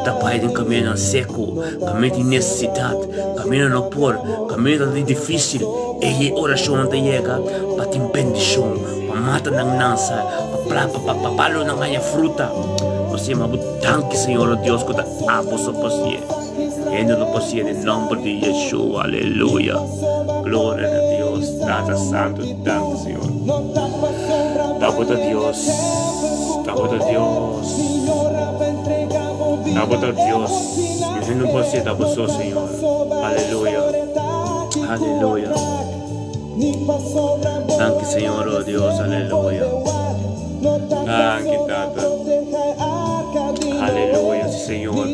ta bai den kamindanan seku, kaminda tin nesesidat, kaminda no por, kaminda ta difísil. Ei e orashonnan ta yega pa tin bendishon, pa mata nan nansa, pa pla pa pa pa palonan haña fruta. Nos ta yama bo danki, Señor, o Dios, ku ta abo so por sié. Hende no por sié den nòmber di Yeshua. Aleluya. Gloria na Dios, Tata Santu, danki, Señor. Ta bo ta Dios, ta bo ta Dios, ta bo ta Dios. Hende no por sié, ta bo so, Señor. Aleluya. Aleluya. Danki Señor, oh Dios, aleluya. Danki Tata. Aleluya, sí Señor.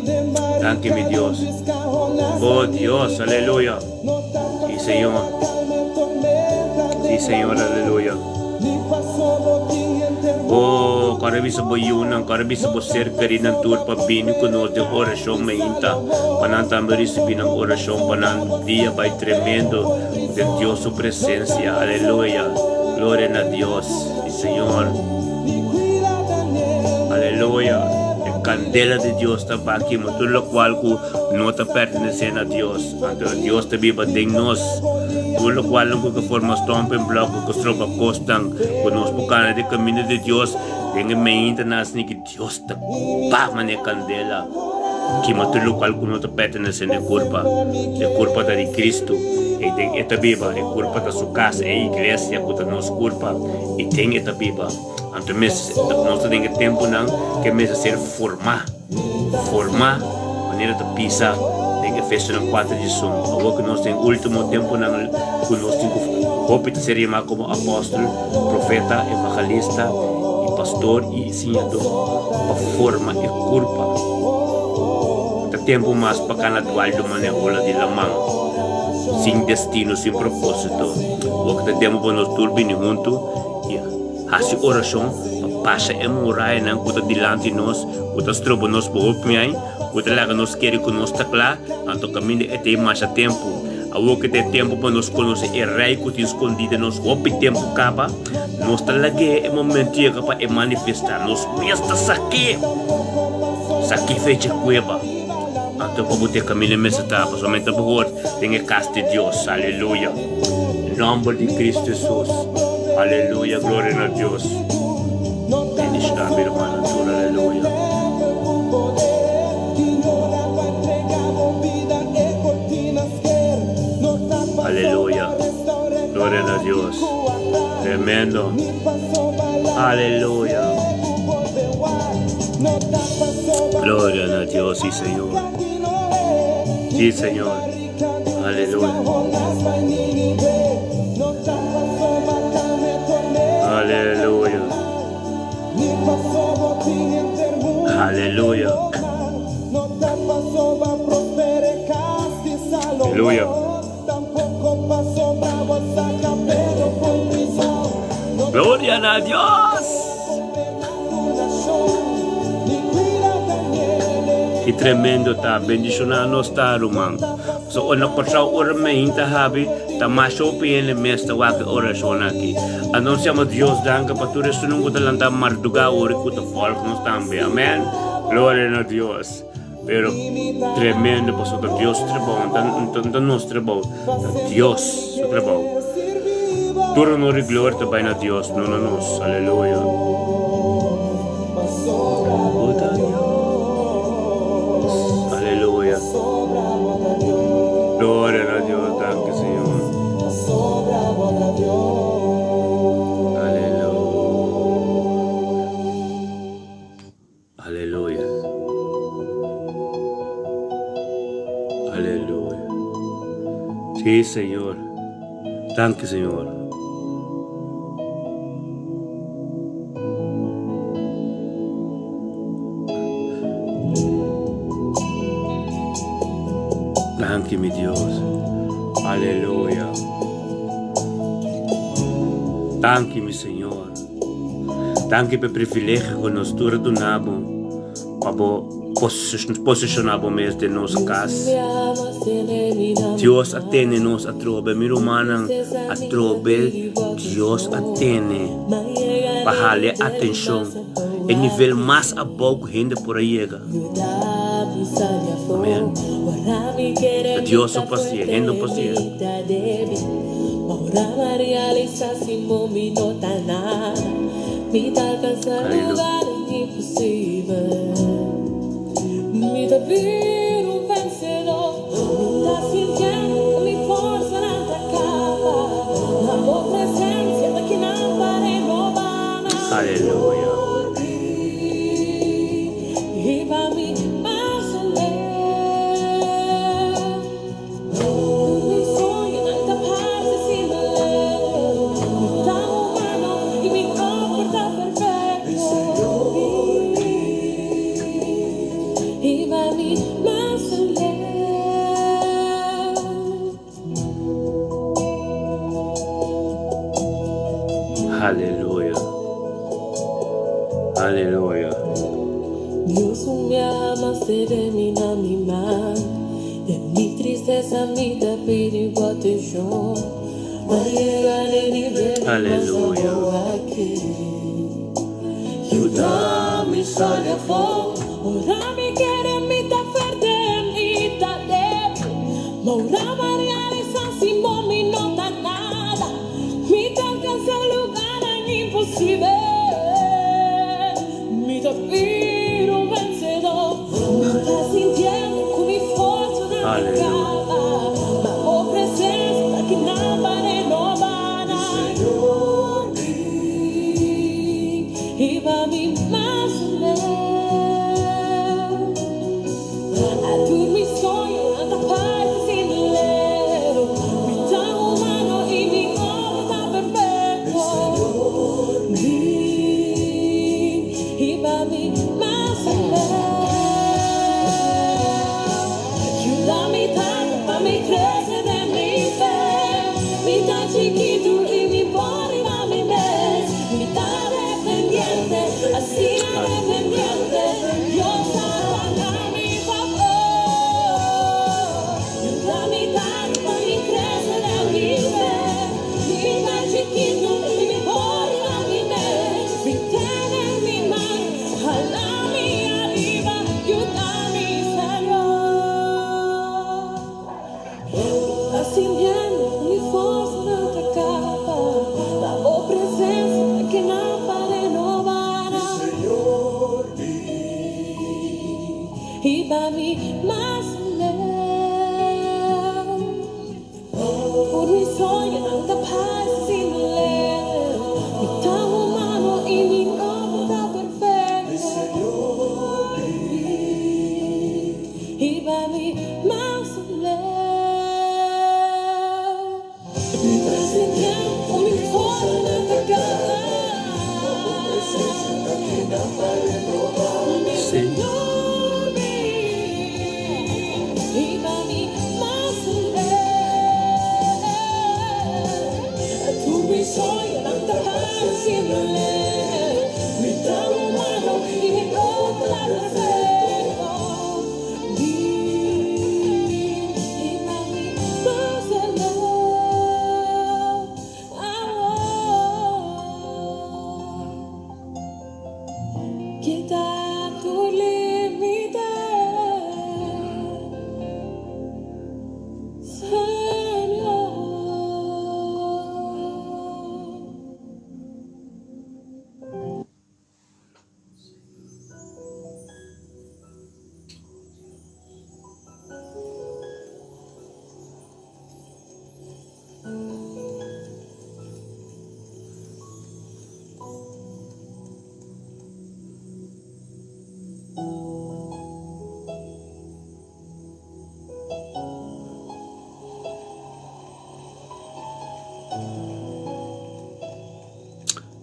Danki mi Dios. Oh Dios, aleluya. Sí Señor. Sí Señor, aleluya. Oh, kòrda bisa bo yunan, kòrda bisa bo ser kerinan tur pa bini ku nos den orashon mainta, pa nan tambe risibí nan orashon, pa nan dia bai tremendo den Dios su presensia. Aleluya! Gloria na Dios i Señor. Aleluya! E kandela di Dios ta baki mo tur lokual ku no ta pertenesé na Dios. Anto Dios ta biba den nos. Tur lokualnan ku ta forma stompen blok ku stroba kosnan ku nos por kana den kaminda di Dios, den e meinta nan asina ki Dios ta ba manera kandela. Kima tur lokual ku no ta pertenesé na e kurpa. E kurpa ta di Kristu, i den e ta biba. E kurpa ta su kas, e iglesia ku ta nos kurpa, i den e ta biba. Anto mes nos ta den e tempunan ku e mester ser formá, formá manera ta bisa den Efesionan kuater diesun. Awor ku nos den último tempunan ku nos tin ku hopi ta ser yamá komo apòstel, profeta, evangelista i pastor i siñadó pa forma e kurpa. Ta tempu mas pa kana dual di manera ola di laman, sin destino, sin propósito. Awor ku ta tempu pa nos tur bini huntu i hasi orashon pa pasa e murayanan ku ta dilanti nos, ku ta stroba nos pa hopi miai, ku ta laga nos kere ku nos ta kla, anto kaminda e ta e masha tempu. Awor ku ta e tempu pa nos konosé e Rei ku tin skondí den nos hopi tempu kaba, nos ta lag'é e momentu yega pa e manifestá. Nos mes ta sak'é, sak'é fecha kueba. Anto pa bo ta e kaminda mester ta, pasobra mi ta bohor den e kas di Dios. Aleluya! Nòmber di Kristu Hesus. Aleluya! Gloria na Dios. Bendishoná mi rumannan tur. Aleluya! Aleluya! Gloria na Dios. Tremendo. Aleluya! Gloria na Dios, sí Señor. Sí Señor. Aleluya. Aleluya. Aleluya. Aleluya. Gloria na Dios. Ki tremendo ta. Bendiciona nos ta, ruman. So ora Kòrsou ora meinta habi ta mas hopi hende mes ta wak e orashon aki. Anos yama Dios danki pa tur esunnan ku ta lanta marduga ora ku ta volg nos tambe. Amen. Gloria na Dios. Pero tremendo pasobra ta Dios su trabou, no ta nos trabou, ta Dios su trabou. Tur honor i gloria ta bai na Dios, no na nos. Aleluya. Aleluya. Gloria na Dios, danki Señor. Aleluya. Aleluya. Aleluya. Sí, Señor. Danki, Señor. Danki, mi Dios. Aleluya. Danki, mi Señor. Danki pa e privilegio ku nos tur a duna bo pa bo posishoná bo mes den nos kas. Dios a tene nos atrobe, mi rumannan, atrobe Dios a tene pa hala e atenshon e nivel mas abou ku hende por a yega. Amen. Ta Dios a pasia, hende no pasia. Aleluya. Aleluya. Aleluya. Aleluya. Aleluya.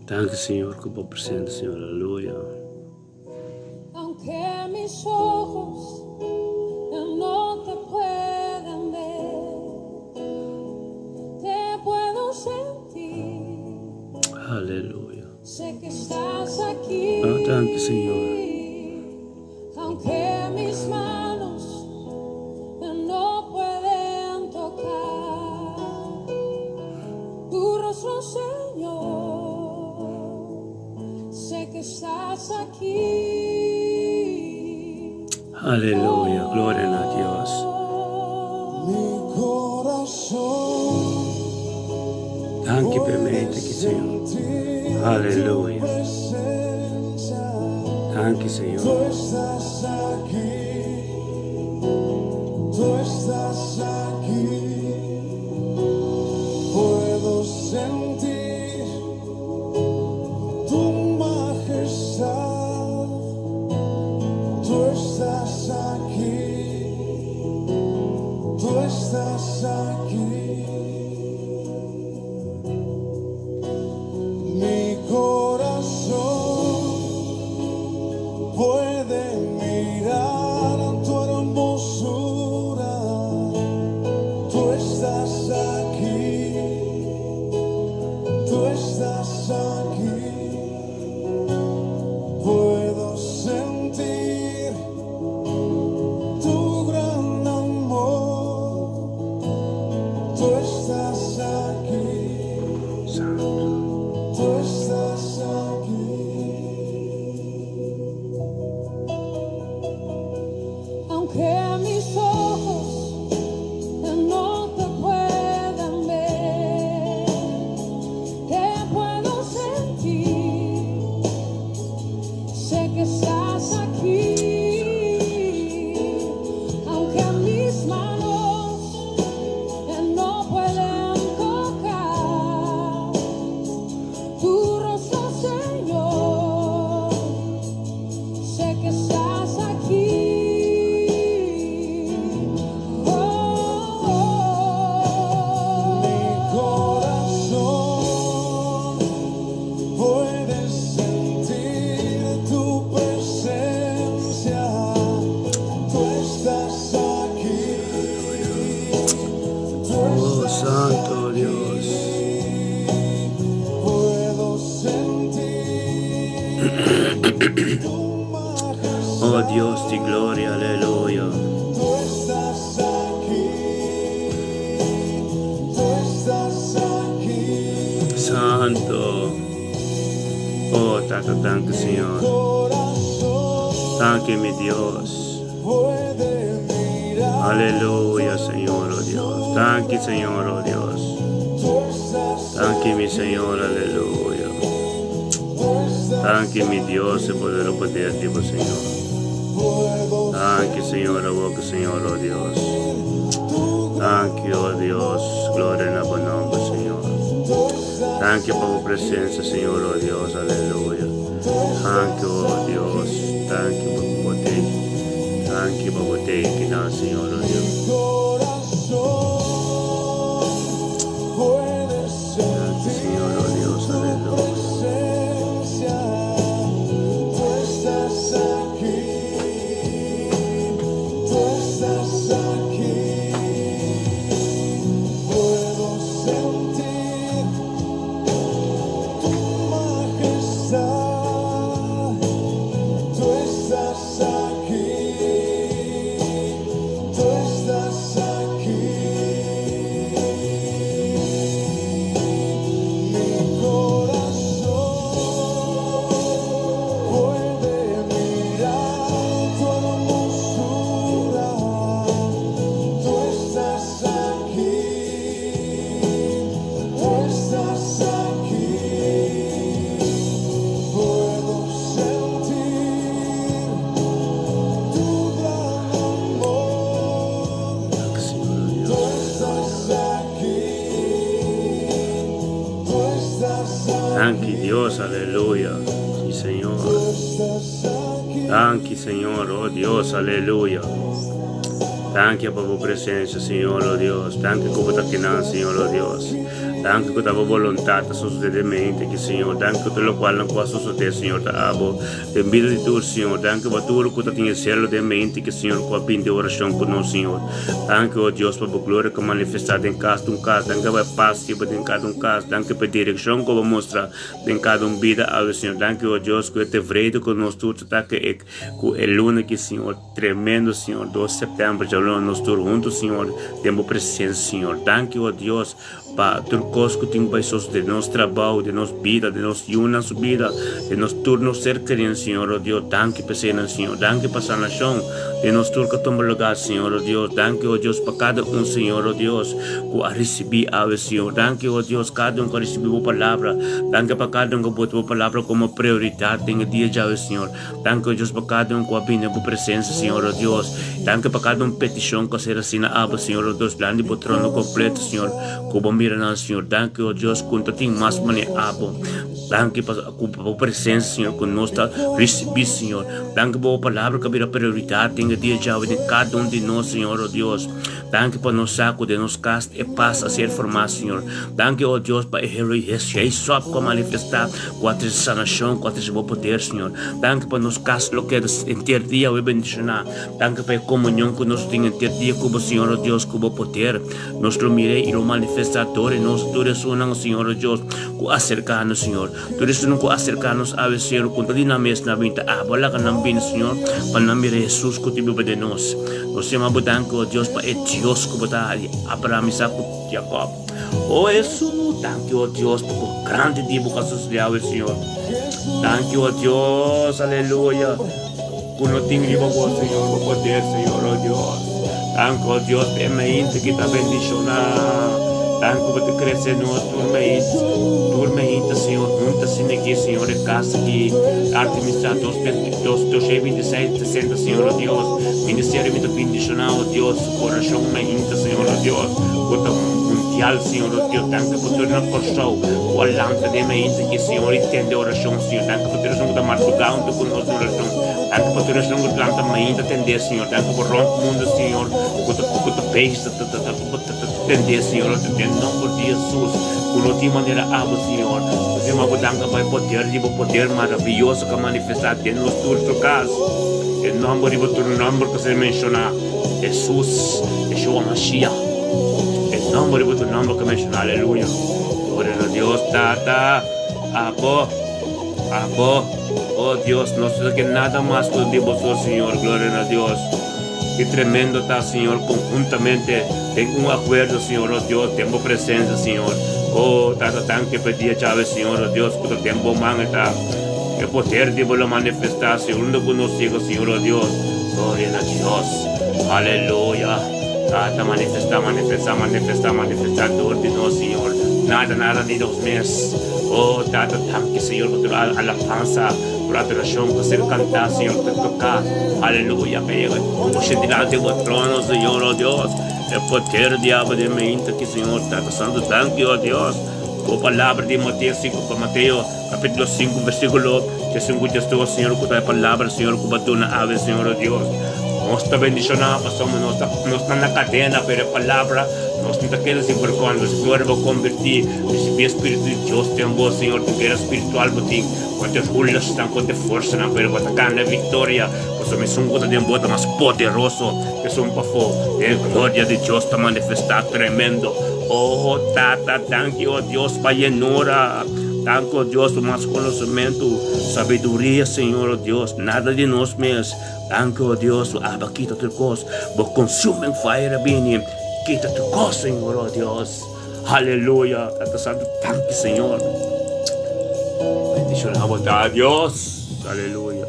Danki Señor ku bo presente Señor aleluya. Aunque mis ojos no te puedan ver, te puedo sentir. Aleluya. Sé que estás aquí. Ah, danki Señor. Aunque mis manos no pueden tocar tu rostro, Señor, sé que estás aquí. Aleluya. Gloria na Dios. Mi corazón Danki p'e mente aki, Señor. sentir Aleluya. tu presencia. Danki Tú Señor. estás aquí, tú estás aquí. Puedo sentir tu majestad. Tú estás aquí, tú estás aquí. Mi corazón puede mirarte. Oh Dios di gloria, aleluya. Santo. Oh Tata, danki Señor. Danki mi Dios. Aleluya, Señor, oh Dios. Danki Señor, oh Dios. Danki mi Señor, aleluya. Danki mi Dios, e poder o poder di bo Señor. Danki Señor, awor ku Señor, oh Dios. Danki, oh Dios, gloria na bo nomber, Señor. Danki pa bo presencia, Señor, oh Dios, aleluya. Danki, oh Dios, danki pa bo te. Danki pa bo te kinan, Señor, oh Dios. Danki, Señor, oh Dios, aleluya. Danki, Señor, oh Dios, aleluya. Danki Dios, aleluya. Sí, Señor. Danki, Señor, oh Dios, aleluya. Danki pa bo presencia, Señor, oh Dios. Danki ku bo ta kinan, Señor, oh Dios. Danki ku ta bo voluntad ta sosode den mente aki, Señor. Danki ku tur lokual nan ku a sosode, Señor, ta abo den bida di tur, Señor. Danki pa tur ku ta tin e selo den mente aki, Señor, ku a bini den oracion ku nos, Señor. Danki, oh Dios, pa bo gloria ku a manifestá den kas di un kas. Danki pa e pas ku bo den kada un kas. Danki pa e direkshon ku bo mustra den kada un bida awe, Señor. Danki, oh Dios, ku e tevrede ku nos tur ta ta ku e ku e luna aki, Señor. Tremendo, Señor. Dos sèptèmber djaluna nos tur huntu, Señor, den bo presensia, Señor. Danki, oh Dios, pa tur kos ku tin bai sosodé den nos trabou, den nos bida, den nos yunan su bida, den nos tur nos ser kerinan, Señor, oh Dios. Danki pa eseinan, Señor. Danki pa sanashon den nos tur ku a tuma lugá, Señor, oh Dios. Danki, oh Dios, pa kada un, Señor, oh Dios, ku a risibí awe, Señor. Danki, oh Dios, kada un ku a risibí bo palabra. Danki pa kada un ku a bota bo palabra komo prioridat den e dia djawe, Señor. Danki, oh Dios, pa kada un ku a bini na bo presensia, Señor, oh Dios. Danki pa kada un petishon ku a ser hasi na abo, Señor, oh Dios, dilanti bo trono kompleto, Señor, ku bo mira nan, Señor. Danki, oh Dios, ku no ta tin mas manera abo. Danki pa ku bo presensia, Señor, ku nos ta risibí, Señor. Danki pa bo palabra ku a bira prioridat den e dia djawe den kada un di nos, Señor, oh Dios. Danki pa nos sa ku den nos kas e pas a ser formá, Señor. Danki, oh Dios, pa e heroïsop ku a manifestá, ku a trese sanashon, ku a trese bo poder, Señor. Danki pa nos kas lo keda henter dia awe bendishoná. Danki pa e komunion ku nos tin henter dia ku bo, Señor, oh Dios, ku bo poder. Nos lo mir'é i lo manifestá dor di nos tur esunnan, Señor, oh Dios, ku aserká nos, Señor. Tur esunnan ku aserká nos awe, Señor, ku ta di nan mes na bin ta abo, laga nan bini, Señor, pa nan mira Hesus ku ta biba den nos. Nos yama bo danki, o Dios, pa e Dios ku bo ta di Abraham, Isaac ku Jacob. O Hesus, danki, o Dios, pa ku grandi dia bo ka sosodé awe, Señor. Danki, o Dios, aleluya, ku no tin riba bo, Señor, bo poder, Señor, o Dios. Danki, o Dios, pa e mainta ki ta bendishoná. Danki ku bo ta krese nos tur mainta, tur mainta, Señor, hunta asina aki, Señor, e kas aki, Artemisa dos dos dos shei binti seis sesenta, Señor, o Dios. Ministerio mi ta bendishoná, o Dios, su korashon mainta, Señor, o Dios, ku ta mundial, Señor, o Dios. Danki pa tur nan Kòrsou ku a lanta den mainta aki, Señor, i tende orashon, Señor. Danki pa tur esun ku ta martugá huntu ku nos den orashon. Danki pa tur esun ku ta lanta mainta tende, Señor. Danki pa rònt mundu, Señor, ku ta ku ta bezig ta ta ta ta tende, Señor, den nòmber di Hesus, ku no tin manera abo, Señor. Nos yama bo danki pa e poder di bo poder maravioso ku a manifestá den nos tur su kas. E nòmber riba tur nòmber ku ser menshoná, Hesus, Yeshua Mashiach. E nòmber riba tur nòmber ku menshoná, aleluya. Gloria na Dios, Tata, abo, abo. Oh Dios, nos no ke nada mas ku di Bo so, Señor. Gloria na Dios. Ki tremendo ta, Señor, konhuntamente den un akuerdo, Señor, oh Dios, den Bo presensia, Señor. Oh, Tata, danki pa e dia djawe, Señor, oh Dios, ku ta den Bo man e ta. E poder di Bo lo manifestá, Señor, unda ku nos yega, Señor, oh Dios. Gloria na Dios. Aleluya. Tata, manifestá, manifestá, manifestá, manifestá dor di nos, Señor. Nada, nada di nos mes. Oh, Tata, danki, Señor, pa tur alabansa, tur adorashon ku a ser kantá, Señor, ku ta toká. Aleluya, pa yega dushi dilanti bo trono, Señor, oh Dios. E poder di abo den meinta aki, Señor, Tata Santu, danki, oh Dios. Bo palabra di Mateo 5, pa Mateo, capítulo 5, versículo 35, 32, Señor, ku ta e palabra, Señor, ku bo a duna awe, Señor, oh Dios. Nos ta bendishoná pasobra nos ta nos ta na kadena, pero e palabra nos no ta keda sin vergònsa. Nos gloria bo konbertí, risibí e Spiritu di Dios den bo, Señor, tin guera spiritual bo tin kontra e rulersnan, kontra e forsanan, pero bo ta gana e viktoria, pasobra esun ku ta den bo ta mas poderoso ku esun pafó. E gloria di Dios ta manifestá tremendo. Oh, Tata, danki, oh Dios, pa yenura. Danki, oh Dios, pa mas konosementu, sabiduria, Señor, oh Dios, nada di nos mes. Danki, oh Dios, bo aba kita tur kos. Bo consuming fire a bini kita tur kos, Señor, oh Dios. Aleluya. Tata Santu, danki, Señor. Bendiciona bo ta, Dios. Aleluya.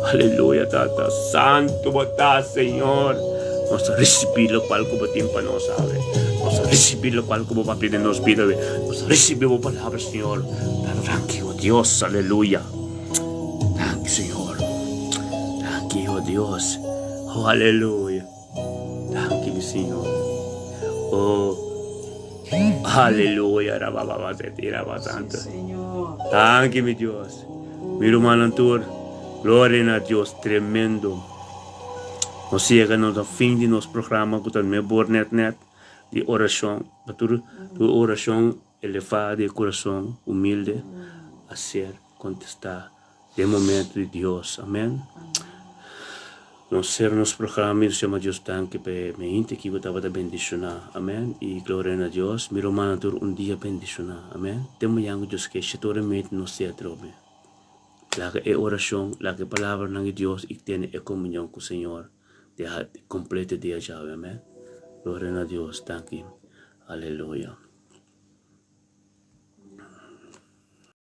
Aleluya, Tata Santu bo ta, Señor. Nos ta ricibi locual cu bo tin pa nos, awe. Nos ta ricibi locual cu bo papia den nos bida, awe. Nos ta ricibi bo palabra, Señor. Tata, danki, oh Dios. Aleluya. Danki, Señor. Danki, oh Dios. Oh, aleluya. Danki, mi Señor. Oh, aleluya. Sí, Señor. Danki, mi Dios. Mi rumannan tur, gloria na Dios, tremendo. Nos yega nos na fin di nos programa ku ta Mebor Net Net di orashon. Pa tur tur orashon elevá di e kurason humilde a ser kontestá den momento di Dios. Amen. Nos sera nos programa i nos yama Dios danki pa e meinti aki ku tabata bendishoná. Amen. I gloria na Dios. Mi rumannan tur un dia bendishoná. Amen. Te mañan ku Dios ke shete ora i meinti nos te atrobe. Laga e orashon, laga e palabranan di Dios i tene e komunion ku Señor den complete dia djawe. Amen. Gloria na Dios. Danki. Aleluya.